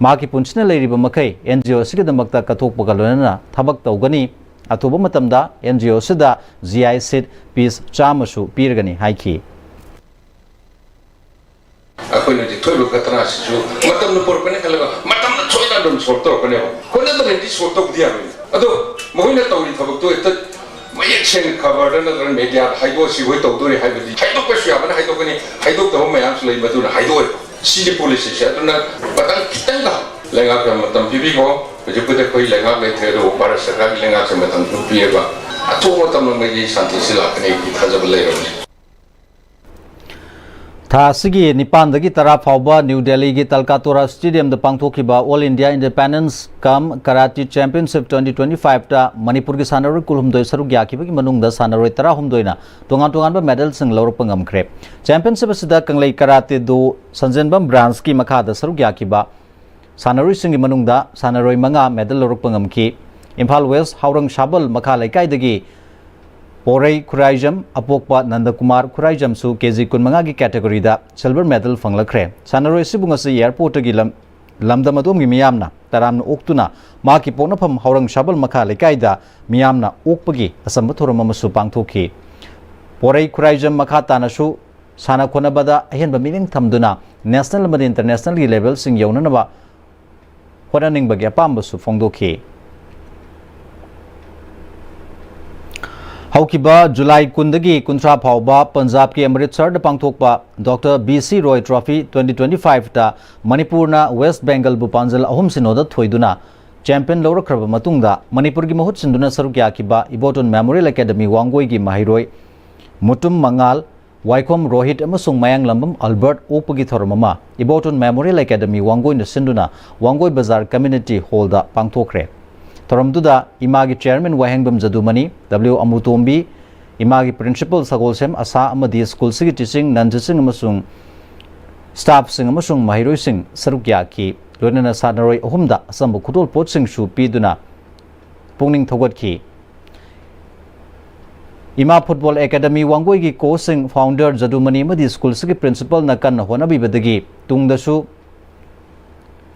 ꯃꯍꯥꯛꯀꯤ ꯄꯨꯟꯁꯤꯅ ꯂꯩꯔꯤꯕ ꯃꯈꯩ ꯑꯦꯟ ꯖꯤ ꯑꯣ ꯑꯁꯤꯒꯤꯗꯃꯛꯇ ꯀꯠꯊꯣꯛꯄꯒ ꯂꯣꯏꯅꯅ ꯊꯕꯛ ꯇꯧꯒꯅꯤ꯫ ꯑꯊꯨꯕ ꯃꯇꯝꯗ ꯑꯦꯟ ꯖꯤ ꯑꯣ ꯑꯁꯤꯗ ꯖꯤ ꯑꯥꯏ ꯁꯤꯠ ꯄꯤꯁ ꯆꯥꯝꯃꯁꯨ ꯄꯤꯔꯒꯅꯤ ꯍꯥꯏꯈꯤ꯫ ꯑꯩꯈꯣꯏꯅ ꯍꯧꯖꯤꯛ ꯊꯣꯛꯏꯕ ꯒꯇꯅꯥꯁꯤꯁꯨ ꯃꯇꯝꯅ ꯄꯨꯔꯛꯄꯅꯤ ꯈꯜꯂꯒ ꯃꯇꯝꯅ ꯁꯣꯏꯗꯅ ꯑꯗꯨꯝ ꯁꯣꯜꯕ ꯇꯧꯔꯛꯀꯅꯦꯕ꯫ ꯍꯣꯠꯅꯗꯅꯗꯤ ꯁꯣꯜꯕ ꯇꯧꯕꯗꯤ ꯌꯥꯔꯣꯏ꯫ ꯑꯗꯣ ꯃꯈꯣꯏꯅ ꯇꯧꯔꯤ ꯊꯕꯛꯇꯣ ꯍꯦꯛꯇ ꯃꯌꯦꯛ ꯁꯦꯡꯅ ꯈꯕꯔꯗ ꯅꯠꯇ꯭ꯔꯒ ꯃꯦꯗꯤꯌꯥꯗ ꯍꯥꯏꯗꯣꯛꯑꯁꯤ ꯍꯣꯏ ꯇꯧꯗꯣꯔꯤ ꯍꯥꯏꯕꯗꯤ ꯍꯥꯏꯗꯣꯛꯄꯁꯨ ꯌꯥꯕꯅ ꯍꯥꯏꯗꯣꯛꯀꯅꯤ, ꯍꯥꯏꯗꯣꯛꯇꯕ ꯃꯌꯥꯝꯁꯨ ꯂꯩ, ꯃꯗꯨꯅ ꯍꯥꯏꯗꯣꯛꯑꯣꯏꯕ꯫ ꯁꯤꯒꯤ ꯄꯣꯂꯤꯁꯤꯁꯦ ꯑꯗꯨꯅ ꯃꯇꯝ ꯈꯤꯇꯪꯒ ꯂꯩꯉꯥꯛꯇ ꯃꯇꯝ ꯄꯤꯕꯤꯈꯣ꯫ ꯍꯧꯖꯤꯛꯄꯨꯗꯤ ꯑꯩꯈꯣꯏ ꯂꯩꯉꯥꯛ ꯂꯩꯇ꯭ꯔꯦ, ꯑꯗꯨꯕꯨ ꯚꯥꯔꯠ ꯁꯔꯀꯥꯔꯒꯤ ꯂꯩꯉꯥꯛꯁꯦ ꯃꯇꯝ ꯈꯤꯇꯪ ꯄꯤꯔꯒ ꯑꯊꯨꯕ ꯃꯇꯝꯗ ꯃꯩꯒꯤ ꯁꯥꯟꯇꯤꯁꯤ ꯂꯥꯛꯀꯅꯤ ꯑꯩꯒꯤ ꯊꯥꯖꯕ ꯂꯩꯔꯕꯅꯤ꯫ ꯊꯥ ꯑꯁꯤꯒꯤ ꯅꯤꯄꯥꯟꯗꯒꯤ ꯇꯔꯥ ꯐꯥꯎꯕ ꯅ꯭ꯌꯨ ꯗꯦꯜꯂꯤꯒꯤ ꯇꯜꯀꯥꯇꯣꯔꯥ ꯁ꯭ꯇꯦꯗꯤꯌꯝꯗ ꯄꯥꯡꯊꯣꯛꯈꯤꯕ All India Independence cum Karate Championship twenty twenty-five ꯇ ꯃꯅꯤꯄꯨꯔꯒꯤ ꯁꯥꯟꯅꯔꯣꯏ ꯀꯨꯟꯍꯨꯝꯗꯣꯏ ꯁꯔꯨꯛ ꯌꯥꯈꯤꯕꯒꯤ ꯃꯅꯨꯡꯗ ꯁꯥꯟꯅꯔꯣꯏ ꯇꯔꯥꯍꯨꯝꯗꯣꯏꯅ ꯇꯣꯉꯥꯟ ꯇꯣꯉꯥꯟꯕ ꯃꯦꯗꯜꯁꯤꯡ ꯂꯧꯔꯛꯄ ꯉꯝꯈ꯭ꯔꯦ꯫ Championship ꯑꯁꯤꯗ ꯀꯪꯂꯩ ꯀꯔꯥꯇꯦ ꯗꯣ ꯁꯟꯖꯦꯟꯕꯝ ꯕ꯭ꯔꯥꯟꯁꯀꯤ ꯃꯈꯥꯗ ꯁꯔꯨꯛ ꯌꯥꯈꯤꯕ ꯁꯥꯟꯅꯔꯣꯏꯁꯤꯡꯒꯤ ꯃꯅꯨꯡꯗ ꯁꯥꯟꯅꯔꯣꯏ ꯃꯉꯥ ꯃꯦꯗꯜ ꯂꯧꯔꯛꯄ ꯉꯝꯈꯤ꯫ ꯏꯝꯐꯥꯜ ꯋꯦꯁ ꯍꯥꯎꯔꯪ ꯁꯥꯕꯜ ꯃꯈꯥ ꯂꯩꯀꯥꯏꯗꯒꯤ ꯄꯣꯔꯩ ꯈꯨꯔꯥꯏꯖꯝ ꯑꯄꯣꯛꯄ ꯅꯟꯗꯀꯨꯃꯥꯔ ꯈꯨꯔꯥꯏꯖꯝꯁꯨ ꯀꯦ ꯖꯤ ꯀꯨꯟꯃꯉꯥꯒꯤ ꯀꯦꯇꯦꯒꯣꯔꯤꯗ ꯁꯤꯜꯚꯔ ꯃꯦꯗꯜ ꯐꯪꯂꯛꯈ꯭ꯔꯦ꯫ ꯁꯥꯟꯅꯔꯣꯏ ꯑꯁꯤꯕꯨ ꯉꯁꯤ ꯑꯦꯌꯥꯔꯄꯣꯔꯠꯇꯒꯤ ꯂꯝ-, ꯂꯝꯗꯝ ꯑꯗꯣꯝꯒꯤ ꯃꯤꯌꯥꯝꯅ ꯇꯔꯥꯝꯅ ꯑꯣꯛꯇꯨꯅ ꯃꯍꯥꯛꯀꯤ ꯄꯣꯛꯅꯐꯝ ꯍꯥꯎꯔꯪ ꯁꯥꯕꯜ ꯃꯈꯥ ꯂꯩꯀꯥꯏꯗ ꯃꯤꯌꯥꯝꯅ ꯑꯣꯛꯄꯒꯤ ꯑꯆꯝꯕ ꯊꯧꯔꯝ ꯑꯃꯁꯨ ꯄꯥꯡꯊꯣꯛꯈꯤ꯫ ꯄꯣꯔꯩ ꯈꯨꯔꯥꯏꯖꯝ ꯃꯈꯥ ꯇꯥꯅꯁꯨ ꯁꯥꯟꯅ ꯈꯣꯠꯅꯕꯗ ꯑꯍꯦꯟꯕ ꯃꯤꯠꯌꯦꯡ ꯊꯝꯗꯨꯅ ꯅꯦꯁꯅꯦꯜ ꯑꯃꯗꯤ ꯏꯟꯇꯔꯅꯦꯁꯅꯦꯜꯒꯤ ꯂꯦꯚꯦꯜꯁꯤꯡ ꯌꯧꯅꯅꯕ ꯍꯣꯠꯅꯅꯤꯡꯕꯒꯤ ꯑꯄꯥꯝꯕꯁꯨ ꯐꯣꯡꯗꯣꯛꯈꯤ꯫ ꯍꯧꯈꯤꯕ ꯖꯨꯂꯥꯏ ꯀꯨꯟꯗꯒꯤ ꯀꯨꯟꯊ꯭ꯔꯥ ꯐꯥꯎꯕ ꯄꯟꯖꯥꯕꯀꯤ ꯑꯃꯔꯤꯠꯁꯔꯗ ꯄꯥꯡꯊꯣꯛꯄ ꯗꯣꯛꯇꯔ ꯕꯤ ꯁꯤ ꯔꯣꯏ ꯇ꯭ꯔꯣꯐꯤ ꯇ꯭ꯋꯦꯟꯇꯤ ꯇ꯭ꯋꯦꯟꯇꯤ ꯐꯥꯏꯚꯇ ꯃꯅꯤꯄꯨꯔꯅ ꯋꯦꯁ ꯕꯦꯡꯒꯜꯕꯨ ꯄꯥꯟꯖꯜ ꯑꯍꯨꯝ ꯁꯤꯅꯣꯗ ꯊꯣꯏꯗꯨꯅ ꯆꯦꯝꯄꯤꯌꯟ ꯂꯧꯔꯛꯈ꯭ꯔꯕ ꯃꯇꯨꯡꯗ, ꯃꯅꯤꯄꯨꯔꯒꯤ ꯃꯍꯨꯠ ꯁꯤꯟꯗꯨꯅ ꯁꯔꯨꯛ ꯌꯥꯈꯤꯕ ꯏꯕꯣꯇꯣꯟ ꯃꯦꯃꯣꯔꯤꯌꯦꯜ ꯑꯦꯀꯥꯗꯃꯤ ꯋꯥꯡꯒꯣꯏꯒꯤ ꯃꯍꯩꯔꯣꯏ ꯃꯨꯇꯨꯝ ꯃꯉꯥꯜ, ꯋꯥꯏꯈꯣꯝ ꯔꯣꯍꯤꯠ ꯑꯃꯁꯨꯡ ꯃꯌꯥꯡꯂꯝꯕꯝ ꯑꯜꯕꯔꯠ ꯑꯣꯛꯄꯒꯤ ꯊꯧꯔꯝ ꯑꯃ ꯏꯕꯣꯇꯣꯟ ꯃꯦꯃꯣꯔꯤꯌꯦꯜ ꯑꯦꯀꯥꯗꯃꯤ ꯋꯥꯡꯒꯣꯏꯅ ꯁꯤꯟꯗꯨꯅ ꯋꯥꯡꯒꯣꯏ ꯕꯖꯥꯔ ꯀꯝꯃ꯭ꯌꯨꯅꯤꯇꯤ ꯍꯣꯜꯗ ꯄꯥꯡꯊꯣꯛꯈ꯭ꯔꯦ꯫ ꯊꯧꯔꯝꯗꯨꯗ ꯏꯃꯥꯒꯤ ꯆꯦꯌꯔꯃꯦꯟ ꯋꯥꯍꯦꯡꯕꯝ ꯖꯗꯨꯃꯅꯤ, ꯗꯕ꯭ꯂꯤꯎ ꯑꯃꯨꯇꯣꯝꯕꯤ, ꯏꯃꯥꯒꯤ ꯄ꯭ꯔꯤꯟꯁꯤꯄꯜ ꯁꯒꯣꯜꯁꯦꯝ ꯑꯁꯥ ꯑꯃꯗꯤ ꯁ꯭ꯀꯨꯜꯁꯤꯒꯤ ꯇꯤꯆꯤꯡ ꯅꯟ ꯇꯤꯆꯤꯡ ꯑꯃꯁꯨꯡ ꯁ꯭ꯇꯥꯐꯁꯤꯡ ꯑꯃꯁꯨꯡ ꯃꯍꯩꯔꯣꯏꯁꯤꯡ ꯁꯔꯨꯛ ꯌꯥꯈꯤ꯫ ꯂꯣꯏꯅꯅ ꯁꯥꯟꯅꯔꯣꯏ ꯑꯍꯨꯝꯗ ꯑꯆꯝꯕ ꯈꯨꯗꯣꯜꯄꯣꯠꯁꯤꯡꯁꯨ ꯄꯤꯗꯨꯅ ꯄꯨꯛꯅꯤꯡ ꯊꯧꯒꯠꯈꯤ꯫ ꯏꯃꯥ ꯐꯨꯠꯕꯣꯜ ꯑꯦꯀꯥꯗꯃꯤ ꯋꯥꯡꯒꯣꯏꯒꯤ ꯀꯣꯆꯁꯤꯡ ꯐꯥꯎꯟꯗꯔ ꯖꯗꯨꯃꯅꯤ ꯑꯃꯗꯤ ꯁ꯭ꯀꯨꯜꯁꯤꯒꯤ ꯄ꯭ꯔꯤꯟꯁꯤꯄꯜꯅ ꯀꯟꯅ ꯍꯣꯠꯅꯕꯤꯕꯗꯒꯤ ꯇꯨꯡꯗꯁꯨ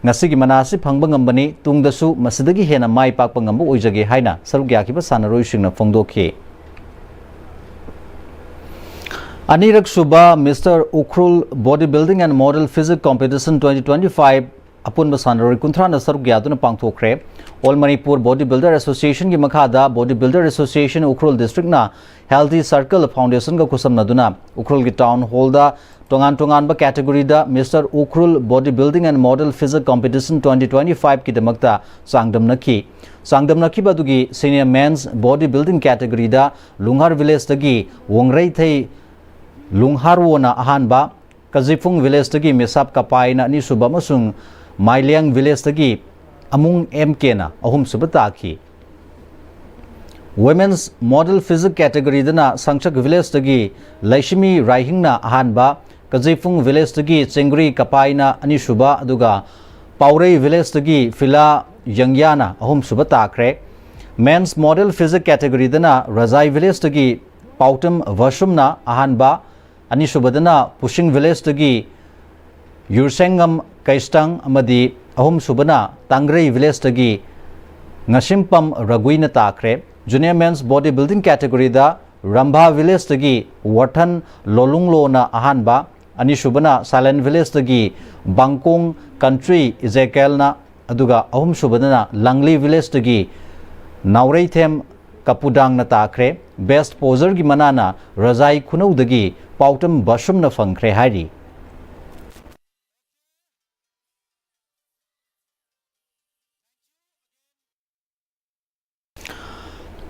ꯉꯁꯤꯒꯤ ꯃꯅꯥ ꯑꯁꯤ ꯐꯪꯕ ꯉꯝꯕꯅꯤ, ꯇꯨꯡꯗꯁꯨ ꯃꯁꯤꯗꯒꯤ ꯍꯦꯟꯅ ꯃꯥꯏ ꯄꯥꯛꯄ ꯉꯝꯕ ꯑꯣꯏꯖꯒꯦ ꯍꯥꯏꯅ ꯁꯔꯨꯛ ꯌꯥꯈꯤꯕ ꯁꯥꯟꯅꯔꯣꯏꯁꯤꯡꯅ ꯐꯣꯡꯗꯣꯛꯈꯤ꯫ ꯑꯅꯤꯔꯛ ꯁꯨꯕ mister Ukhrul body building and model physique competition twenty twenty five ꯑꯄꯨꯟꯕ ꯁꯥꯟꯅꯔꯣꯏ ꯀꯨꯟꯊ꯭ꯔꯥꯅ ꯁꯔꯨꯛ ꯌꯥꯗꯨꯅ ꯄꯥꯡꯊꯣꯛꯈ꯭ꯔꯦ꯫ ꯑꯣꯜ ꯃꯅꯤꯄꯨꯔ ꯕꯣꯗꯤ ꯕꯤꯜꯗꯔ ꯑꯦꯁꯣꯁꯤꯌꯦꯁꯟꯒꯤ ꯃꯈꯥꯗ ꯕꯣꯗꯤ ꯕꯤꯜꯗꯔ ꯑꯦꯁꯣꯁꯤꯌꯦꯁꯟ ꯎꯈ꯭ꯔꯨꯜ ꯗꯤꯁꯇ꯭ꯔꯤꯛꯅ ꯍꯦꯜꯗꯤ ꯁꯔꯀꯜ ꯐꯥꯎꯟꯗꯦꯁꯟꯒ ꯈꯨꯠꯁꯝꯅꯗꯨꯅ ꯎꯈ꯭ꯔꯨꯜꯒꯤ ꯇꯥꯎꯟ ꯍꯣꯜꯗ ꯇꯣꯉꯥꯟ ꯇꯣꯉꯥꯟꯕ ꯀꯦꯇꯦꯒꯣꯔꯤꯗ mister Ukhrul body building and model physique competition twenty twenty ꯐꯥꯏꯚꯀꯤꯗꯃꯛꯇ ꯆꯥꯡꯗꯝꯅꯈꯤ꯫ ꯆꯥꯡꯗꯝꯅꯈꯤꯕ ꯑꯗꯨꯒꯤ ꯁꯤꯅꯤꯌꯔ ꯃꯦꯟꯁ ꯕꯣꯗꯤ ꯕꯤꯜꯗꯤꯡ ꯀꯦꯇꯦꯒꯣꯔꯤꯗ ꯂꯨꯡꯍꯥꯔ ꯚꯤꯂꯦꯖꯇꯒꯤ ꯋꯣꯡꯔꯩꯊꯩ ꯂꯨꯡꯍꯥꯔꯋꯣꯅ ꯑꯍꯥꯟꯕ, ꯀꯖꯤꯐꯨꯡ ꯚꯤꯂꯦꯖꯇꯒꯤ ꯃꯤꯁꯥꯞ ꯀꯄꯥꯏꯅ ꯑꯅꯤꯁꯨꯕ ꯑꯃꯁꯨꯡ ꯃꯥꯏꯂꯦꯡ ꯚꯤꯂꯦꯖꯇꯒꯤ ꯑꯃꯨꯡ ꯑꯦꯝ ꯀꯦꯅ ꯑꯍꯨꯝꯁꯨꯕ ꯇꯥꯈꯤ꯫ ꯋꯨꯃꯦꯟꯁ ꯃꯣꯗꯦꯜ ꯐꯤꯖꯤꯛ ꯀꯦꯇꯦꯒꯣꯔꯤꯗꯅ ꯁꯪꯁꯛ ꯚꯤꯂꯦꯖꯇꯒꯤ ꯂꯩꯁꯤꯃꯤ ꯔꯥꯏꯍꯤꯡꯅ ꯑꯍꯥꯟꯕ, ꯀꯖꯤꯐꯨꯡ ꯚꯤꯂꯦꯖꯇꯒꯤ ꯆꯦꯡꯒ꯭ꯔꯤ ꯀꯄꯥꯏꯅ ꯑꯅꯤꯁꯨꯕ, ꯑꯗꯨꯒ ꯄꯥꯎꯔꯩ ꯚꯤꯂꯦꯖꯇꯒꯤ ꯐꯤꯂꯥ ꯌꯪꯌꯥꯅ ꯑꯍꯨꯝꯁꯨꯕ ꯇꯥꯈ꯭ꯔꯦ꯫ ꯃꯦꯟꯁ ꯃꯣꯗꯦꯜ ꯐꯤꯖꯤꯛ ꯀꯦꯇꯦꯒꯣꯔꯤꯗꯅ ꯔꯖꯥꯏ ꯚꯤꯂꯦꯖꯇꯒꯤ ꯄꯥꯎꯇꯝ ꯚꯁꯨꯝꯅ ꯑꯍꯥꯟꯕ, ꯑꯅꯤꯁꯨꯕꯗꯅ ꯄꯨꯁꯤꯡ ꯚꯤꯂꯦꯖꯇꯒꯤ ꯌꯨꯔꯁꯦꯡꯉꯝ ꯀꯩꯁꯇꯪ ꯑꯃꯗꯤ ꯑꯍꯨꯝꯁꯨꯕꯅ ꯇꯥꯡꯒ꯭ꯔꯩ ꯚꯤꯂꯦꯖꯇꯒꯤ ꯉꯁꯤꯝꯄꯝ ꯔꯒꯨꯏꯅ ꯇꯥꯈ꯭ꯔꯦ꯫ ꯖꯨꯅꯤꯌꯔ ꯃꯦꯟꯁ ꯕꯣꯗꯤ ꯕꯤꯜꯗꯤꯡ ꯀꯦꯇꯦꯒꯣꯔꯤꯗ ꯔꯝꯚꯥ ꯚꯤꯂꯦꯖꯇꯒꯤ ꯋꯥꯊꯟ ꯂꯣꯂꯨꯡꯂꯣꯅ ꯑꯍꯥꯟꯕ, ꯑꯅꯤꯁꯨꯕꯅ ꯁꯥꯏꯂꯦꯟ ꯚꯤꯂꯦꯖꯇꯒꯤ ꯕꯥꯡꯀꯣꯡ ꯀꯟꯇ꯭ꯔꯤ ꯏꯖꯦꯀꯦꯜꯅ, ꯑꯗꯨꯒ ꯑꯍꯨꯝꯁꯨꯕꯗꯅ ꯂꯪꯂꯤ ꯚꯤꯂꯦꯖꯇꯒꯤ ꯅꯥꯎꯔꯩꯊꯦꯝ ꯀꯄꯨꯗꯥꯡꯅ ꯇꯥꯈ꯭ꯔꯦ꯫ ꯕꯦꯁ ꯄꯣꯖꯔꯒꯤ ꯃꯅꯥꯅ ꯔꯖꯥꯏ ꯈꯨꯅꯧꯗꯒꯤ ꯄꯥꯎꯇꯝ ꯕꯁꯨꯝꯅ ꯐꯪꯈ꯭ꯔꯦ ꯍꯥꯏꯔꯤ꯫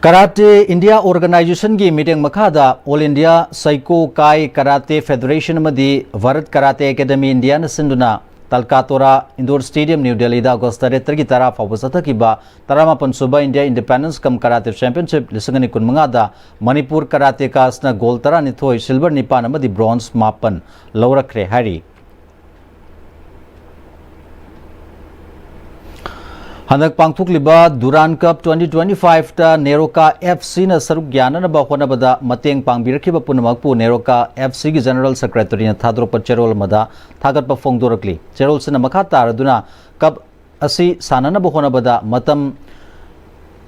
ꯀꯔꯥꯇꯦ ꯏꯟꯗꯤꯌꯥ ꯑꯣꯔꯒꯅꯥꯏꯖꯦꯁꯟꯒꯤ ꯃꯤꯠꯌꯦꯡ ꯃꯈꯥꯗ ꯑꯣꯜ ꯏꯟꯗꯤꯌꯥ ꯁꯥꯏꯀꯣ ꯀꯥꯏ ꯀꯔꯥꯇꯦ ꯐꯦꯗꯔꯦꯁꯟ ꯑꯃꯗꯤ ꯚꯥꯔꯠ ꯀꯔꯥꯇꯦ ꯑꯦꯀꯥꯗꯃꯤ ꯏꯟꯗꯤꯌꯥꯅ ꯁꯤꯟꯗꯨꯅ ꯇꯜꯀꯥꯇꯣꯔꯥ ꯏꯟꯗꯣꯔ ꯁ꯭ꯇꯦꯗꯤꯌꯝ, ꯅ꯭ꯌꯨ ꯗꯦꯜꯂꯤꯗ ꯑꯣꯒꯁ ꯇꯔꯦꯠꯇꯒꯤ ꯇꯔꯥ ꯐꯥꯎꯕ ꯆꯠꯊꯈꯤꯕ ꯇꯔꯥꯃꯥꯄꯟ ꯁꯨꯕ ꯏꯟꯗꯤꯌꯥ ꯏꯟꯗꯤꯄꯦꯟꯗꯦꯟꯁ ꯀꯝ ꯀꯔꯥꯇꯦ ꯆꯦꯝꯄꯤꯌꯟꯁꯤꯞ ꯂꯤꯁꯤꯡ ꯑꯅꯤ ꯀꯨꯟꯃꯉꯥꯗ ꯃꯅꯤꯄꯨꯔ ꯀꯔꯥꯇꯦꯀꯥꯁꯅ ꯒꯣꯜ ꯇꯔꯥꯅꯤꯊꯣꯏ, ꯁꯤꯜꯚꯔ ꯅꯤꯄꯥꯟ ꯑꯃꯗꯤ ꯕ꯭ꯔꯣꯟꯖ ꯃꯥꯄꯟ ꯂꯧꯔꯛꯈ꯭ꯔꯦ ꯍꯥꯏꯔꯤ꯫ ꯍꯟꯗꯛ ꯄꯥꯡꯊꯣꯛꯂꯤꯕ ꯗꯨꯔꯥꯟ ꯀꯞ ꯇ꯭ꯋꯦꯟꯇꯤ ꯇ꯭ꯋꯦꯟꯇꯤ ꯐꯥꯏꯚꯇ ꯅꯦꯔꯣꯀꯥ ꯑꯦꯐ ꯁꯤꯅ ꯁꯔꯨꯛ ꯌꯥꯅꯅꯕ ꯍꯣꯠꯅꯕꯗ ꯃꯇꯦꯡ ꯄꯥꯡꯕꯤꯔꯛꯈꯤꯕ ꯄꯨꯝꯅꯃꯛꯄꯨ ꯅꯦꯔꯣꯀꯥ ꯑꯦꯐ ꯁꯤꯒꯤ ꯖꯦꯅꯔꯦꯜ ꯁꯦꯀ꯭ꯔꯦꯇꯔꯤꯅ ꯊꯥꯗꯣꯔꯛꯄ ꯆꯦꯔꯣꯜ ꯑꯃꯗ ꯊꯥꯒꯠꯄ ꯐꯣꯡꯗꯣꯔꯛꯂꯤ꯫ ꯆꯦꯔꯣꯜꯁꯤꯅ ꯃꯈꯥ ꯇꯥꯔꯗꯨꯅ ꯀꯞ ꯑꯁꯤ ꯁꯥꯟꯅꯅꯕ ꯍꯣꯠꯅꯕꯗ ꯃꯇꯝ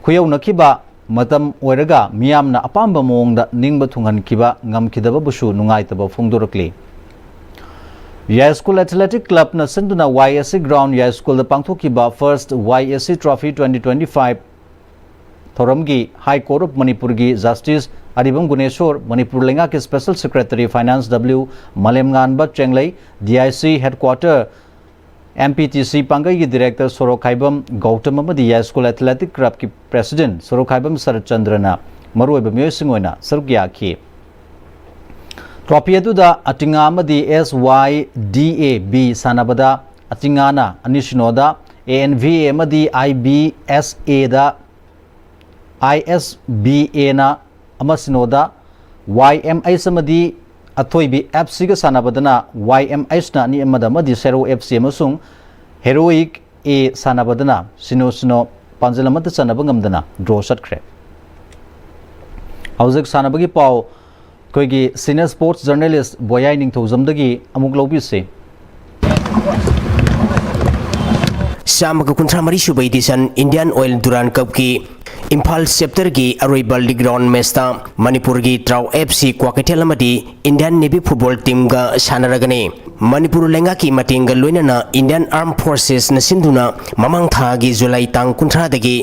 ꯈꯨꯌꯧꯅꯈꯤꯕ ꯃꯇꯝ ꯑꯣꯏꯔꯒ ꯃꯤꯌꯥꯝꯅ ꯑꯄꯥꯝꯕ ꯃꯑꯣꯡꯗ ꯅꯤꯡꯕ ꯊꯨꯡꯍꯟꯈꯤꯕ ꯉꯝꯈꯤꯗꯕꯕꯨꯁꯨ ꯅꯨꯡꯉꯥꯏꯇꯕ ꯐꯣꯡꯗꯣꯔꯛꯂꯤ꯫ ꯌꯥꯏꯁ꯭ꯀꯨꯜ ꯑꯦꯊꯂꯦꯇꯤꯛ ꯀ꯭ꯂꯕꯅ ꯁꯤꯟꯗꯨꯅ ꯋꯥꯏ ꯑꯦꯁ ꯁꯤ ꯒ꯭ꯔꯥꯎꯟ ꯌꯥꯏꯁ꯭ꯀꯨꯜꯗ ꯄꯥꯡꯊꯣꯛꯈꯤꯕ ꯐꯥꯔꯁ ꯋꯥꯏ S C trophy twenty twenty five ꯊꯧꯔꯝꯒꯤ ꯍꯥꯏ ꯀꯣꯔꯠ ꯑꯣꯐ ꯃꯅꯤꯄꯨꯔꯒꯤ ꯖꯁꯇꯤꯁ ꯑꯔꯤꯕꯝ ꯒꯨꯅꯦꯁꯣꯔ, ꯃꯅꯤꯄꯨꯔ ꯂꯩꯉꯥꯛꯀꯤ special secretary finance W Malemnganba Chenglei, D I C headquarter M P T C ꯄꯥꯡꯒꯩꯒꯤ director ꯁꯣꯔꯣꯛꯈꯥꯏꯕꯝ ꯒꯧꯇꯝ ꯑꯃꯗꯤ ꯌꯥꯏꯁ꯭ꯀꯨꯜ ꯑꯦꯊꯂꯦꯇꯤꯛ ꯀ꯭ꯂꯕꯀꯤ ꯄ꯭ꯔꯦꯁꯤꯗꯦꯟꯠ ꯁꯣꯔꯣꯛꯈꯥꯏꯕꯝ ꯁꯔꯠꯆꯟꯗ꯭ꯔꯅ ꯃꯔꯨꯑꯣꯏꯕ ꯃꯤꯑꯣꯏꯁꯤꯡ ꯑꯣꯏꯅ ꯁꯔꯨꯛ ꯌꯥꯈꯤ꯫ ꯇ꯭ꯔꯣꯐꯤ ꯑꯗꯨꯗ ꯑꯇꯤꯉꯥ ꯑꯃꯗꯤ ꯑꯦꯁ ꯋꯥꯏ ꯗꯤ ꯑꯦ ꯕꯤ ꯁꯥꯟꯅꯕꯗ ꯑꯇꯤꯉꯥꯅ ꯑꯅꯤꯁꯤꯅꯣꯗ, ꯑꯦ ꯑꯦꯟ ꯚꯤ ꯑꯦ ꯑꯃꯗꯤ ꯑꯥꯏ ꯕꯤ ꯑꯦꯁ ꯑꯦꯗ, ꯑꯥꯏ ꯑꯦꯁ ꯕꯤ ꯑꯦꯅ ꯑꯃ ꯁꯤꯅꯣꯗ, ꯋꯥꯏ ꯑꯦꯝ ꯑꯩꯆ ꯑꯃꯗꯤ ꯑꯊꯣꯏꯕꯤ ꯑꯦꯐ ꯁꯤꯒ ꯁꯥꯟꯅꯕꯗꯅ ꯋꯥꯏ ꯑꯦꯝ ꯑꯩꯆꯅ ꯑꯅꯤ ꯑꯃꯗ ꯑꯃꯗꯤ ꯁꯦꯔꯣ ꯑꯦꯐ ꯁꯤ ꯑꯃꯁꯨꯡ ꯍꯦꯔꯣꯏꯛ ꯑꯦ ꯁꯥꯟꯅꯕꯗꯅ ꯁꯤꯅꯣ ꯁꯤꯅꯣ ꯄꯥꯟꯖꯤꯜ ꯑꯃꯠꯇ ꯆꯟꯅꯕ ꯉꯝꯗꯅ ꯗ꯭ꯔꯣ ꯆꯠꯈ꯭ꯔꯦ꯫ ꯍꯧꯖꯤꯛ ꯁꯥꯟꯅꯕꯒꯤ ꯄꯥꯎ ꯑꯩꯈꯣꯏꯒꯤ ꯁꯤꯅꯤꯌꯔ ꯁ꯭ꯄꯣꯔꯠꯁ ꯖꯔꯅꯦꯂꯤꯁ ꯕꯣꯌꯥꯏ ꯅꯤꯡꯊꯧꯖꯝꯗꯒꯤ ꯑꯃꯨꯛ ꯂꯧꯕꯤꯁꯤ꯫ ꯆꯥꯝꯃꯒ ꯀꯨꯟꯊ꯭ꯔꯥ ꯃꯔꯤ ꯁꯨꯕ ꯏꯗꯤꯁꯟ ꯏꯟꯗꯤꯌꯥꯟ ꯑꯣꯏꯜ ꯗꯨꯔꯥꯟ ꯀꯞꯀꯤ ꯏꯝꯐꯥꯜ ꯆꯦꯞꯇꯔꯒꯤ ꯑꯔꯣꯏꯕ ꯂꯤꯒ ꯔꯥꯎꯟ ꯃꯦꯆꯇ ꯃꯅꯤꯄꯨꯔꯒꯤ ꯇ꯭ꯔꯥꯎ ꯑꯦꯐ ꯁꯤ ꯀ꯭ꯋꯥꯀꯩꯊꯦꯜ ꯑꯃꯗꯤ ꯏꯟꯗꯤꯌꯥꯟ ꯅꯦꯚꯤ ꯐꯨꯠꯕꯣꯜ ꯇꯤꯝꯒ ꯁꯥꯟꯅꯔꯒꯅꯤ꯫ ꯃꯅꯤꯄꯨꯔ ꯂꯩꯉꯥꯛꯀꯤ ꯃꯇꯦꯡꯒ ꯂꯣꯏꯅꯅ ꯏꯟꯗꯤꯌꯥꯟ ꯑꯥꯔꯝ ꯐꯣꯔꯁꯦꯁꯅ ꯁꯤꯟꯗꯨꯅ ꯃꯃꯥꯡ ꯊꯥꯒꯤ ꯖꯨꯂꯥꯏ ꯇꯥꯡ ꯀꯨꯟꯊ꯭ꯔꯥꯗꯒꯤ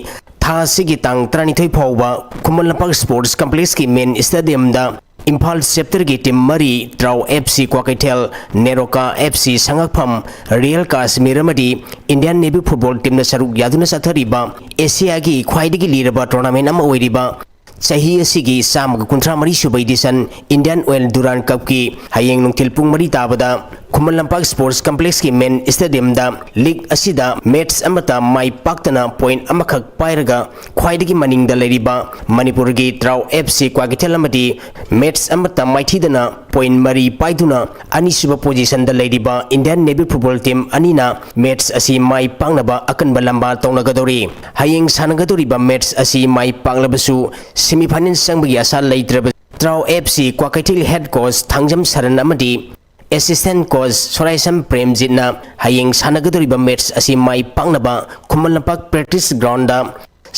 ꯊꯥ ꯑꯁꯤꯒꯤ ꯇꯥꯡ ꯇꯔꯥꯅꯤꯊꯣꯏ ꯐꯥꯎꯕ ꯈꯨꯃꯟ ꯂꯝꯄꯥꯛ ꯁ꯭ꯄꯣꯔꯠꯁ ꯀꯝꯄ꯭ꯂꯦꯛꯁꯀꯤ ꯃꯦꯟ ꯁ꯭ꯇꯦꯗꯤꯌꯝꯗ ꯏꯝꯐꯥꯜ ꯆꯦꯞꯇꯔꯒꯤ ꯇꯤꯝ ꯃꯔꯤ, ꯇ꯭ꯔꯥꯎ F C Kwakeithel, NEROCA F C ꯁꯉꯥꯛꯐꯝ, real Kashmir ꯑꯃꯗꯤ ꯏꯟꯗꯤꯌꯥꯟ ꯅꯦꯚꯤ ꯐꯨꯠꯕꯣꯜ ꯇꯤꯝꯅ ꯁꯔꯨꯛ ꯌꯥꯗꯨꯅ ꯆꯠꯊꯔꯤꯕ ꯑꯦꯁꯤꯌꯥꯒꯤ ꯈ꯭ꯋꯥꯏꯗꯒꯤ ꯂꯤꯔꯕ ꯇꯣꯔꯅꯥꯃꯦꯟ ꯑꯃ ꯑꯣꯏꯔꯤꯕ ꯆꯍꯤ ꯑꯁꯤꯒꯤ ꯆꯥꯝꯃꯒ ꯀꯨꯟꯊ꯭ꯔꯥ ꯃꯔꯤ ꯁꯨꯕ ꯏꯗꯤꯁꯟ ꯏꯟꯗꯤꯌꯥꯟ ꯑꯣꯏꯜ ꯗꯨꯔꯥꯟ ꯀꯞꯀꯤ ꯍꯌꯦꯡ ꯅꯨꯡꯊꯤꯜ ꯄꯨꯡ ꯃꯔꯤ ꯇꯥꯕꯗ ꯈꯨꯃꯟ ꯂꯝꯄꯥꯛ ꯁ꯭ꯄꯣꯔꯠꯁ ꯀꯝꯄ꯭ꯂꯦꯛꯁꯀꯤ ꯃꯦꯟ ꯁ꯭ꯇꯦꯗꯤꯌꯝꯗ ꯂꯤꯒ ꯑꯁꯤꯗ ꯃꯦꯆ ꯑꯃꯠꯇ ꯃꯥꯏ ꯄꯥꯛꯇꯅ ꯄꯣꯏꯟꯠ ꯑꯃꯈꯛ ꯄꯥꯏꯔꯒ ꯈ꯭ꯋꯥꯏꯗꯒꯤ ꯃꯅꯤꯡꯗ ꯂꯩꯔꯤꯕ ꯃꯅꯤꯄꯨꯔꯒꯤ ꯇ꯭ꯔꯥꯎ ꯑꯦꯐ ꯁꯤ ꯀ꯭ꯋꯥꯀꯩꯊꯦꯜ ꯑꯃꯗꯤ ꯃꯦꯆ ꯑꯃꯠꯇ ꯃꯥꯏꯊꯤꯗꯅ ꯄꯣꯏꯟꯠ ꯃꯔꯤ ꯄꯥꯏꯗꯨꯅ ꯑꯅꯤꯁꯨꯕ ꯄꯣꯖꯤꯁꯟꯗ ꯂꯩꯔꯤꯕ ꯏꯟꯗꯤꯌꯥꯟ ꯅꯦꯚꯤ ꯐꯨꯠꯕꯣꯜ ꯇꯤꯝ ꯑꯅꯤꯅ ꯃꯦꯆ ꯑꯁꯤ ꯃꯥꯏ ꯄꯥꯛꯅꯕ ꯑꯀꯟꯕ ꯂꯝꯕꯥ ꯇꯧꯅꯒꯗꯧꯔꯤ꯫ ꯍꯌꯦꯡ ꯁꯥꯟꯅꯒꯗꯧꯔꯤꯕ ꯃꯦꯆ ꯑꯁꯤ ꯃꯥꯏ ꯄꯥꯛꯂꯕꯁꯨ ꯁꯦꯃꯤꯐꯥꯏꯅꯦꯜ ꯆꯪꯕꯒꯤ ꯑꯁꯥ ꯂꯩꯇ꯭ꯔꯕ Trau F C Kwakeithel head coach Thangjam Saran ꯑꯃꯗꯤ ꯑꯦꯁꯤꯁꯇꯦꯟꯠ ꯀꯣꯆ ꯁꯣꯔꯥꯏꯁꯝ ꯄ꯭ꯔꯦꯝꯖꯤꯠꯅ ꯍꯌꯦꯡ ꯁꯥꯟꯅꯒꯗꯧꯔꯤꯕ ꯃꯦꯆ ꯑꯁꯤ ꯃꯥꯏ ꯄꯥꯛꯅꯕ ꯈꯨꯃꯟ ꯂꯝꯄꯥꯛ ꯄ꯭ꯔꯦꯛꯇꯤꯁ ꯒ꯭ꯔꯥꯎꯟꯗ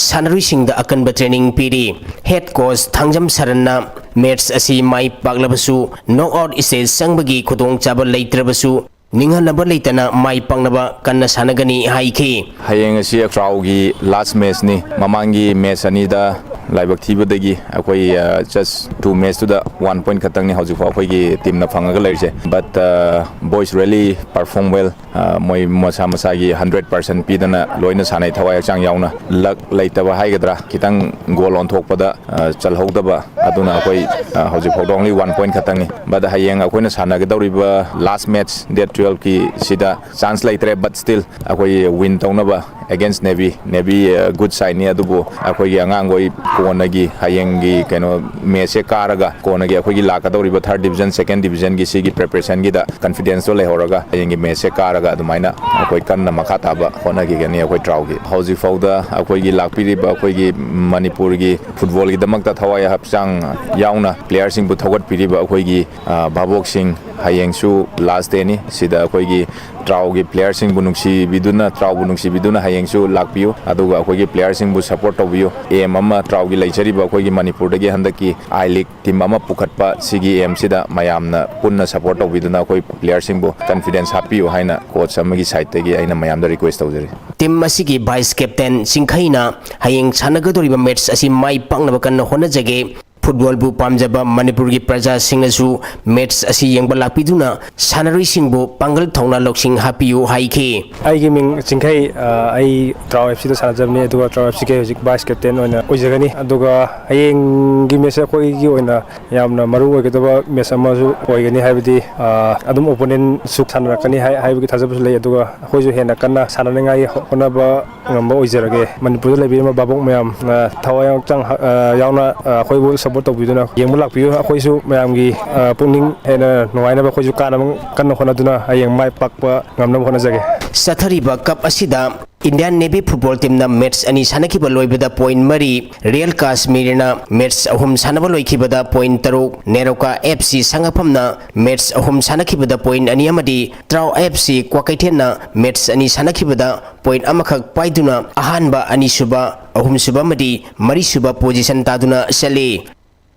ꯁꯥꯟꯅꯔꯣꯏꯁꯤꯡꯗ ꯑꯀꯟꯕ ꯇ꯭ꯔꯦꯅꯤꯡ ꯄꯤꯔꯤ꯫ ꯍꯦꯗ ꯀꯣꯆ ꯊꯥꯡꯖꯝ ꯁꯔꯟꯅ ꯃꯦꯆ ꯑꯁꯤ ꯃꯥꯏ ꯄꯥꯛꯂꯕꯁꯨ ꯅꯣꯛ ꯑꯥꯎꯠ ꯁ꯭ꯇꯦꯖ ꯆꯪꯕꯒꯤ ꯈꯨꯗꯣꯡꯆꯥꯕ ꯂꯩꯇ꯭ꯔꯕꯁꯨ ꯅꯤꯡꯍꯟꯅꯕ ꯂꯩꯇꯅ ꯃꯥꯏ ꯄꯥꯛꯅꯕ ꯀꯟꯅ ꯁꯥꯟꯅꯒꯅꯤ ꯍꯥꯏꯈꯤ꯫ ꯍꯌꯦꯡ ꯑꯁꯤ ꯇ꯭ꯔꯥꯎꯒꯤ ꯂꯥꯁ ꯃꯦꯆꯅꯤ꯫ ꯃꯃꯥꯡꯒꯤ ꯃꯦꯆ ꯑꯅꯤꯗ ꯂꯥꯏꯕꯛ ꯊꯤꯕꯗꯒꯤ ꯑꯩꯈꯣꯏ, ꯑ, ꯖꯁ ꯇꯨ ꯃꯦꯆꯇꯨꯗ ꯋꯥꯟ ꯄꯣꯏꯟꯠ ꯈꯛꯇꯪꯅꯤ ꯍꯧꯖꯤꯛꯐꯥꯎ ꯑꯩꯈꯣꯏꯒꯤ ꯇꯤꯝꯅ ꯐꯪꯉꯒ ꯂꯩꯔꯤꯁꯦ꯫ But, ꯑ, boys really perform well꯫ ꯑ, ꯃꯣꯏ ꯃꯁꯥ ꯃꯁꯥꯒꯤ ꯍꯟꯗ꯭ꯔꯦꯠ ꯄꯥꯔꯁꯦꯟꯠ ꯄꯤꯗꯅ ꯂꯣꯏꯅ ꯁꯥꯟꯅꯩ, ꯊꯋꯥꯏ ꯍꯛꯆꯥꯡ ꯌꯥꯎꯅ꯫ ꯂꯛ ꯂꯩꯇꯕ ꯍꯥꯏꯒꯗ꯭ꯔꯥ, ꯈꯤꯇꯪ ꯒꯣꯜ ꯑꯣꯟꯊꯣꯛꯄꯗ, ꯑ, ꯆꯜꯍꯧꯗꯕ꯫ ꯑꯗꯨꯅ ꯑꯩꯈꯣꯏ, ꯑ, ꯍꯧꯖꯤꯛ ꯐꯥꯎꯗ only ꯋꯥꯟ ꯄꯣꯏꯟꯠ ꯈꯛꯇꯪꯅꯤ꯫ But ꯍꯌꯦꯡ ꯑꯩꯈꯣꯏꯅ ꯁꯥꯟꯅꯒꯗꯧꯔꯤꯕ ꯂꯥꯁ ꯃꯦꯆ ꯗꯦꯠ ꯇꯨꯋꯦꯜꯐꯀꯤ ꯁꯤꯗ ꯆꯥꯟꯁ ꯂꯩꯇ꯭ꯔꯦ, but still ꯑꯩꯈꯣꯏ ꯋꯤꯟ ꯇꯧꯅꯕ against Navy, Navy, ꯑ, good sideꯅꯤ, ꯑꯗꯨꯕꯨ ꯑꯩꯈꯣꯏꯒꯤ ꯑꯉꯥꯡꯈꯣꯏ ꯀꯣꯟꯅꯒꯤ ꯍꯌꯦꯡꯒꯤ ꯀꯩꯅꯣ ꯃꯦꯆꯁꯦ ꯀꯥꯔꯒ ꯀꯣꯟꯅꯒꯤ ꯑꯩꯈꯣꯏꯒꯤ ꯂꯥꯛꯀꯗꯧꯔꯤꯕ ꯊꯥꯔꯠ ꯗꯤꯕꯤꯖꯟ, ꯁꯦꯀꯦꯟ ꯗꯤꯕꯤꯖꯟꯒꯤ ꯁꯤꯒꯤ ꯄ꯭ꯔꯤꯄꯦꯔꯦꯁꯟꯒꯤꯗ ꯀꯟꯐꯤꯗꯦꯟꯁꯇꯣ ꯂꯩꯍꯧꯔꯒ ꯍꯌꯦꯡꯒꯤ ꯃꯦꯆꯁꯦ ꯀꯥꯔꯒ ꯑꯗꯨꯃꯥꯏꯅ ꯑꯩꯈꯣꯏ ꯀꯟꯅ ꯃꯈꯥ ꯇꯥꯕ ꯍꯣꯠꯅꯈꯤꯒꯅꯤ ꯑꯩꯈꯣꯏ ꯇ꯭ꯔꯥꯎꯒꯤ꯫ ꯍꯧꯖꯤꯛ ꯐꯥꯎꯗ ꯑꯩꯈꯣꯏꯒꯤ ꯂꯥꯛꯄꯤꯔꯤꯕ ꯑꯩꯈꯣꯏꯒꯤ ꯃꯅꯤꯄꯨꯔꯒꯤ ꯐꯨꯠꯕꯣꯜꯒꯤꯗꯃꯛꯇ ꯊꯋꯥꯏ ꯍꯛꯆꯥꯡ ꯌꯥꯎꯅ ꯄ꯭ꯂꯦꯌꯔꯁꯤꯡꯕꯨ ꯊꯧꯒꯠꯄꯤꯔꯤꯕ ꯑꯩꯈꯣꯏꯒꯤ, ꯑ, ꯚꯥꯕꯣꯛꯁꯤꯡ, ꯍꯌꯦꯡꯁꯨ ꯂꯥꯁ ꯗꯦꯅꯤ꯫ ꯁꯤꯗ ꯑꯩꯈꯣꯏꯒꯤ ꯇ꯭ꯔꯥꯎꯒꯤ ꯄ꯭ꯂꯦꯌꯔꯁꯤꯡꯕꯨ ꯅꯨꯡꯁꯤꯕꯤꯗꯨꯅ, ꯇ꯭ꯔꯥꯎꯕꯨ ꯅꯨꯡꯁꯤꯕꯤꯗꯨꯅ ꯍꯌꯦꯡꯁꯨ ꯂꯥꯛꯄꯤꯌꯨ, ꯑꯗꯨꯒ ꯑꯩꯈꯣꯏꯒꯤ ꯄ꯭ꯂꯦꯌꯔꯁꯤꯡꯕꯨ ꯁꯄꯣꯔꯠ ꯇꯧꯕꯤꯌꯨ꯫ ꯑꯦꯝ ꯑꯃ ꯇ꯭ꯔꯥꯎꯒꯤ ꯂꯩꯖꯔꯤꯕ ꯑꯩꯈꯣꯏꯒꯤ ꯃꯅꯤꯄꯨꯔꯗꯒꯤ ꯍꯟꯗꯛꯀꯤ ꯑꯥꯏ ꯂꯤꯒ ꯇꯤꯝ ꯑꯃ ꯄꯨꯈꯠꯄ ꯁꯤꯒꯤ ꯑꯦꯝꯁꯤꯗ ꯃꯌꯥꯝꯅ ꯄꯨꯟꯅ ꯁꯄꯣꯔꯠ ꯇꯧꯕꯤꯗꯨꯅ ꯑꯩꯈꯣꯏ ꯄ꯭ꯂꯦꯌꯔꯁꯤꯡꯕꯨ ꯀꯟꯐꯤꯗꯦꯟꯁ ꯍꯥꯞꯄꯤꯌꯨ ꯍꯥꯏꯅ ꯀꯣꯆ ꯑꯃꯒꯤ ꯁꯥꯏꯠꯇꯒꯤ ꯑꯩꯅ ꯃꯌꯥꯝꯗ ꯔꯤꯀ꯭ꯋꯦꯁ ꯇꯧꯖꯔꯤ꯫ ꯇꯤꯝ ꯑꯁꯤꯒꯤ ꯚꯥꯏꯁ ꯀꯦꯞꯇꯦꯟ ꯆꯤꯡꯈꯩꯅ ꯍꯌꯦꯡ ꯁꯥꯟꯅꯒꯗꯧꯔꯤꯕ ꯃꯦꯠꯆ ꯑꯁꯤ ꯃꯥꯏ ꯄꯥꯛꯅꯕ ꯀꯟꯅ ꯍꯣꯠꯅꯖꯒꯦ꯫ ꯐꯨꯠꯕꯣꯜꯕꯨ ꯄꯥꯝꯖꯕ ꯃꯅꯤꯄꯨꯔꯒꯤ ꯄ꯭ꯔꯖꯥꯁꯤꯡꯅꯁꯨ ꯃꯦꯠꯆ ꯑꯁꯤ ꯌꯦꯡꯕ ꯂꯥꯛꯄꯤꯗꯨꯅ ꯁꯥꯟꯅꯔꯣꯏꯁꯤꯡꯕꯨ ꯄꯥꯡꯒꯜ ꯊꯧꯅꯥ ꯂꯧꯁꯤꯡ ꯍꯥꯞꯄꯤꯌꯨ ꯍꯥꯏꯈꯤ꯫ ꯑꯩꯒꯤ ꯃꯤꯡ ꯆꯤꯡꯈꯩ, ꯑ, ꯑꯩ ꯇ꯭ꯔꯥꯎ ꯑꯦꯐ ꯁꯤꯗ ꯁꯥꯟꯅꯖꯕꯅꯤ, ꯑꯗꯨꯒ ꯇ꯭ꯔꯥꯎ ꯑꯦꯐ ꯁꯤꯒꯤ ꯍꯧꯖꯤꯛ ꯚꯥꯏꯁ ꯀꯦꯞꯇꯦꯟ ꯑꯣꯏꯅ ꯑꯣꯏꯖꯒꯅꯤ꯫ ꯑꯗꯨꯒ ꯍꯌꯦꯡꯒꯤ ꯃꯦꯠꯆꯁꯦ ꯑꯩꯈꯣꯏꯒꯤ ꯑꯣꯏꯅ ꯌꯥꯝꯅ ꯃꯔꯨ ꯑꯣꯏꯒꯗꯕ ꯃꯦꯠꯆ ꯑꯃꯁꯨ ꯑꯣꯏꯒꯅꯤ, ꯍꯥꯏꯕꯗꯤ, ꯑ, ꯑꯗꯨꯝ ꯑꯣꯄꯣꯅꯦꯟꯁꯨ ꯁꯥꯟꯅꯔꯛꯀꯅꯤ ꯍꯥꯏ-, ꯍꯥꯏꯕꯒꯤ ꯊꯥꯖꯕꯁꯨ ꯂꯩ꯫ ꯑꯗꯨꯒ ꯑꯩꯈꯣꯏꯁꯨ ꯍꯦꯟꯅ ꯀꯟꯅ ꯁꯥꯟꯅꯅꯤꯡꯉꯥꯏꯒꯤ ꯍꯣꯠꯅꯕ ꯉꯝꯕ ꯑꯣꯏꯖꯔꯒꯦ꯫ ꯃꯅꯤꯄꯨꯔꯗ ꯂꯩꯕꯤꯔꯤꯕ ꯚꯥꯕꯣꯛ ꯃꯌꯥꯝ, ꯑ, ꯊꯋꯥꯏ ꯍꯛꯆꯥꯡ, ꯑ, ꯌꯥꯎꯅ, ꯑ, ꯑꯩꯈꯣꯏꯕꯨ ꯁꯄꯣꯔꯠ ꯇꯧꯕꯤꯗꯨꯅ ꯌꯦꯡꯕ ꯂꯥꯛꯄꯤꯌꯨ꯫ ꯑꯩꯈꯣꯏꯁꯨ ꯃꯌꯥꯝꯒꯤ, ꯑ, ꯄꯨꯛꯅꯤꯡ ꯍꯦꯟꯅ ꯅꯨꯡꯉꯥꯏꯅꯕ, ꯑꯩꯈꯣꯏꯁꯨ ꯀꯥꯟꯅꯕ ꯀꯟꯅ ꯍꯣꯠꯅꯗꯨꯅ ꯍꯌꯦꯡ ꯃꯥꯏ ꯄꯥꯛꯄ ꯉꯝꯅꯕ ꯍꯣꯠꯅꯖꯒꯦ꯫ ꯆꯠꯊꯔꯤꯕ ꯀꯞ ꯑꯁꯤꯗ ꯏꯟꯗꯤꯌꯥꯟ ꯅꯦꯚꯤ ꯐꯨꯠꯕꯣꯜ ꯇꯤꯝꯅ ꯃꯦꯠꯆ ꯑꯅꯤ ꯁꯥꯟꯅꯈꯤꯕ ꯂꯣꯏꯕꯗ ꯄꯣꯏꯟꯠ ꯃꯔꯤ, ꯔꯤꯌꯦꯜ ꯀꯥꯁꯃꯤꯔꯅ ꯃꯦꯠꯆ ꯑꯍꯨꯝ ꯁꯥꯟꯅꯕ ꯂꯣꯏꯈꯤꯕꯗ ꯄꯣꯏꯟꯠ ꯇꯔꯨꯛ, ꯅꯦꯔꯣꯀꯥ ꯑꯦꯐ ꯁꯤ ꯁꯉꯥꯐꯝꯅ ꯃꯦꯠꯆ ꯑꯍꯨꯝ ꯁꯥꯟꯅꯈꯤꯕꯗ ꯄꯣꯏꯟꯠ ꯑꯅꯤ ꯑꯃꯗꯤ ꯇ꯭ꯔꯥꯎ ꯑꯦꯐ ꯁꯤ ꯀ꯭ꯋꯥꯀꯩꯊꯦꯜꯅ ꯃꯦꯠꯆ ꯑꯅꯤ ꯁꯥꯟꯅꯈꯤꯕꯗ ꯄꯣꯏꯟꯠ ꯑꯃꯈꯛ ꯄꯥꯏꯗꯨꯅ ꯑꯍꯥꯟꯕ, ꯑꯅꯤꯁꯨꯕ, ꯑꯍꯨꯝꯁꯨꯕ ꯑꯃꯗꯤ ꯃꯔꯤꯁꯨꯕ ꯄꯣꯖꯤꯁꯟ ꯇꯥꯗꯨꯅ ꯆꯠꯂꯤ꯫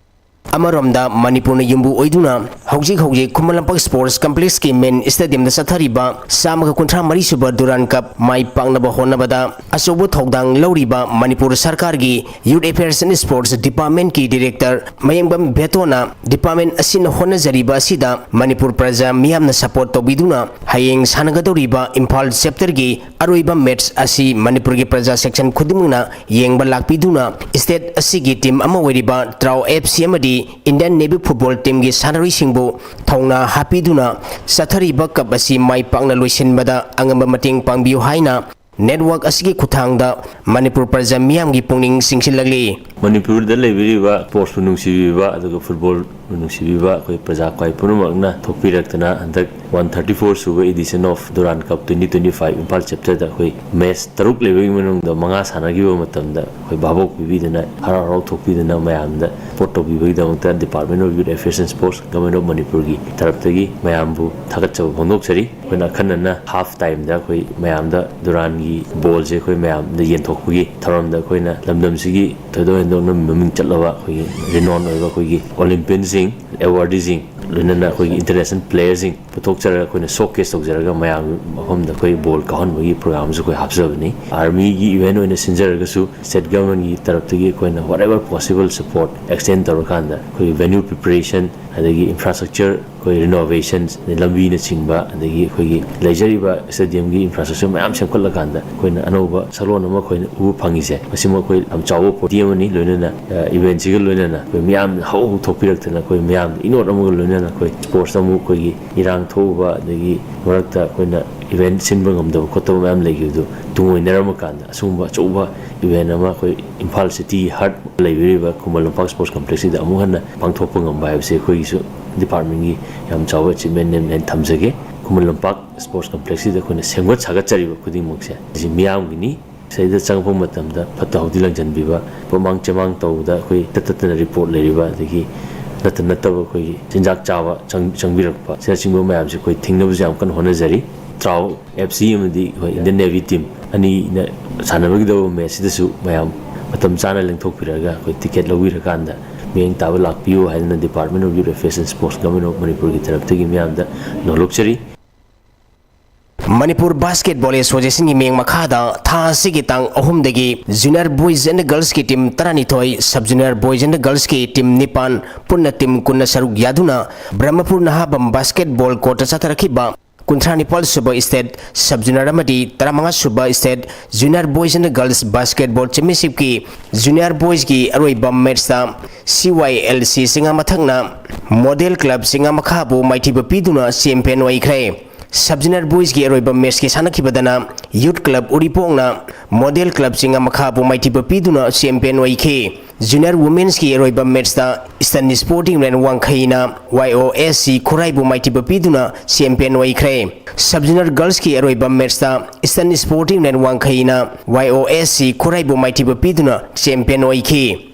ꯑꯃꯔꯣꯝꯗ ꯃꯅꯤꯄꯨꯔꯅ ꯌꯨꯝꯕꯨ ꯑꯣꯏꯗꯨꯅ ꯍꯧꯖꯤꯛ ꯍꯧꯖꯤꯛ ꯈꯨꯃꯟ ꯂꯝꯄꯥꯛ ꯁ꯭ꯄꯣꯔꯠꯁ ꯀꯝꯄ꯭ꯂꯦꯛꯁꯀꯤ ꯃꯦꯟ ꯁ꯭ꯇꯦꯗꯤꯌꯝꯗ ꯆꯠꯊꯔꯤꯕ ꯆꯥꯝꯃꯒ ꯀꯨꯟꯊ꯭ꯔꯥ ꯃꯔꯤ ꯁꯨꯕ ꯗꯨꯔꯥꯟ ꯀꯞ ꯃꯥꯏ ꯄꯥꯛꯅꯕ ꯍꯣꯠꯅꯕꯗ ꯑꯆꯧꯕ ꯊꯧꯗꯥꯡ ꯂꯧꯔꯤꯕ ꯃꯅꯤꯄꯨꯔ ꯁꯔꯀꯥꯔꯒꯤ ꯌꯨꯠ ꯑꯦꯐꯤꯌꯔꯁ ꯑꯦꯟ ꯁ꯭ꯄꯣꯔꯠꯁ ꯗꯤꯄꯥꯔꯠꯃꯦꯟꯠꯀꯤ ꯗꯤꯔꯦꯛꯇꯔ ꯃꯌꯦꯡꯕꯝ ꯕꯦꯇꯣꯅ ꯗꯤꯄꯥꯔꯠꯃꯦꯟꯠ ꯑꯁꯤꯅ ꯍꯣꯠꯅꯖꯔꯤꯕ ꯑꯁꯤꯗ ꯃꯅꯤꯄꯨꯔ ꯄ꯭ꯔꯖꯥ ꯃꯤꯌꯥꯝꯅ ꯁꯄꯣꯔꯠ ꯇꯧꯕꯤꯗꯨꯅ ꯍꯌꯦꯡ ꯁꯥꯟꯅꯒꯗꯧꯔꯤꯕ ꯏꯝꯐꯥꯜ ꯆꯦꯞꯇꯔꯒꯤ ꯑꯔꯣꯏꯕ ꯃꯦꯠꯆ ꯑꯁꯤ ꯃꯅꯤꯄꯨꯔꯒꯤ ꯄ꯭ꯔꯖꯥ ꯁꯦꯛꯁꯟ ꯈꯨꯗꯤꯡꯃꯛꯅ ꯌꯦꯡꯕ ꯂꯥꯛꯄꯤꯗꯨꯅ ꯁ꯭ꯇꯦꯠ ꯑꯁꯤꯒꯤ ꯇꯤꯝ ꯑꯃ ꯑꯣꯏꯔꯤꯕ ꯇ꯭ꯔꯥꯎ ꯑꯦꯐ ꯁꯤ ꯑꯃꯗꯤ ꯏꯟꯗꯤꯌꯟ ꯅꯦꯚꯤ ꯐꯨꯠꯕꯣꯜ ꯇꯤꯝꯒꯤ ꯁꯥꯟꯅꯔꯣꯏꯁꯤꯡꯕꯨ ꯊꯧꯅꯥ ꯍꯥꯞꯄꯤꯗꯨꯅ ꯆꯠꯊꯔꯤꯕ ꯀꯞ ꯑꯁꯤ ꯃꯥꯏ ꯄꯥꯛꯅ ꯂꯣꯏꯁꯤꯟꯕꯗ ꯑꯉꯝꯕ ꯃꯇꯦꯡ ꯄꯥꯡꯕꯤꯌꯨ ꯍꯥꯏꯅ ꯅꯦꯠꯋꯥꯔꯛ ꯑꯁꯤꯒꯤ ꯈꯨꯠꯊꯥꯡꯗ ꯃꯅꯤꯄꯨꯔ ꯄ꯭ꯔꯖꯥ ꯃꯤꯌꯥꯝꯒꯤ ꯄꯨꯛꯅꯤꯡ ꯆꯤꯡꯁꯤꯜꯂꯛꯂꯤ꯫ ꯃꯅꯤꯄꯨꯔꯗ ꯂꯩꯕꯤꯔꯤꯕ ꯁ꯭ꯄꯣꯔꯠꯁꯄꯨ ꯅꯨꯡꯁꯤꯕꯤꯕ ꯑꯗꯨꯒ ꯐꯨꯠꯕꯣꯜ ꯅꯨꯡꯁꯤꯕꯤꯕ ꯑꯩꯈꯣꯏ ꯄ꯭ꯔꯖꯥ ꯈ꯭ꯋꯥꯏ ꯄꯨꯝꯅꯃꯛꯅ ꯊꯣꯛꯄꯤꯔꯛꯇꯅ ꯍꯟꯗꯛ one thirty four ꯁꯨꯕ edition of Durand Cup twenty twenty five Imphal chapter ꯗ ꯑꯩꯈꯣꯏ match ꯇꯔꯨꯛ ꯂꯩꯕꯒꯤ ꯃꯅꯨꯡꯗ ꯃꯉꯥ ꯁꯥꯟꯅꯈꯤꯕ ꯃꯇꯝꯗ ꯑꯩꯈꯣꯏ ꯚꯥꯕꯣꯛ ꯄꯤꯕꯤꯗꯨꯅ ꯍꯔꯥꯎ ꯍꯔꯥꯎ ꯊꯣꯛꯄꯤꯗꯨꯅ ꯃꯌꯥꯝꯗ support ꯇꯧꯕꯤꯕꯒꯤꯗꯃꯛꯇ Department of Youth Affairs and Sports, Government of ꯃꯅꯤꯄꯨꯔꯒꯤ ꯇꯔꯞꯇꯒꯤ ꯃꯌꯥꯝꯕꯨ ꯊꯥꯒꯠꯆꯕ ꯐꯣꯡꯗꯣꯛꯆꯔꯤ꯫ ꯑꯩꯈꯣꯏꯅ ꯑꯈꯟꯅꯅ half time ꯗ ꯑꯩꯈꯣꯏ ꯃꯌꯥꯝꯗ Durand ꯒꯤ ball ꯁꯦ ꯑꯩꯈꯣꯏ ꯃꯌꯥꯝꯗ ꯌꯦꯟꯊꯣꯛꯄꯒꯤ ꯊꯧꯔꯝꯗ ꯑꯩꯈꯣꯏꯅ ꯂꯝꯗꯝꯁꯤꯒꯤ ꯊꯣꯏꯗꯣꯛ ꯍꯦꯟꯗꯣꯛꯅ ꯃꯃꯤꯡ ꯆꯠꯂꯕ ꯑꯩꯈꯣꯏꯒꯤ renowned ꯑꯣꯏꯕ ꯑꯩꯈꯣꯏꯒꯤ Olympian ꯁꯤꯡ, awardee ꯁꯤꯡ, ꯂꯣꯏꯅꯅ ꯑꯩꯈꯣꯏꯒꯤ international player ꯁꯤꯡ ꯄꯨꯊꯣꯛꯆꯔꯒ ꯑꯩꯈꯣꯏꯅ showcase ꯇꯧꯖꯔꯒ ꯃꯌꯥꯝ ꯃꯐꯝꯗ ꯑꯩꯈꯣꯏ ball ꯀꯥꯎꯍꯟꯕꯒꯤ program ꯁꯨ ꯑꯩꯈꯣꯏ ꯍꯥꯞꯆꯕꯅꯤ꯫ Army ꯒꯤ event ꯑꯣꯏꯅ ꯁꯤꯟꯖꯔꯒꯁꯨ state government ꯀꯤ ꯇꯔꯞꯇꯒꯤ ꯑꯩꯈꯣꯏꯅ whatever possible support extend ꯇꯧꯔꯀꯥꯟꯗ ꯑꯩꯈꯣꯏ venue preparation, ꯑꯗꯒꯤ infrastructure, ꯑꯩꯈꯣꯏ renovations, ꯑꯗꯩ ꯂꯝꯕꯤꯅꯆꯤꯡꯕ, ꯑꯗꯒꯤ ꯑꯩꯈꯣꯏꯒꯤ ꯂꯩꯖꯔꯤꯕ stadium ꯒꯤ infrastructure ꯃꯌꯥꯝ ꯁꯦꯝꯒꯠꯂꯀꯥꯟꯗ ꯑꯩꯈꯣꯏꯅ ꯑꯅꯧꯕ ꯁꯛꯂꯣꯟ ꯑꯃ ꯑꯩꯈꯣꯏꯅ ꯎꯕ ꯐꯪꯉꯤꯁꯦ, ꯃꯁꯤꯃꯛ ꯑꯩꯈꯣꯏ ꯌꯥꯝ ꯆꯥꯎꯕ opportunity ꯑꯃꯅꯤ꯫ ꯂꯣꯏꯅꯅ, ꯑ, event ꯁꯤꯒ ꯂꯣꯏꯅꯅ ꯑꯩꯈꯣꯏ ꯃꯤꯌꯥꯝ ꯍꯧ ꯍꯧ ꯊꯣꯛꯄꯤꯔꯛꯇꯅ ꯑꯩꯈꯣꯏ ꯃꯤꯌꯥꯝꯗ ꯏꯅꯣꯠ ꯑꯃꯒ ꯂꯣꯏꯅꯅ ꯑꯩꯈꯣꯏ sports ꯑꯃꯨꯛ ꯑꯩꯈꯣꯏꯒꯤ ꯏꯔꯥꯡ ꯊꯣꯛꯎꯕ, ꯑꯗꯒꯤ ꯃꯔꯛꯇ ꯑꯩꯈꯣꯏꯅ event ꯁꯤꯟꯕ ꯉꯝꯗꯕ ꯈꯣꯠꯇꯕ ꯃꯌꯥꯝ ꯂꯩꯈꯤꯕꯗꯨ ꯇꯨꯡꯑꯣꯏꯅꯔꯝꯃꯀꯥꯟꯗ ꯑꯁꯤꯒꯨꯝꯕ ꯑꯆꯧꯕ event ꯑꯃ ꯑꯩꯈꯣꯏ ꯏꯝꯐꯥꯜ city heart ꯂꯩꯕꯤꯔꯤꯕ ꯈꯨꯃꯟ ꯂꯝꯄꯥꯛ sports complex ꯁꯤꯗ ꯑꯃꯨꯛ ꯍꯟꯅ ꯄꯥꯡꯊꯣꯛꯄ ꯉꯝꯕ ꯍꯥꯏꯕꯁꯤ ꯑꯩꯈꯣꯏꯒꯤꯁꯨ department ꯀꯤ ꯌꯥꯝ ꯆꯥꯎꯕ achievement ꯅꯦꯅ ꯊꯝꯖꯒꯦ꯫ ꯈꯨꯃꯟ ꯂꯝꯄꯥꯛ sports complex ꯁꯤꯗ ꯑꯩꯈꯣꯏꯅ ꯁꯦꯝꯒꯠ ꯁꯥꯒꯠꯆꯔꯤꯕ ꯈꯨꯗꯤꯡꯃꯛꯁꯦ ꯑꯁꯤ ꯃꯤꯌꯥꯝꯒꯤꯅꯤ꯫ ꯁꯤꯗ ꯆꯪꯉꯛꯄ ꯃꯇꯝꯗ ꯐꯠꯇ ꯍꯥꯎꯗꯤ ꯂꯪꯁꯤꯟꯕꯤꯕ, ꯄꯨꯃꯥꯡ ꯆꯦꯃꯥꯡ ꯇꯧꯕꯗ ꯑꯩꯈꯣꯏ ꯇꯠ ꯇꯠꯇꯅ report ꯂꯩꯔꯤꯕ, ꯑꯗꯒꯤ ꯅꯠꯇ ꯅꯠꯇꯕ ꯑꯩꯈꯣꯏꯒꯤ ꯆꯤꯟꯖꯥꯛ ꯆꯥꯕ ꯆꯪ-, ꯆꯪꯕꯤꯔꯛꯄ, ꯑꯁꯤꯅꯆꯤꯡꯕ ꯃꯌꯥꯝꯁꯦ ꯑꯩꯈꯣꯏ ꯊꯤꯡꯅꯕꯁꯨ ꯌꯥꯝ ꯀꯟꯅ ꯍꯣꯠꯅꯖꯔꯤ꯫ ꯇ꯭ꯔꯥꯎ F C ꯑꯃꯗꯤ ꯑꯩꯈꯣꯏ Indian Navy team ꯑꯅꯤꯅ ꯁꯥꯟꯅꯕꯒꯤꯗꯧꯕ match ꯁꯤꯗꯁꯨ ꯃꯌꯥꯝ ꯃꯇꯝ ꯆꯥꯅ ꯂꯦꯡꯊꯣꯛꯄꯤꯔꯒ ꯑꯩꯈꯣꯏ ticket ꯂꯧꯕꯤꯔꯀꯥꯟꯗ ꯃꯤꯠꯌꯦꯡ ꯇꯥꯕ ꯂꯥꯛꯄꯤꯌꯨ ꯍꯥꯏꯗꯅ Department of Youth Affairs and Sports, Government of ꯃꯅꯤꯄꯨꯔꯒꯤ ꯇꯔꯞꯇꯒꯤ ꯃꯤꯌꯥꯝꯗ ꯅꯣꯜꯂꯨꯛꯆꯔꯤ꯫ ꯃꯅꯤꯄꯨꯔ Basketball Association ꯒꯤ ꯃꯤꯠꯌꯦꯡ ꯃꯈꯥꯗ ꯊꯥ ꯑꯁꯤꯒꯤ ꯇꯥꯡ ꯑꯍꯨꯝꯗꯒꯤ junior boys and girls ꯀꯤ team ꯇꯔꯥꯅꯤꯊꯣꯏ, sub junior boys and girls ꯀꯤ team ꯅꯤꯄꯥꯟ, ꯄꯨꯟꯅ team ꯀꯨꯟꯅ ꯁꯔꯨꯛ ꯌꯥꯗꯨꯅ ꯕ꯭ꯔꯍꯃꯄꯨꯔ ꯅꯍꯥꯕꯝ basketball court ꯇ ꯆꯠꯊꯔꯛꯈꯤꯕ ꯀꯨꯟꯊ꯭ꯔꯥ ꯅꯤꯄꯥꯜ ꯁꯨꯕ state sub junior ꯑꯃꯗꯤ ꯇꯔꯥꯃꯉꯥ ꯁꯨꯕ state junior boys and girls basketball championship ꯀꯤ junior boys ꯀꯤ ꯑꯔꯣꯏꯕ match ꯇ C Y L C ꯆꯤꯡꯉꯥꯃꯊꯛꯅ model club ꯆꯤꯡꯉꯥꯃꯈꯥꯕꯨ ꯃꯥꯏꯊꯤꯕ ꯄꯤꯗꯨꯅ champion ꯑꯣꯏꯈ꯭ꯔꯦ꯫ Sub junior boys ꯀꯤ ꯑꯔꯣꯏꯕ match ꯀꯤ ꯁꯥꯟꯅꯈꯤꯕꯗꯅ youth club ꯎꯔꯤꯄꯣꯛꯅ model club ꯆꯤꯡꯉꯥꯃꯈꯥꯕꯨ ꯃꯥꯏꯊꯤꯕ ꯄꯤꯗꯨꯅ champion ꯑꯣꯏꯈꯤ꯫ Junior Women's ꯀꯤ ꯑꯔꯣꯏꯕ match ꯇ Eastern Sporting Union ꯋꯥꯡꯈꯩꯅ Y O S C ꯈꯨꯔꯥꯏꯕꯨ ꯃꯥꯏꯊꯤꯕ ꯄꯤꯗꯨꯅ champion ꯑꯣꯏꯈ꯭ꯔꯦ꯫ Sub Junior Girls ꯀꯤ ꯑꯔꯣꯏꯕ match ꯇ Eastern Sporting Union ꯋꯥꯡꯈꯩꯅ Y O S C ꯈꯨꯔꯥꯏꯕꯨ ꯃꯥꯏꯊꯤꯕ ꯄꯤꯗꯨꯅ champion ꯑꯣꯏꯈꯤ꯫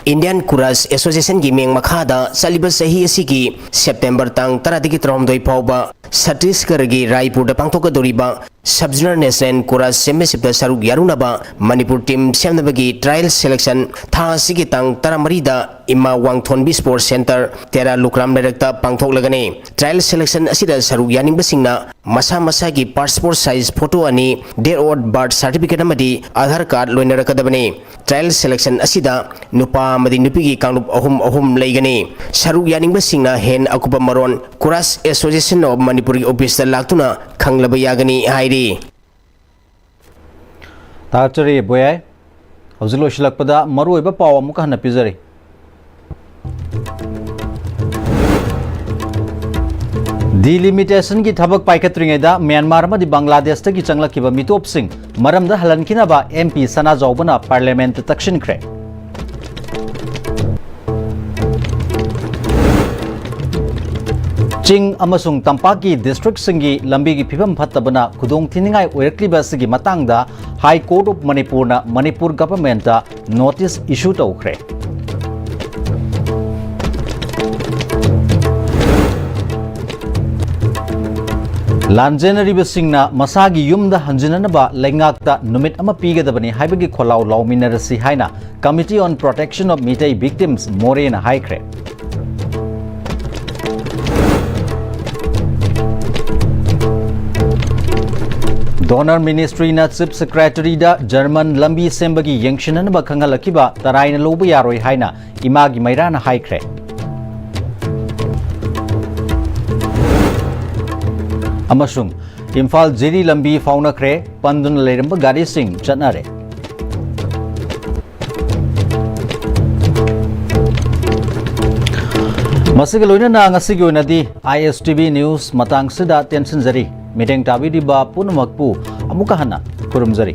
Indian Kurash Association ꯒꯤ ꯃꯤꯡ ꯃꯈꯥꯗ ꯆꯠꯂꯤꯕ ꯆꯍꯤ ꯑꯁꯤꯒꯤ September ꯇꯥꯡ ꯇꯔꯥꯗꯒꯤ ꯇꯔꯥꯍꯨꯝꯗꯣꯏ ꯐꯥꯎꯕ ꯆꯠꯇꯤꯁꯒꯔꯒꯤ ꯔꯥꯏꯄꯨꯔꯗ ꯄꯥꯡꯊꯣꯛꯀꯗꯧꯔꯤꯕ Sub Junior National Kurash Championship ꯇ ꯁꯔꯨꯛ ꯌꯥꯔꯨꯅꯕ ꯃꯅꯤꯄꯨꯔ team ꯁꯦꯝꯅꯕꯒꯤ trial selection ꯊꯥ ꯑꯁꯤꯒꯤ ꯇꯥꯡ ꯇꯔꯥꯃꯔꯤꯗ ꯏꯃꯥ ꯋꯥꯡꯊꯣꯟꯕꯤ Sports Centre, ꯇꯦꯔꯥ ꯂꯨꯀ꯭ꯔꯥꯝ ꯂꯩꯔꯛꯇ ꯄꯥꯡꯊꯣꯛꯂꯒꯅꯤ꯫ Trial selection ꯑꯁꯤꯗ ꯁꯔꯨꯛ ꯌꯥꯅꯤꯡꯕꯁꯤꯡꯅ ꯃꯁꯥ ꯃꯁꯥꯒꯤ passport size photo ꯑꯅꯤ, date of birth certificate ꯑꯃꯗꯤ Aadhaar card ꯂꯣꯏꯅꯔꯛꯀꯗꯕꯅꯤ꯫ Trial selection ꯑꯁꯤꯗ ꯅꯨꯄꯥ ꯑꯃꯗꯤ ꯅꯨꯄꯤꯒꯤ ꯀꯥꯡꯂꯨꯞ ꯑꯍꯨꯝ ꯑꯍꯨꯝ ꯂꯩꯒꯅꯤ꯫ ꯁꯔꯨꯛ ꯌꯥꯅꯤꯡꯕꯁꯤꯡꯅ ꯍꯦꯟꯅ ꯑꯀꯨꯞꯄ ꯃꯔꯣꯟ Kurash Association of Manipur ꯒꯤ office ꯇ ꯂꯥꯛꯇꯨꯅ ꯈꯪꯂꯕ ꯌꯥꯒꯅꯤ ꯍꯥꯏꯔꯤ꯫ ꯊꯥꯒꯠꯆꯔꯤ ꯕꯣꯌꯥꯏ꯫ ꯍꯧꯖꯤꯛ ꯂꯣꯏꯁꯤꯜꯂꯛꯄꯗ ꯃꯔꯨꯑꯣꯏꯕ ꯄꯥꯎ ꯑꯃꯨꯛꯀ ꯍꯟꯅ ꯄꯤꯖꯔꯤ꯫ Delimitation ꯒꯤ ꯊꯕꯛ ꯄꯥꯏꯈꯠꯇ꯭ꯔꯤꯉꯩꯗ ꯃ꯭ꯌꯥꯟꯃꯥꯔ ꯑꯃꯗꯤ ꯕꯪꯒ꯭ꯂꯥꯗꯦꯁꯇꯒꯤ ꯆꯪꯂꯛꯈꯤꯕ ꯃꯤꯇꯣꯞꯁꯤꯡ ꯃꯔꯝꯗ ꯍꯜꯍꯟꯈꯤꯅꯕ M P ꯁꯅꯥꯖꯥꯎꯕꯅ Parliament ꯇ ꯇꯛꯁꯤꯟꯈ꯭ꯔꯦ꯫ ꯆꯤꯡ ꯑꯃꯁꯨꯡ ꯇꯝꯄꯥꯛꯀꯤ district ꯁꯤꯡꯒꯤ ꯂꯝꯕꯤꯒꯤ ꯐꯤꯕꯝ ꯐꯠꯇꯕꯅ ꯈꯨꯗꯣꯡꯊꯤꯅꯤꯡꯉꯥꯏ ꯑꯣꯏꯔꯛꯂꯤꯕ ꯑꯁꯤꯒꯤ ꯃꯇꯥꯡꯗ High Court of Manipur ꯅ ꯃꯅꯤꯄꯨꯔ government ꯇ notice issue ꯇꯧꯈ꯭ꯔꯦ꯫ ꯂꯥꯟꯖꯦꯟꯅꯔꯤꯕꯁꯤꯡꯅ ꯃꯁꯥꯒꯤ ꯌꯨꯝꯗ ꯍꯟꯖꯤꯟꯅꯅꯕ ꯂꯩꯉꯥꯛꯇ ꯅꯨꯃꯤꯠ ꯑꯃ ꯄꯤꯒꯗꯕꯅꯤ ꯍꯥꯏꯕꯒꯤ ꯈꯣꯜꯂꯥꯎ ꯂꯥꯎꯃꯤꯟꯅꯔꯁꯤ ꯍꯥꯏꯅ Committee on Protection of Meitei Victims, ꯃꯣꯔꯦꯅ ꯍꯥꯏꯈ꯭ꯔꯦ꯫ Donor Ministry ꯅ Chief Secretary ꯗ German ꯂꯝꯕꯤ ꯁꯦꯝꯕꯒꯤ ꯌꯦꯡꯁꯤꯟꯅꯅꯕ ꯈꯪꯍꯜꯂꯛꯈꯤꯕ ꯇꯔꯥꯏꯅ ꯂꯧꯕ ꯌꯥꯔꯣꯏ ꯍꯥꯏꯅ ꯏꯃꯥꯒꯤ ꯃꯩꯔꯥꯅ ꯍꯥꯏꯈ꯭ꯔꯦ꯫ ꯑꯃꯁꯨꯡ ꯏꯝꯐꯥꯜ ꯖꯤꯔꯤ ꯂꯝꯕꯤ ꯐꯥꯎꯅꯈ꯭ꯔꯦ, ꯄꯟꯗꯨꯅ ꯂꯩꯔꯝꯕ ꯒꯥꯔꯤꯁꯤꯡ ꯆꯠꯅꯔꯦ꯫ ꯃꯁꯤꯒ ꯂꯣꯏꯅꯅ ꯉꯁꯤꯒꯤ ꯑꯣꯏꯅꯗꯤ I S T V News ꯃꯇꯥꯡꯁꯤꯗ ꯇꯦꯟꯁꯤꯟꯖꯔꯤ꯫ ꯃꯤꯠꯌꯦꯡ ꯇꯥꯕꯤꯔꯤꯕ ꯄꯨꯝꯅꯃꯛꯄꯨ ꯑꯃꯨꯛꯀ ꯍꯟꯅ ꯈꯨꯔꯨꯝꯖꯔꯤ꯫